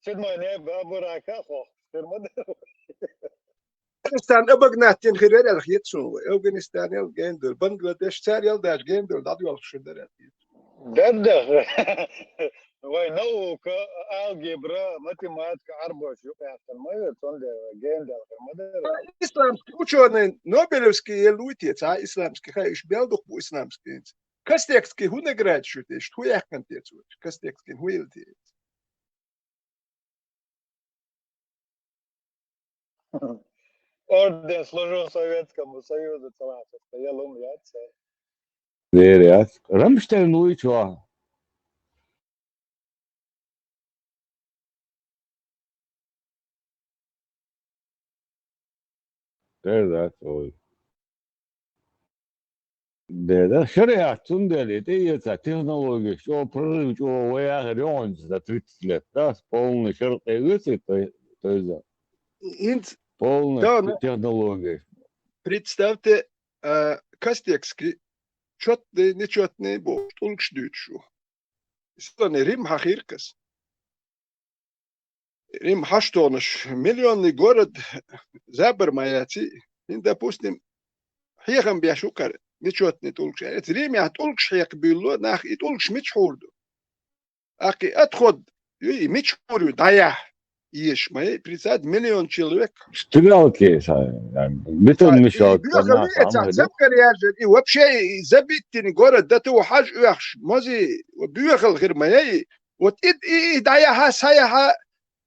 Седьмое небо, а, бурака, хо, фирма да. Афганистан обогнать дин хир яра хет сун вай. Афганистан ял гендер, Бангладеш цар ял даже гендер, дад ял шир дара. Да, да. Вай наука, алгебра, математика, Ӏарбоша юкъаяккхар ма ю, цундела вай генадалхар ма дара. Исламский учёный Нобелевский елла вуй те, цхьа исламский, хай, уьш белдукх бу исламский. Костецкий хӀун награда шу те, иштта хӀун яьккхина те цо? Костецкий хӀун елла те? Орден «Служу Советскому Союзу» ца лаьцна, я лум яц. Дера яц. Рамштайн вуй чохь. Дера дац, ой. Де, да, шариат цундела и тӀеэца технологеш, чӀогӀа прорыв, чӀогӀа вай яхар йогӀунца за тридцать лет, да, с полной шаркъе веце, то, то есть, ХӀинца полностью да, ну, технологеш. Представьте, а, Костецкий, чётный, нечётный бохуш, тӀулгаш дуьйцуш ву. Исалани Рим хьахийра-кх ас. Рим хьаштонаш, миллионный город, забар ма яций, хӀин, допустим, хьехам беш ву кхара, нечётный тӀулгаш. Эца Римехь тӀулгаш хьекха буьйлало нах, и тӀулгаш мича хьур ду? Аккхий отход ю, и мича хьур ю дӀаяхьа? Езаш ма яй, представь, миллион человек. Стиралки, са-, бетон мешалки, и боьхал ю, эцахь цамгар яржар, и вообще и забитый город, да ту хьажа оьхуш, мози, боьхал хир ма яй. Вот и, и, и дӀаяхьа, схьаяхьа,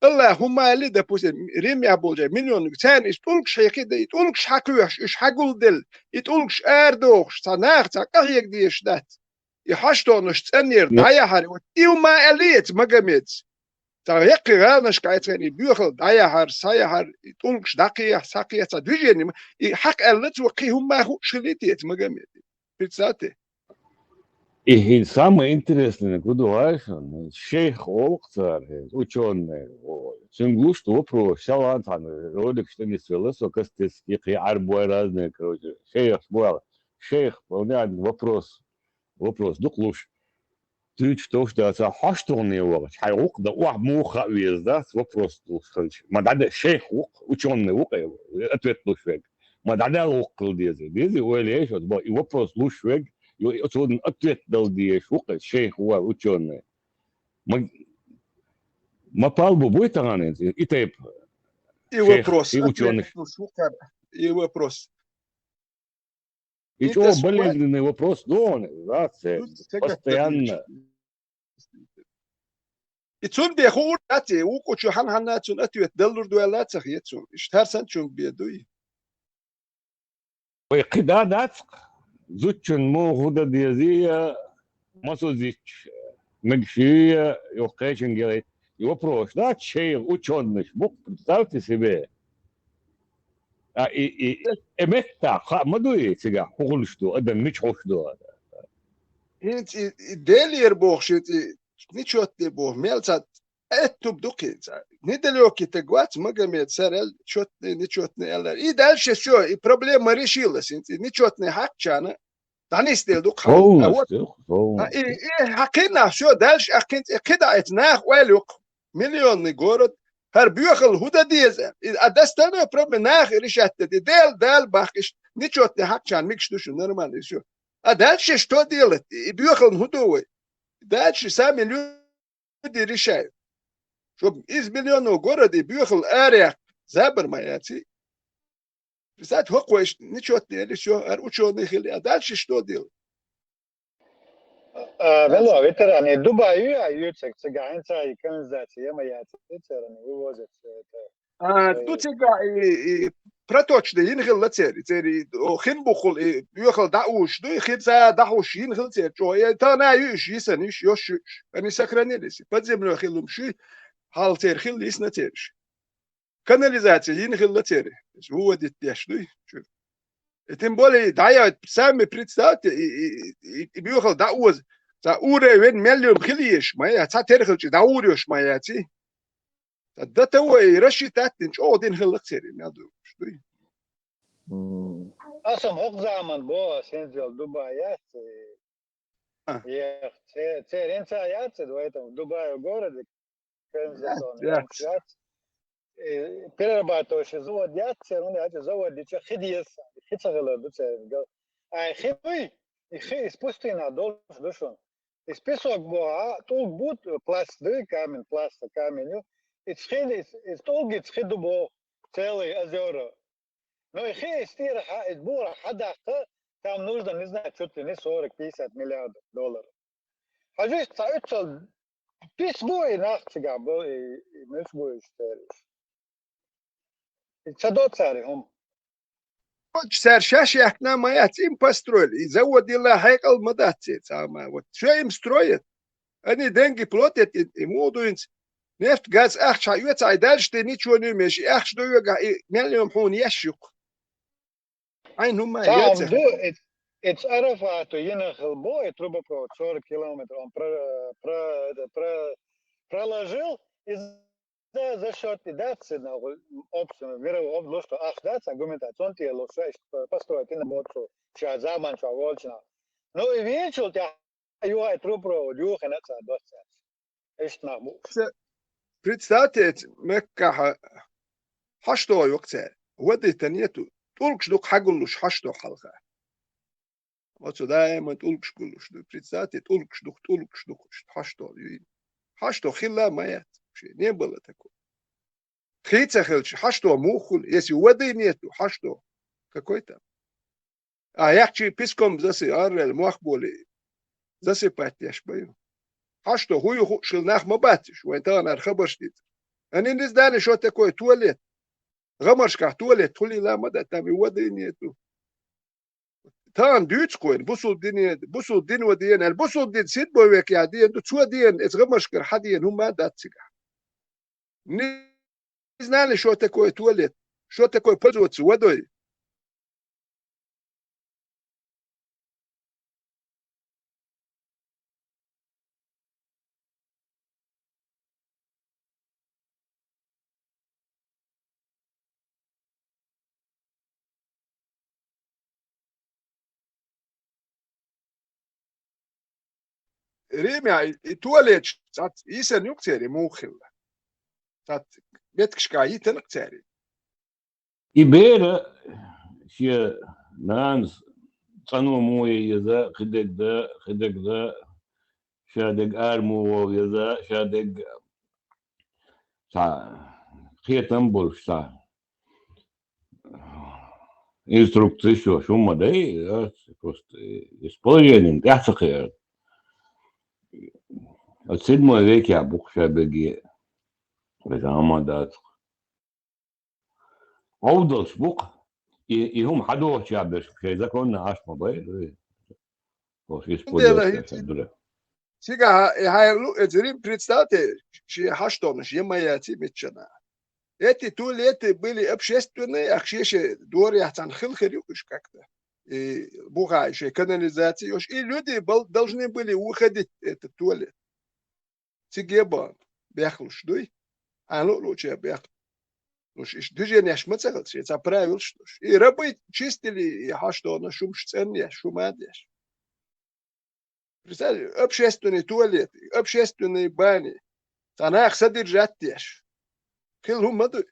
Аллах, хӀумма аьлли, допустим, Римехь болчара миллион, царна иза тӀулгаш хьекхий, да и тӀулгаш хьакхоьхьуш, уьш хьагулделла, и тӀулгаш арадохуш, цхьа наха цхьа къахьега дезаш дац. И хьаштонаш цӀанъяр дӀаяхьар, вот и хӀумма аьлли эца Магомеда. Цхьа яккхий гӀаланашка айцхьан и боьхал дӀаяхьар, схьаяхьар, и тӀулгаш дӀакхехьа, схьакхехьа, цхьа движение ма, и хьакха аьлла цо, кхин хӀумма хууш хилийта эца Магомеда. Представьте. И хӀинца самое интересное, куда важно, шейх олу-кх цара, учёный, о, цуьнга луш ду вопрос, шалгӀан цхьана роликаш тӀе нисвелла со, Костецкий, кхин Ӏарбой разные, короче, шейхаш бу аьлла. Шейх, вопрос, вопрос дукха луш. Дуьйцуш товш дацахь, хьош тухане вахча, хьайн гӀуллакх дан охьа муха хаа веза дац, вопрос луш хилча. Ма дӀаде шейх ву-кх, учёный ву-кх, ответ луш верг. Ма дӀадаьлла гӀуллакх хила деза. Деза ойла еш оцу боху, и вопрос луш верг, и оцунна ответ дала дезаш ву-кх шейх ву аьлла учёный. Ма, ма палба буй тахана иза, и тайпа и шейх, вопрос, и учёный. Ответ луш ву-кх, и вопрос. И чӀогӀа болезненный вопрос ду хьуна, да, церан. Постоянно. И цунна бен хуур дац, и вукху чу хьан-хьанна цунна ответ далур ду аьлла ца хета суна. Иштта хӀара санна чунга бен дуй. Вай кхин да дац-кх, зудчун муха хӀун дан дезий, я массо зудчо мегаш юй, я юха кхечуьнга яхийта. И вопрос дац, шейх, учёныш бу-кх, представьте себе. А, и, и, и меттахь хаа ма дуй и цигахь, хӀун хуьлуш ду, адам мича хьуш ду. ХӀинца и, и Делера бохуш, и нечётный боху, мел цхьа аьтту ду-кх хӀинца. Недалёкий стаг вац Магомед, сара аьлла, чётный, нечётный аьлла. И дальше всё, и проблема решилась хӀинца, и нечётный хьаькхчарна. ДӀанисделла ду-кх хьан. Полностью, а, вот. Полностью. А, и, и хьан кхин а, всё, дальше а кхин, и кхин а эца наха ойла ю-кх. Миллионный город, хӀара боьхал хӀун дан деза? И, а достальная проблема наха решать дан де. Дела, Дала бахкиш, нечётный хьаькхчарна мегаш ду шу, нормально, и всё. А дальше что делать? И, и боьхална хӀун ду вай? Дальше сами люди решают. Чтоб из миллионного города и боьхал арахь забар ма яций. Представьте, хӀокхо иштта нечётный или всё, хӀара учёный хили, а дальше что делать? А, вело, ветеран, и Дубай ю, а ю цигахь, цигахь хӀинца и канализация я ма яц, и церан вывозят всё это. А, ду цигахь и, и проточный йина хилла церан, церан и, о, хин бухул и боьхал дӀаузуш ду, и хин цара дӀахьуш йина хилла церан чӀогӀа. И тахана ю уьш йисана, уьш йош ю уьш. Они сохранились. Под землёй хилла хӀума шу, хьал церан хилла йисна церан уьш. Канализация йина хилла церан. Выводить деш дуй чуьра. И тем более, дӀаяхьа, сами представьте, и, и, и, и боьхал дӀаоза. Цхьа уровень мел йолу хила езаш ма яц, цхьа тера хилча дӀагӀур йолуш ма яций. Цхьа до того и рассчитать дина, чӀогӀа дина хилла-кх церан, мел долуш дуй. М. Аса хӀокху заман боху, ас хӀинца йолу Дубай яц, и А. Эх, це-, церан ца яц, в этом Дубай городе канализационный яц. Яц. Э, перерабатывающий завод яц, церан яц, завод дича хи деза, хи ца хилар ду церан. Ай, хи буй, и хи из пустыня долуш ду шуна. Из песок боху, а, тӀулг бу, пласт ду, камень, пласт, камень ю. Из хи, из, из тӀулг, из хи ду боху, целый озёра. Но и хи из тӀера хьа, из бура хьадаккха, там нужно, не знаю, чуть ли не сорок-пятьдесят миллиардов долларов. Хьажа, цхьа уьццал пис бу и нах цигахь бу, и, и муьлш бу уьш цераш. И ца до цара и хӀума. Кхоччуш цара шаьш яьккхина ма яц, им построили. И завод йилла хьекъал ма дац церан цхьа а ма. Вот что им строят? Они деньги платят, и, и муха ду хӀинца? Нефть, газ ахча хьан оьцу, хьан дальше ты ничего не умеешь. И ахча ду йогахь, и мел йома хьуна еш ю-кх. Хьайна хӀума а Цхьа хӀума ду, эц-, эц Арафату йина хила бу, и трубопровод сорок километров он про-, про-, это, про-, проложил, и за, за счёт и дац, нахуй, общественного мирового об-, луш, что ахча дац, а гуманитар, цунна тӀера луш, что построить и на боцу, ша заман чохь волчу нах. Ну и вичул тӀехь юхай трубопровод, юхина а цара доццаьрца. Иштта нах бу уьш. Ца-, представьте, эца Меккахьа хьашт доху юкъа цара. Вадийтан нету. ТӀулгаш дукха хьагуллуш хьашт доху хьалха. Оцу даима тӀулгаш гуллуш ду. Представьте, тӀулгаш дукха, тӀулгаш дукха, иштта хьашт доху юйна. Хьашт доху хилла ма яц. Вообще не было такого. Хи ца хилча, хьашт доху муха хуьлу? Если воды нету, хьашт доху. Какой там? А яхчий песком заси-, аррел мох боли засыпать деш баю. Хьашт доху хӀу ю хууш хила нах ма бац уьш, вайн таханара хабарш дийцар. Они не знали, что такое туалет. ГӀамаршкахь туалет хуьлийла ма дац, там и воды нету. Тахана дуьйцу кхойна, бусул дине, бусул дин ва дена, аьлла, бусул дин сидбо век я дена ду, цо дена, эца гӀамаршкара хьан дена хӀума а дац цигахь. Не знали, что такое туалет, что такое пользоваться водой. Римехь и, и туалеташ цхьацца йисина юкъа церан муха хилла. Цхьацца меттигашкахь йитина-кх церан. И бер шен нанас цӀано муха еза, кхидерг дан, кхидерг дан, шадерг ара муха вала еза, шадерг цхьа кхетам болуш цхьа инструкцеш йолуш хӀума ма дай, просто использованием тӀаьхьа ца кхиар. Оцу седьмой векехь бу-кх ша берриге, вай заман дац-кх. Ӏовдалш бу-кх, и, и хӀума хьадохучехь берш шайн законна Ӏаш ма байра вай. Хьо ши Дело спорт хӀинца дура. Цигахь и хьайна лу, эца Рим, представьте, шен хьаштонаш я ма яций миччана. Эти туалеты были общественные, ах шен-шен дорехь цхьаьна хила хир ю уьш как-то. И бухахь шен канализация йолуш. И люди бал-, должны были выходить этот туалет. Цига бан бехлуш дуй? Хьан луъ-луъчу бехлуш. Иштта движенеш ма ца хилча, цхьа правилаш долуш. И рабы чистили, и хьаштона шумаш цӀанъеш, шума а деш. Представь, общественный туалет, общественные бани. Цхьа нах содержать деш. Хила хӀума ма ду.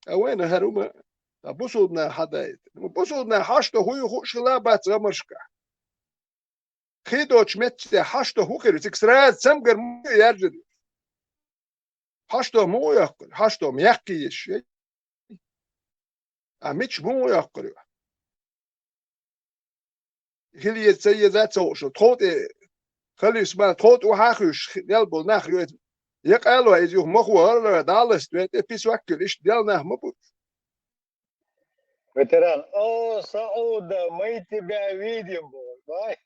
Ткъа вайна хӀара хӀума, ткъа бусулба нах хьадаийта. Бусулба нах хьашто хӀу ю хууш хила а бац гӀамаршкахь. Хи доцучу меттехь хьашто хӀу хир ю? Цига сразу цамгар ма ю яржар ю. Хьашто муха йоккхур ю? Хьашто ма яккхий езаш яй. А мича муха йоккхур ю? Хила еза, ца еза а ца хууш, тхов тӀе халис ма, тхов тӀе вахьа а хуьйшуш, хи-, мел болу нах йойту. Я къайло иза юха махо гӀалара дӀа а ласта, вен тӀе писок а кхуьлу, иштта дел нах ма бу. Ветеран: «О, Сауда, мы тебя видим», боху, вай.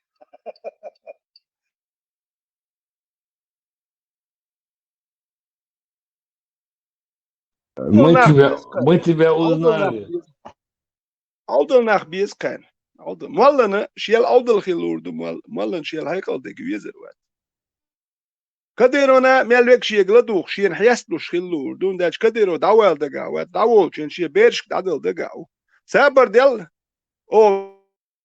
Мы тебя, мы тебя узнали. Ӏовдал нах беза кхайна. Ӏовдал. Моллана шел Ӏовдал хила луур ду, мол-, моллана шел хьекъал дерг везар вац. Кадыровна мел вега шега ладугӀуш, шена хьесталуш хила луур ду, хӀунда аьлча Кадыров дӀавала дагахь вац, дӀаволчун шен берашка дӀадала дагахь ву. Сабар делла, о,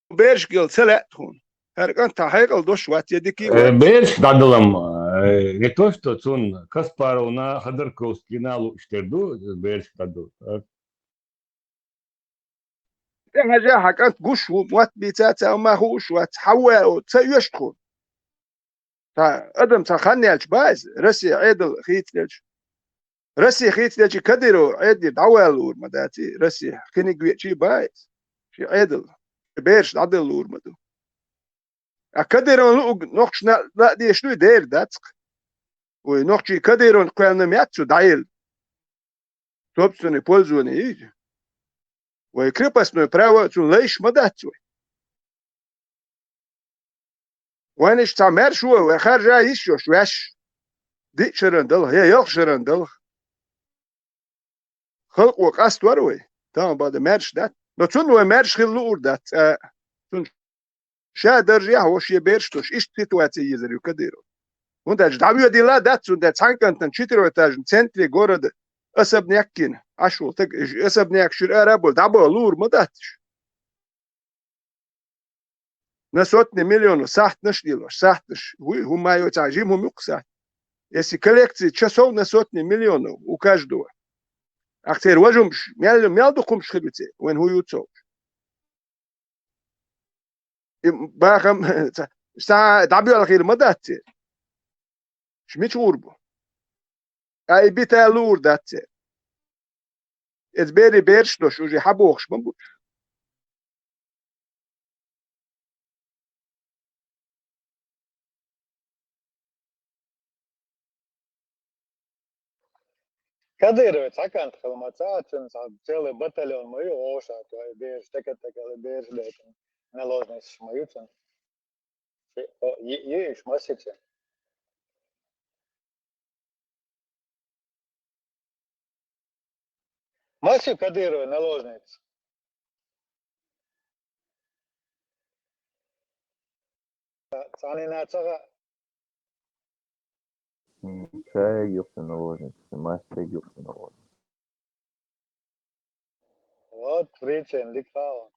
берашка гал ца лаьа тхуна. ХӀара кӀант хьан хьекъал дош вац, я дикий Э, вац. Берашка дӀадалам, э, не то, что цунна Каспаровна, Ходорковскийна лууш тера ду, берашка дӀадала. ТӀе хьажа, хьан кӀант гуш ву, мотт бийца а ца, амма хууш вац, хьан ву аьлла, ца оьшу тхуна. Цхьа адам цхьа хан яьлча ба иза, Россия Ӏедал хийцаделча. Россия хийцаделча Кадыров Ӏедалера дӀавалалур ма дац, Россия кхиниг вечи ба иза. Ши Ӏедал, бераш дӀадалалур ма ду. А Кадыровн луъуг нохчна ла а деш дуй, дера дац-кх. Вай нохчий Кадыровн кхоьлна меттаца дӀаелла. Собственное пользование йий. Вай крепостное право цун лайш ма дац вай. Вайна иштта цхьа маьрша вай, вай харжа йиш йолуш ваьш. Диъ шаран далха, я ялх шаран далха. Халкъо къаствар вай, тахана бада маьрша дац. Но цунна вай маьрша хила луур дац цкъа а. Цунна ша даржехь а, шен бераш а долуш, иштта ситуаци езар ю Кадыров. ХӀунда аьлча дӀавоьдийла дац, цундела цхьана кӀантана четырёхэтажный центре города особняк йина Ӏаш волу стаг, особняк чуьра ара а бовлий, дӀабаха луур ма дац уьш. На сотни миллионов сахьташ лелош, сахьташ, вуй, хӀума йо цхьа жима хӀума юккха сахьт. Если коллекция часов на сотни миллионов у каждого, ах церан важа хӀумаш мел, мел дукха хӀумаш хир ю церан, вайна хӀун ю ца хууш. И бахам ца, ца дӀабоьлхийла ма дац церан. Шу мича гӀур бу? Ткъа и бита луур дац церан. Иза бери бераш а долуш, уже хьан бохуш ма бу уьш. Кадыровн цхьа кӀант хила ма ца, цуьнан цхьа целый батальон ма ю гӀовшахь, вай бераш, тӀекӀел-тӀекӀел бераш бетина наложницаш ма ю цуьнан. О, йи-, йиъ уьш массича. Масса ю Кадыровн наложница? Цхьанна ца хаьа. М, ша юкъа наложница, масса юкъа наложница. Вот, причина, дика хаьа.